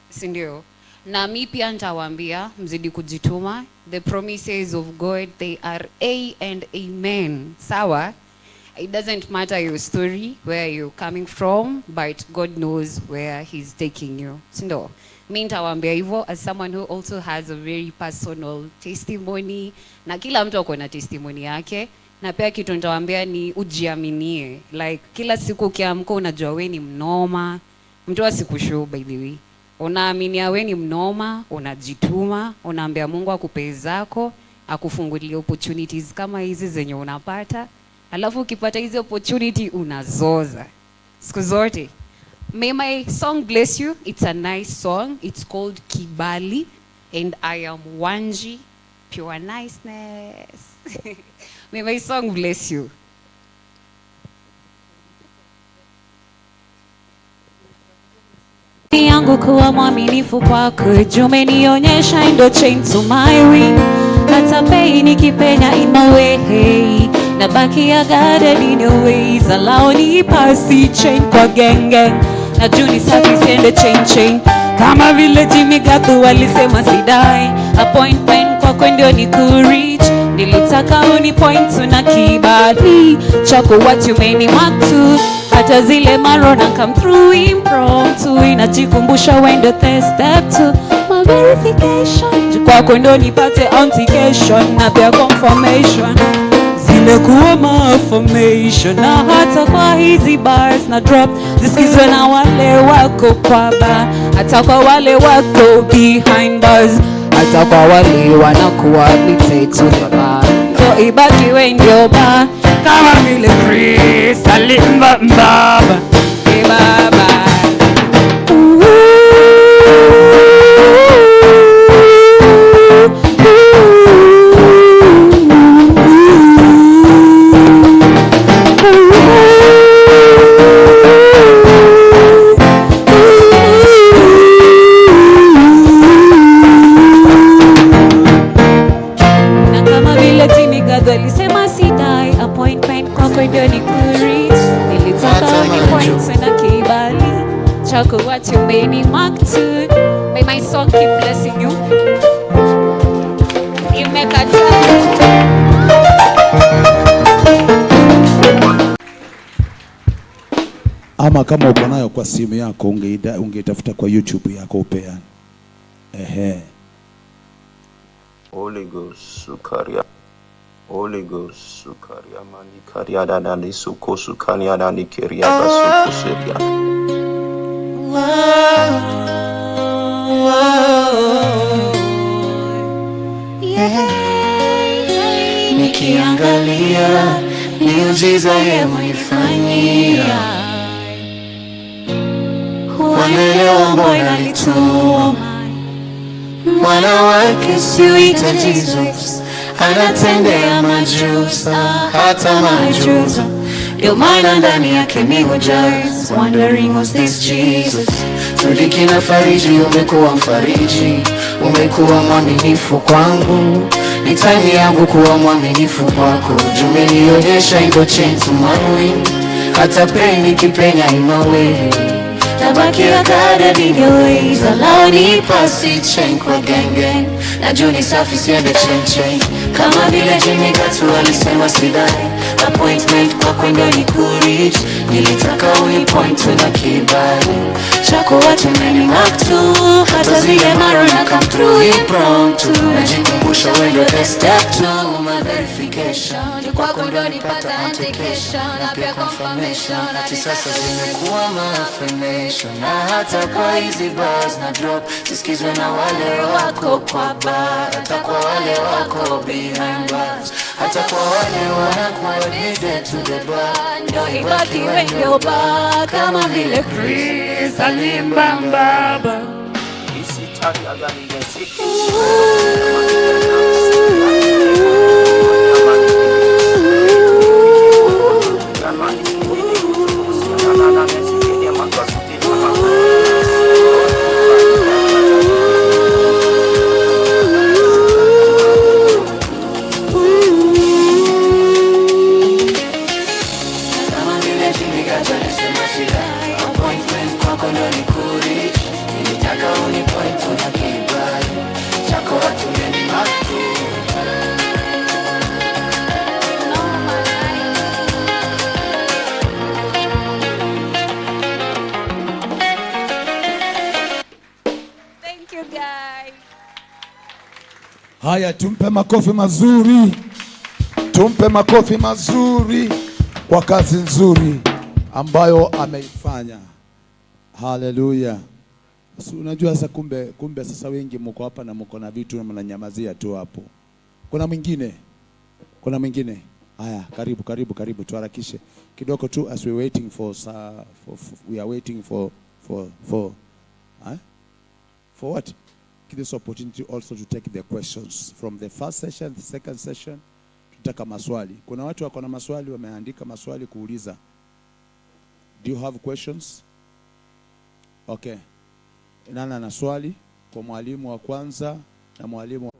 si ndio? Na mi pia nitawaambia mzidi kujituma. The promises of God, they are a and amen. Sawa? It doesn't matter your story, where you're coming from, but God knows where he's taking you. Si ndio? Mi nitawaambia hivyo as someone who also has a very personal testimony, na kila mtu ako na testimony yake. Na pia kitu nitawaambia ni ujiaminie. Like kila siku ukiamka unajua we ni mnoma. Mtu asikushow by the way. Unaaminia we ni mnoma, unajituma, unaambia Mungu akupe zako, akufungulie opportunities kama hizi zenye unapata. Alafu ukipata hizi opportunity unazoza. Siku zote. May my song bless you. It's a nice song. It's called Kibali, and I am Wanji, pure niceness. May my song bless you.
Yangu kuwa mwaminifu kwako, juu umenionyesha ndo chain to my wing. Hata pain ikipenya in my way, nabaki ya guarded in your ways. Allow ni pasi chain kwa gang gang, na juu ni safi siende chain chain. Kama vile Jimmy Gathu alisema sidai appointment kwako ndio ni kureach. Nilitaka uni point na kibali chako what you made me want to. Hata zile maro na come through impromptu, inajikumbusha when the test step to my verification. Kwako ndo nipate authentication na pia confirmation. Zimekuwa malformation na hata kwa hizi bars na drop zisikizwe na wale wako kwa bar, hata kwa wale wako behind bars, hata kwa wale wanakuwa admitted to the bar. So ibaki we ndio bar kama vile Chris alimba mbaba. Hey baba. Na kama vile Jimmy Gathu alisema sidai appointment kwako ndio ni kureach. Nilitaka ni point
Ama kama uko nayo kwa simu yako ungeitafuta kwa YouTube yako upeane. Ehe.
Holy Ghost, Sukaria. Holy Ghost, Sukaria mani karia dani suko sukania dani keria basuko seria.
Nikiangalia miujiza yeye hunifanyia, wanaelewa mbona alituma mwana wake, siuita Jesus, anatendea majusa hata majuza, ndio maana ndani yake mi hujaza, wondering who's this Jesus. Tudiki na fariji, umekuwa mfariji, umekuwa mwaminifu kwangu, ni time yangu kuwa mwaminifu kwako, jumenionyesha iko chain to my wing, hata pain ikipenya in my way, tabakia guided in your ways, allow nipasi chain kwa gang gang, na juu ni safi siende chain chain, kama vile Jimmy Gatu alisema sidai appointment kwako ndio ni kureach, nilitaka unipoint na kibali chako watu many mark tu, hata zile mara na come through impromptu, najikumbusha wewe ndio the step to my verification, ni kwako ndio nipata antication na pia confirmation, ati sasa zimekuwa my affirmation, na hata kwa hizi bars na drop sisikizwe na wale wako kwa bar, hata kwa wale wako behind bars, hata kwa wale wanakuwa addicted to the bar,
Ndo ibaki wewe bar kama vile Chris alimbamba.
Kama vile Jimmy Gatu alisema sidai appointment kwako ndo ni kureach, nilitaka unipoint na kibali chako watu many mark tu.
Thank you guys.
Haya, tumpe makofi mazuri, tumpe makofi mazuri kwa kazi nzuri ambayo ameifanya. Haleluya. Si unajua sasa, kumbe sasa wengi mko hapa na mko na vitu na mnanyamazia tu hapo. Kuna mwingine? Kuna mwingine? Haya, karibu karibu karibu, tuharakishe kidogo tu as we waiting for, we are waiting for eh? For what? This opportunity also to take the questions from the first session, the second session. Tutaka maswali. Kuna watu wako na maswali, wameandika maswali kuuliza. Do you have questions? Okay. Nani ana swali kwa mwalimu wa kwanza na mwalimu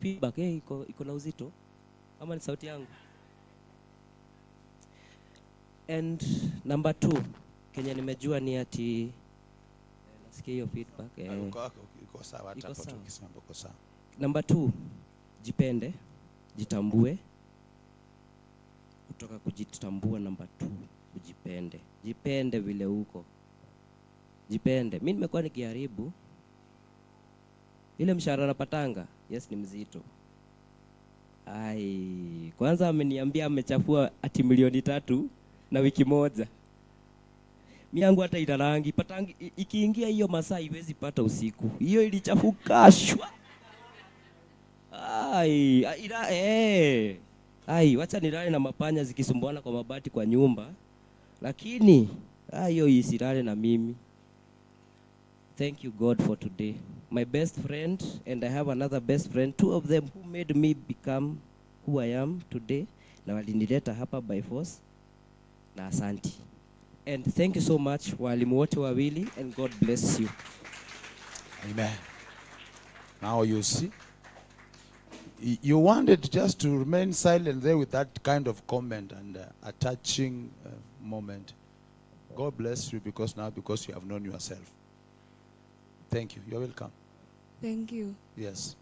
Feedback iko na uzito ama ni sauti yangu? And number 2, Kenya nimejua ni ati nasikia hiyo feedback.
Iko sawa, hata
Iko
hapo
sawa.
tukisema iko sawa.
Number 2, jipende, jitambue. Kutoka kujitambua, number 2, ujipende. Jipende vile uko. Jipende. Mimi nimekuwa nikiharibu ile mshahara napatanga. Yes, ni mzito. Ai, kwanza ameniambia amechafua ati 3 milioni na wiki moja. Mi yangu hata itarangi patangi, ikiingia hiyo masaa iwezi pata usiku. Hiyo ilichafuka shwa. Ai, ila Ai, wacha nilale na mapanya zikisumbuana kwa mabati kwa nyumba. Lakini hiyo isilale na mimi. Thank you God for today. My best friend, and I have another best friend, two of them who made me become who I am today. Na walinileta hapa by force. Na asanti. And thank you so much walimu wote wawili, and God bless you.
Amen. Now you see, you wanted just to remain silent there with that kind of comment and a touching moment. God bless you because now, because you have known yourself. Thank you. You're welcome.
Thank you.
Yes.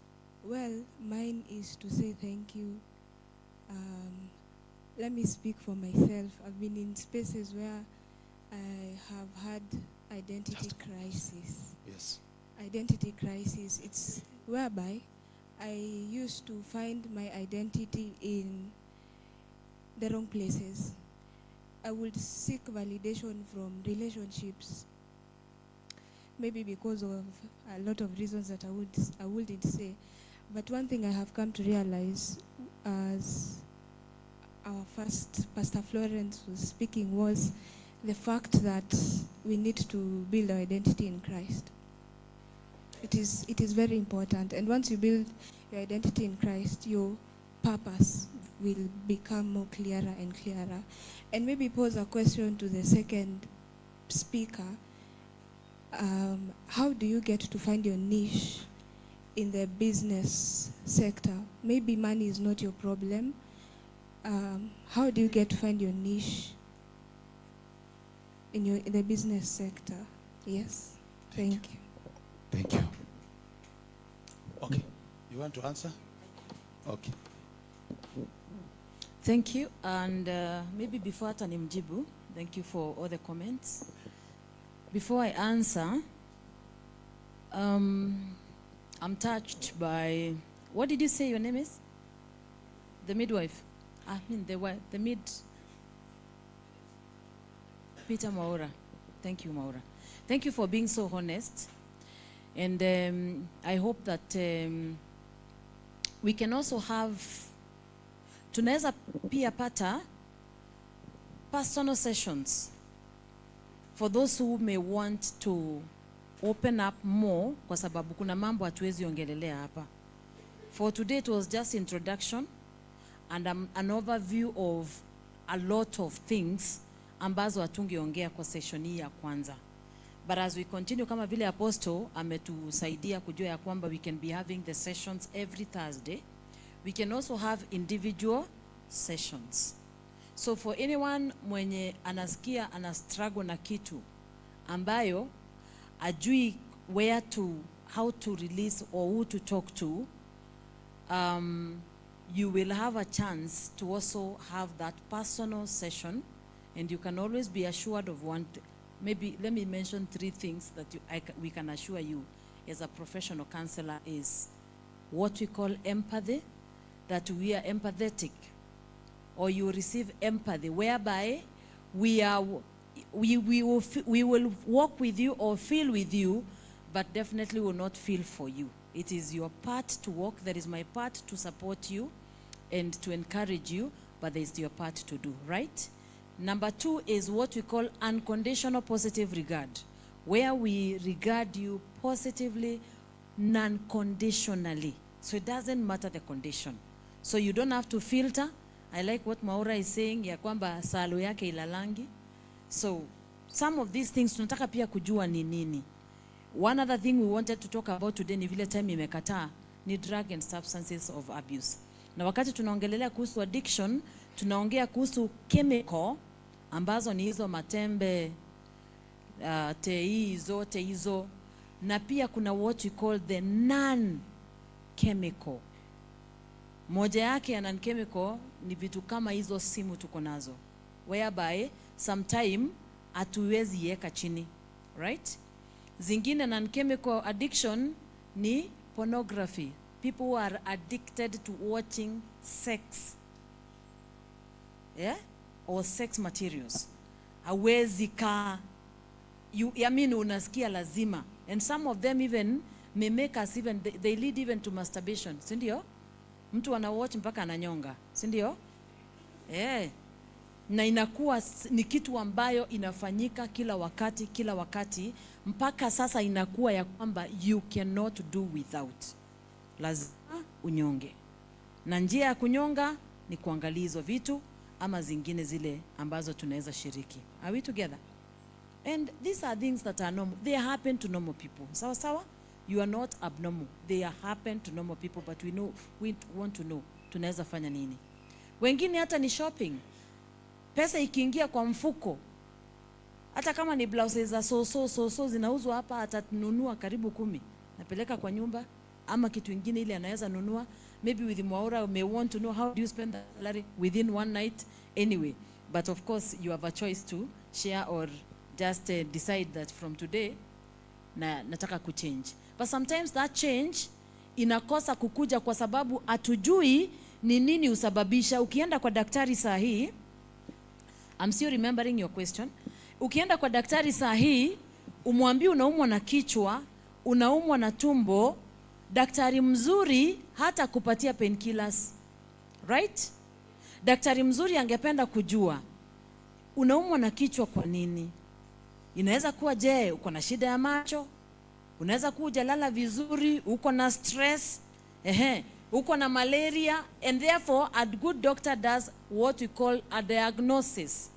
Well, mine is to say thank you. Let me speak for myself. I've been in spaces where I have had identity crisis.
Yes.
Identity crisis. It's whereby I used to find my identity in the wrong places. I would seek validation from relationships, maybe because of a lot of reasons that I wouldn't say. But one thing I have come to realize as our first Pastor Florence was speaking was the fact that we need to build our identity in Christ. It is very important. And once you build your identity in Christ, your purpose will become more clearer and clearer. And maybe pose a question to the second speaker. How do you get to find your niche in the business sector? Maybe money is not your problem. How do you get to find your niche in the business sector? Yes, thank you.
Thank you. Okay, you want to answer? Okay.
Thank you. And maybe before hata nimjibu, thank you for all the comments. Before I answer, I'm touched by, what did you say your name is? The midwife. I mean, the mid, Peter Maura. Thank you, Maura. Thank you for being so honest. And I hope that we can also have, tunaweza pia pata personal sessions for those who may want to open up more, kwa sababu kuna mambo hatuwezi ongelelea hapa. For today it was just introduction and an overview of a lot of things ambazo hatungeongea kwa session hii ya kwanza. But as we continue, kama vile Apostle ametusaidia kujua ya kwamba we can be having the sessions every Thursday, we can also have individual sessions. So for anyone mwenye anasikia ana struggle na kitu ambayo ajui where to, how to release or who to talk to, you will have a chance to also have that personal session, and you can always be assured of one maybe let me mention three things that we can assure you as a professional counselor is what we call empathy, that we are empathetic, or you receive empathy, whereby we will walk with you or feel with you, but definitely will not feel for you. It is your part to walk. There is my part to support you and to encourage you, but there is your part to do, right? Number two is what we call unconditional positive regard, where we regard you positively, non-conditionally. So it doesn't matter the condition. So you don't have to filter. I like what Maura is saying, ya kwamba salo yake ilalangi. So some of these things tunataka pia kujua ni nini. One other thing we wanted to talk about today ni vile time imekataa, ni drug and substances of abuse. Na wakati tunaongelelea kuhusu addiction, tunaongea kuhusu chemical ambazo ni hizo matembe, tei zote hizo, na pia kuna what we call the non-chemical. Moja yake ya non-chemical ni vitu kama hizo simu tuko nazo, whereby sometime hatuwezi iweka chini, right? Zingine non-chemical addiction ni pornography. People who are addicted to watching sex, yeah, or sex materials. Hawezi kaa, I mean, unasikia lazima. And some of them even may make us even, they lead even to masturbation, si ndio? Mtu ana watch mpaka ananyonga, si ndio? Eh. Na inakuwa ni kitu ambayo inafanyika kila wakati, kila wakati, mpaka sasa inakuwa ya kwamba you cannot do without. Lazima unyonge. Na njia ya kunyonga ni kuangalia hizo vitu ama zingine zile ambazo tunaweza shiriki. Are we together? And these are things that are normal. They happen to normal people. Sawa sawa? You are not abnormal. They happen to normal people, but we know, we want to know tunaweza fanya nini. Wengine hata ni shopping. Pesa ikiingia kwa mfuko, hata kama ni blouses za so zinauzwa hapa, atanunua karibu 10. Napeleka kwa nyumba, ama kitu ingine ile anaweza nunua. Maybe with Mwaura may want to know how do you spend the salary within one night anyway. But of course you have a choice to share or just decide that from today na nataka kuchange. But sometimes that change inakosa kukuja kwa sababu hatujui ni nini usababisha. Ukienda kwa daktari saa hii, I'm still remembering your question. Ukienda kwa daktari saa hii, umwambie unaumwa na kichwa, unaumwa na tumbo, daktari mzuri hata kupatia painkillers. Right? Daktari mzuri angependa kujua unaumwa na kichwa kwa nini? Inaweza kuwa je, uko na shida ya macho? Unaweza kuwa hujalala vizuri, uko na stress, uko na malaria, and therefore a good doctor does what we call a diagnosis.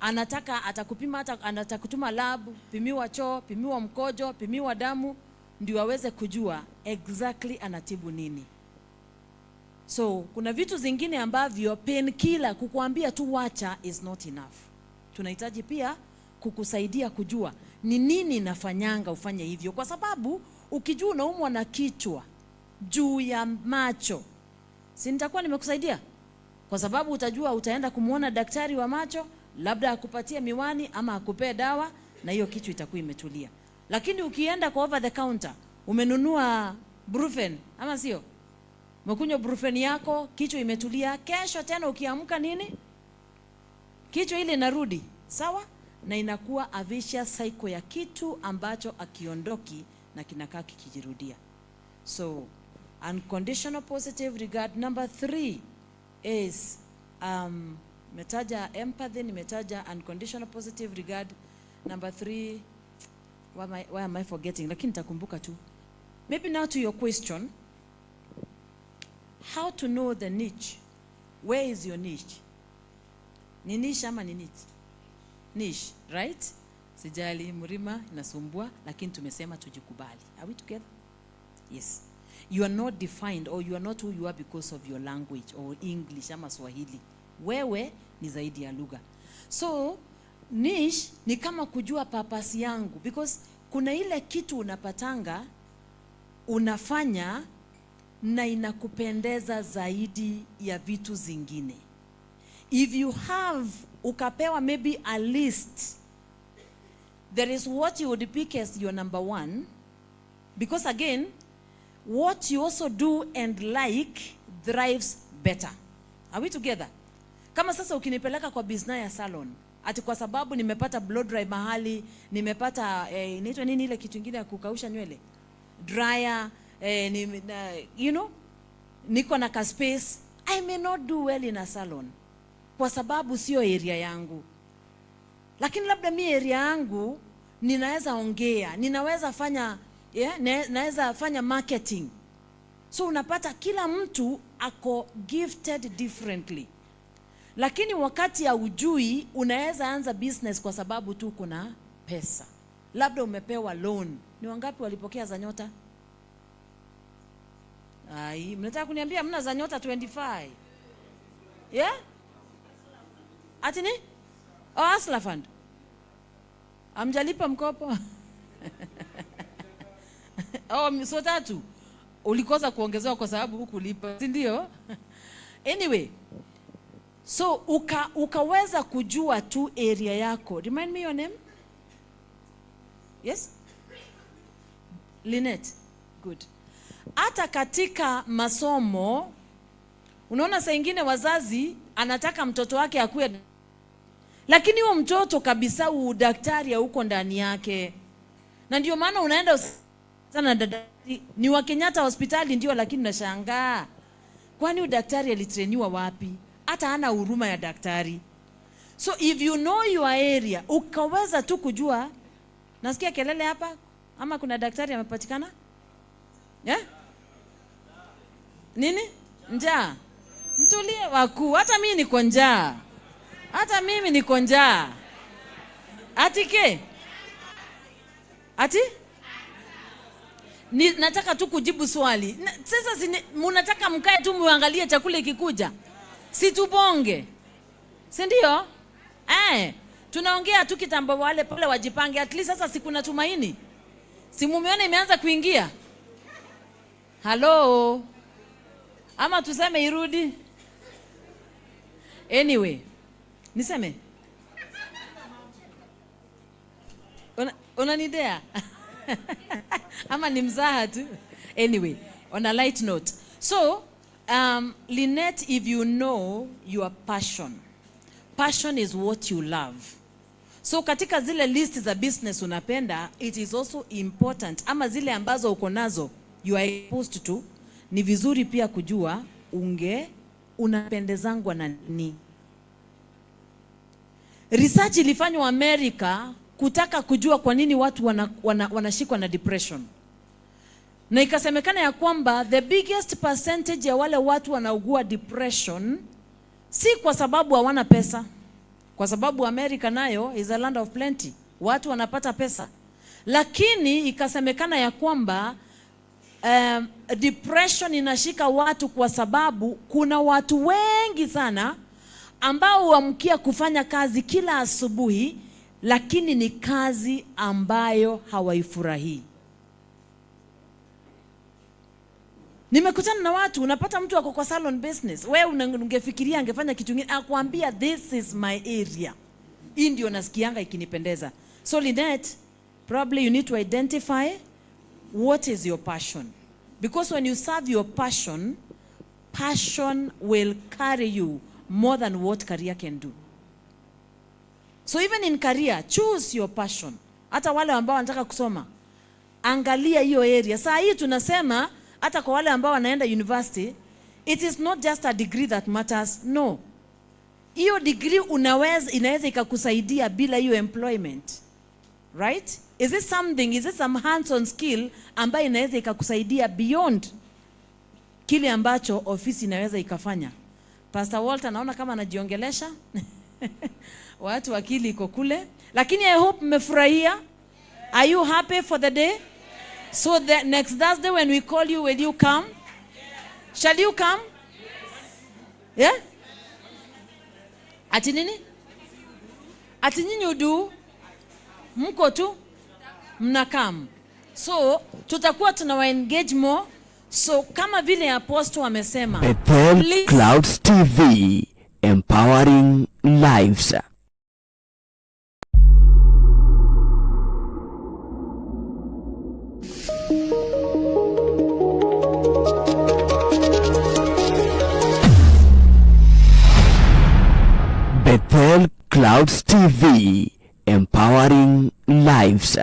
Anataka atakupima, hata atakutuma lab, pimiwa choo, pimiwa mkojo, pimiwa damu, ndio aweze kujua exactly anatibu nini. So kuna vitu zingine ambavyo painkiller kukuambia tu wacha is not enough. Tunahitaji pia kukusaidia kujua ni nini nafanyanga ufanye hivyo, kwa sababu ukijua unaumwa na kichwa juu ya macho, si nitakuwa nimekusaidia? Kwa sababu utajua utaenda kumuona daktari wa macho, labda akupatie miwani ama akupee dawa, na hiyo kichwa itakuwa imetulia. Lakini ukienda kwa over the counter, umenunua Brufen, ama sio? Umekunywa Brufen yako, kichwa imetulia. Kesho tena ukiamka nini? Kichwa ile inarudi, sawa? Na inakuwa a vicious cycle ya kitu ambacho akiondoki na kinakaa kikijirudia. So, unconditional positive regard. Number 3 is, nimetaja empathy, nimetaja unconditional positive regard. Number 3, why am I forgetting? Lakini nitakumbuka tu. Maybe now to your question, how to know the niche? Where is your niche? Ni niche ama ni niche? Niche, right? Sijali mlima inasumbua, lakini tumesema tujikubali. Are we together? Yes. You are not defined or you are not who you are because of your language or English ama Swahili. Wewe ni zaidi ya lugha. So, niche ni kama kujua purpose yangu, because kuna ile kitu unapatanga unafanya na inakupendeza zaidi ya vitu zingine. If you have ukapewa maybe a list, there is what you would pick as your number 1, because again, what you also do and like thrives better. Are we together? Kama sasa ukinipeleka kwa business ya salon, ati kwa sababu nimepata blow dry mahali, nimepata inaitwa nini ile kitu kingine ya kukausha nywele? Dryer, you know, niko na ka space, I may not do well in a salon kwa sababu sio area yangu. Lakini labda mi area yangu ninaweza ongea, ninaweza fanya, naweza fanya marketing. So unapata kila mtu ako gifted differently. Lakini wakati haujui unaweza anza business kwa sababu tu kuna pesa. Labda umepewa loan. Ni wangapi walipokea za Nyota? Ai, mnataka kuniambia mna za Nyota 25? Yeah? Ati ni? Oh, Hustler Fund. Amjalipa mkopo? Oh, so tatu. Ulikosa kuongezewa kwa sababu hukulipa, si ndio? Anyway, so ukaweza kujua tu area yako. Remind me your name? Yes? Lynette. Good. Hata katika masomo, unaona saa ingine wazazi anataka mtoto wake akue, lakini huo mtoto kabisa udaktari huko ndani yake. Na ndio maana unaenda sana daktari ni wa Kenyatta hospitali ndio, lakini unashangaa kwani udaktari alitrainiwa wapi? Hata hana huruma ya daktari. So if you know your area, ukaweza tu kujua. Nasikia kelele hapa ama kuna daktari amepatikana? Yeah? Nini? Njaa. Mtulie wakuu, hata mimi niko njaa. Hata mimi niko njaa. Atike? Ati? Ni, nataka tu kujibu swali. Sasa mnataka mkae tu muangalie chakula ikikuja. Si tubonge. Si ndio? Tunaongea tu kitambo wale pale wajipange. At least sasa si kuna tumaini. Si mumeona imeanza kuingia? Halo, ama tuseme irudi? Anyway, niseme unanidea ama ni mzaha tu? Anyway, on a light note. So, Lynette, if you know your passion, passion is what you love. So katika zile list za business unapenda, it is also important, ama zile ambazo uko nazo, you are exposed to, ni vizuri pia kujua unapendezangwa na nini. Research ilifanywa Amerika kutaka kujua kwa nini watu wanashikwa na depression. Na ikasemekana ya kwamba the biggest percentage ya wale watu wanaugua depression si kwa sababu hawana pesa. Kwa sababu Amerika nayo is a land of plenty. Watu wanapata pesa. Lakini ikasemekana ya kwamba depression inashika watu kwa sababu kuna watu wengi sana ambao huamkia kufanya kazi kila asubuhi, lakini ni kazi ambayo hawaifurahii. Nimekutana na watu, unapata mtu ako kwa salon business, wewe ungefikiria angefanya kitu kingine, akwambia this is my area. Hii ndio nasikianga ikinipendeza. So Lynette, probably you need to identify what is your passion. Because when you serve your passion, passion will carry you more than what career can do. So even in career, choose your passion. Hata wale ambao wanataka kusoma, angalia hiyo area. Saa hii tunasema hata kwa wale ambao wanaenda university, it is not just a degree that matters. No. Hiyo degree inaweza ikakusaidia bila hiyo employment. Right? Is it something, is it some hands-on skill ambayo inaweza ikakusaidia beyond kile ambacho ofisi inaweza ikafanya? Pastor Walter naona kama anajiongelesha. Watu akili iko kule. Lakini I hope mmefurahia. Are you happy for the day? So the next Thursday when we call you, will you come? Shall you come? Yeah? Ati nini? Ati nyinyi udu? Mko tu? Mnakam. So tutakuwa tunawa engage more. So kama vile apostle amesema,
Bethel
please.
Clouds TV, empowering lives. Bethel Clouds TV, empowering lives.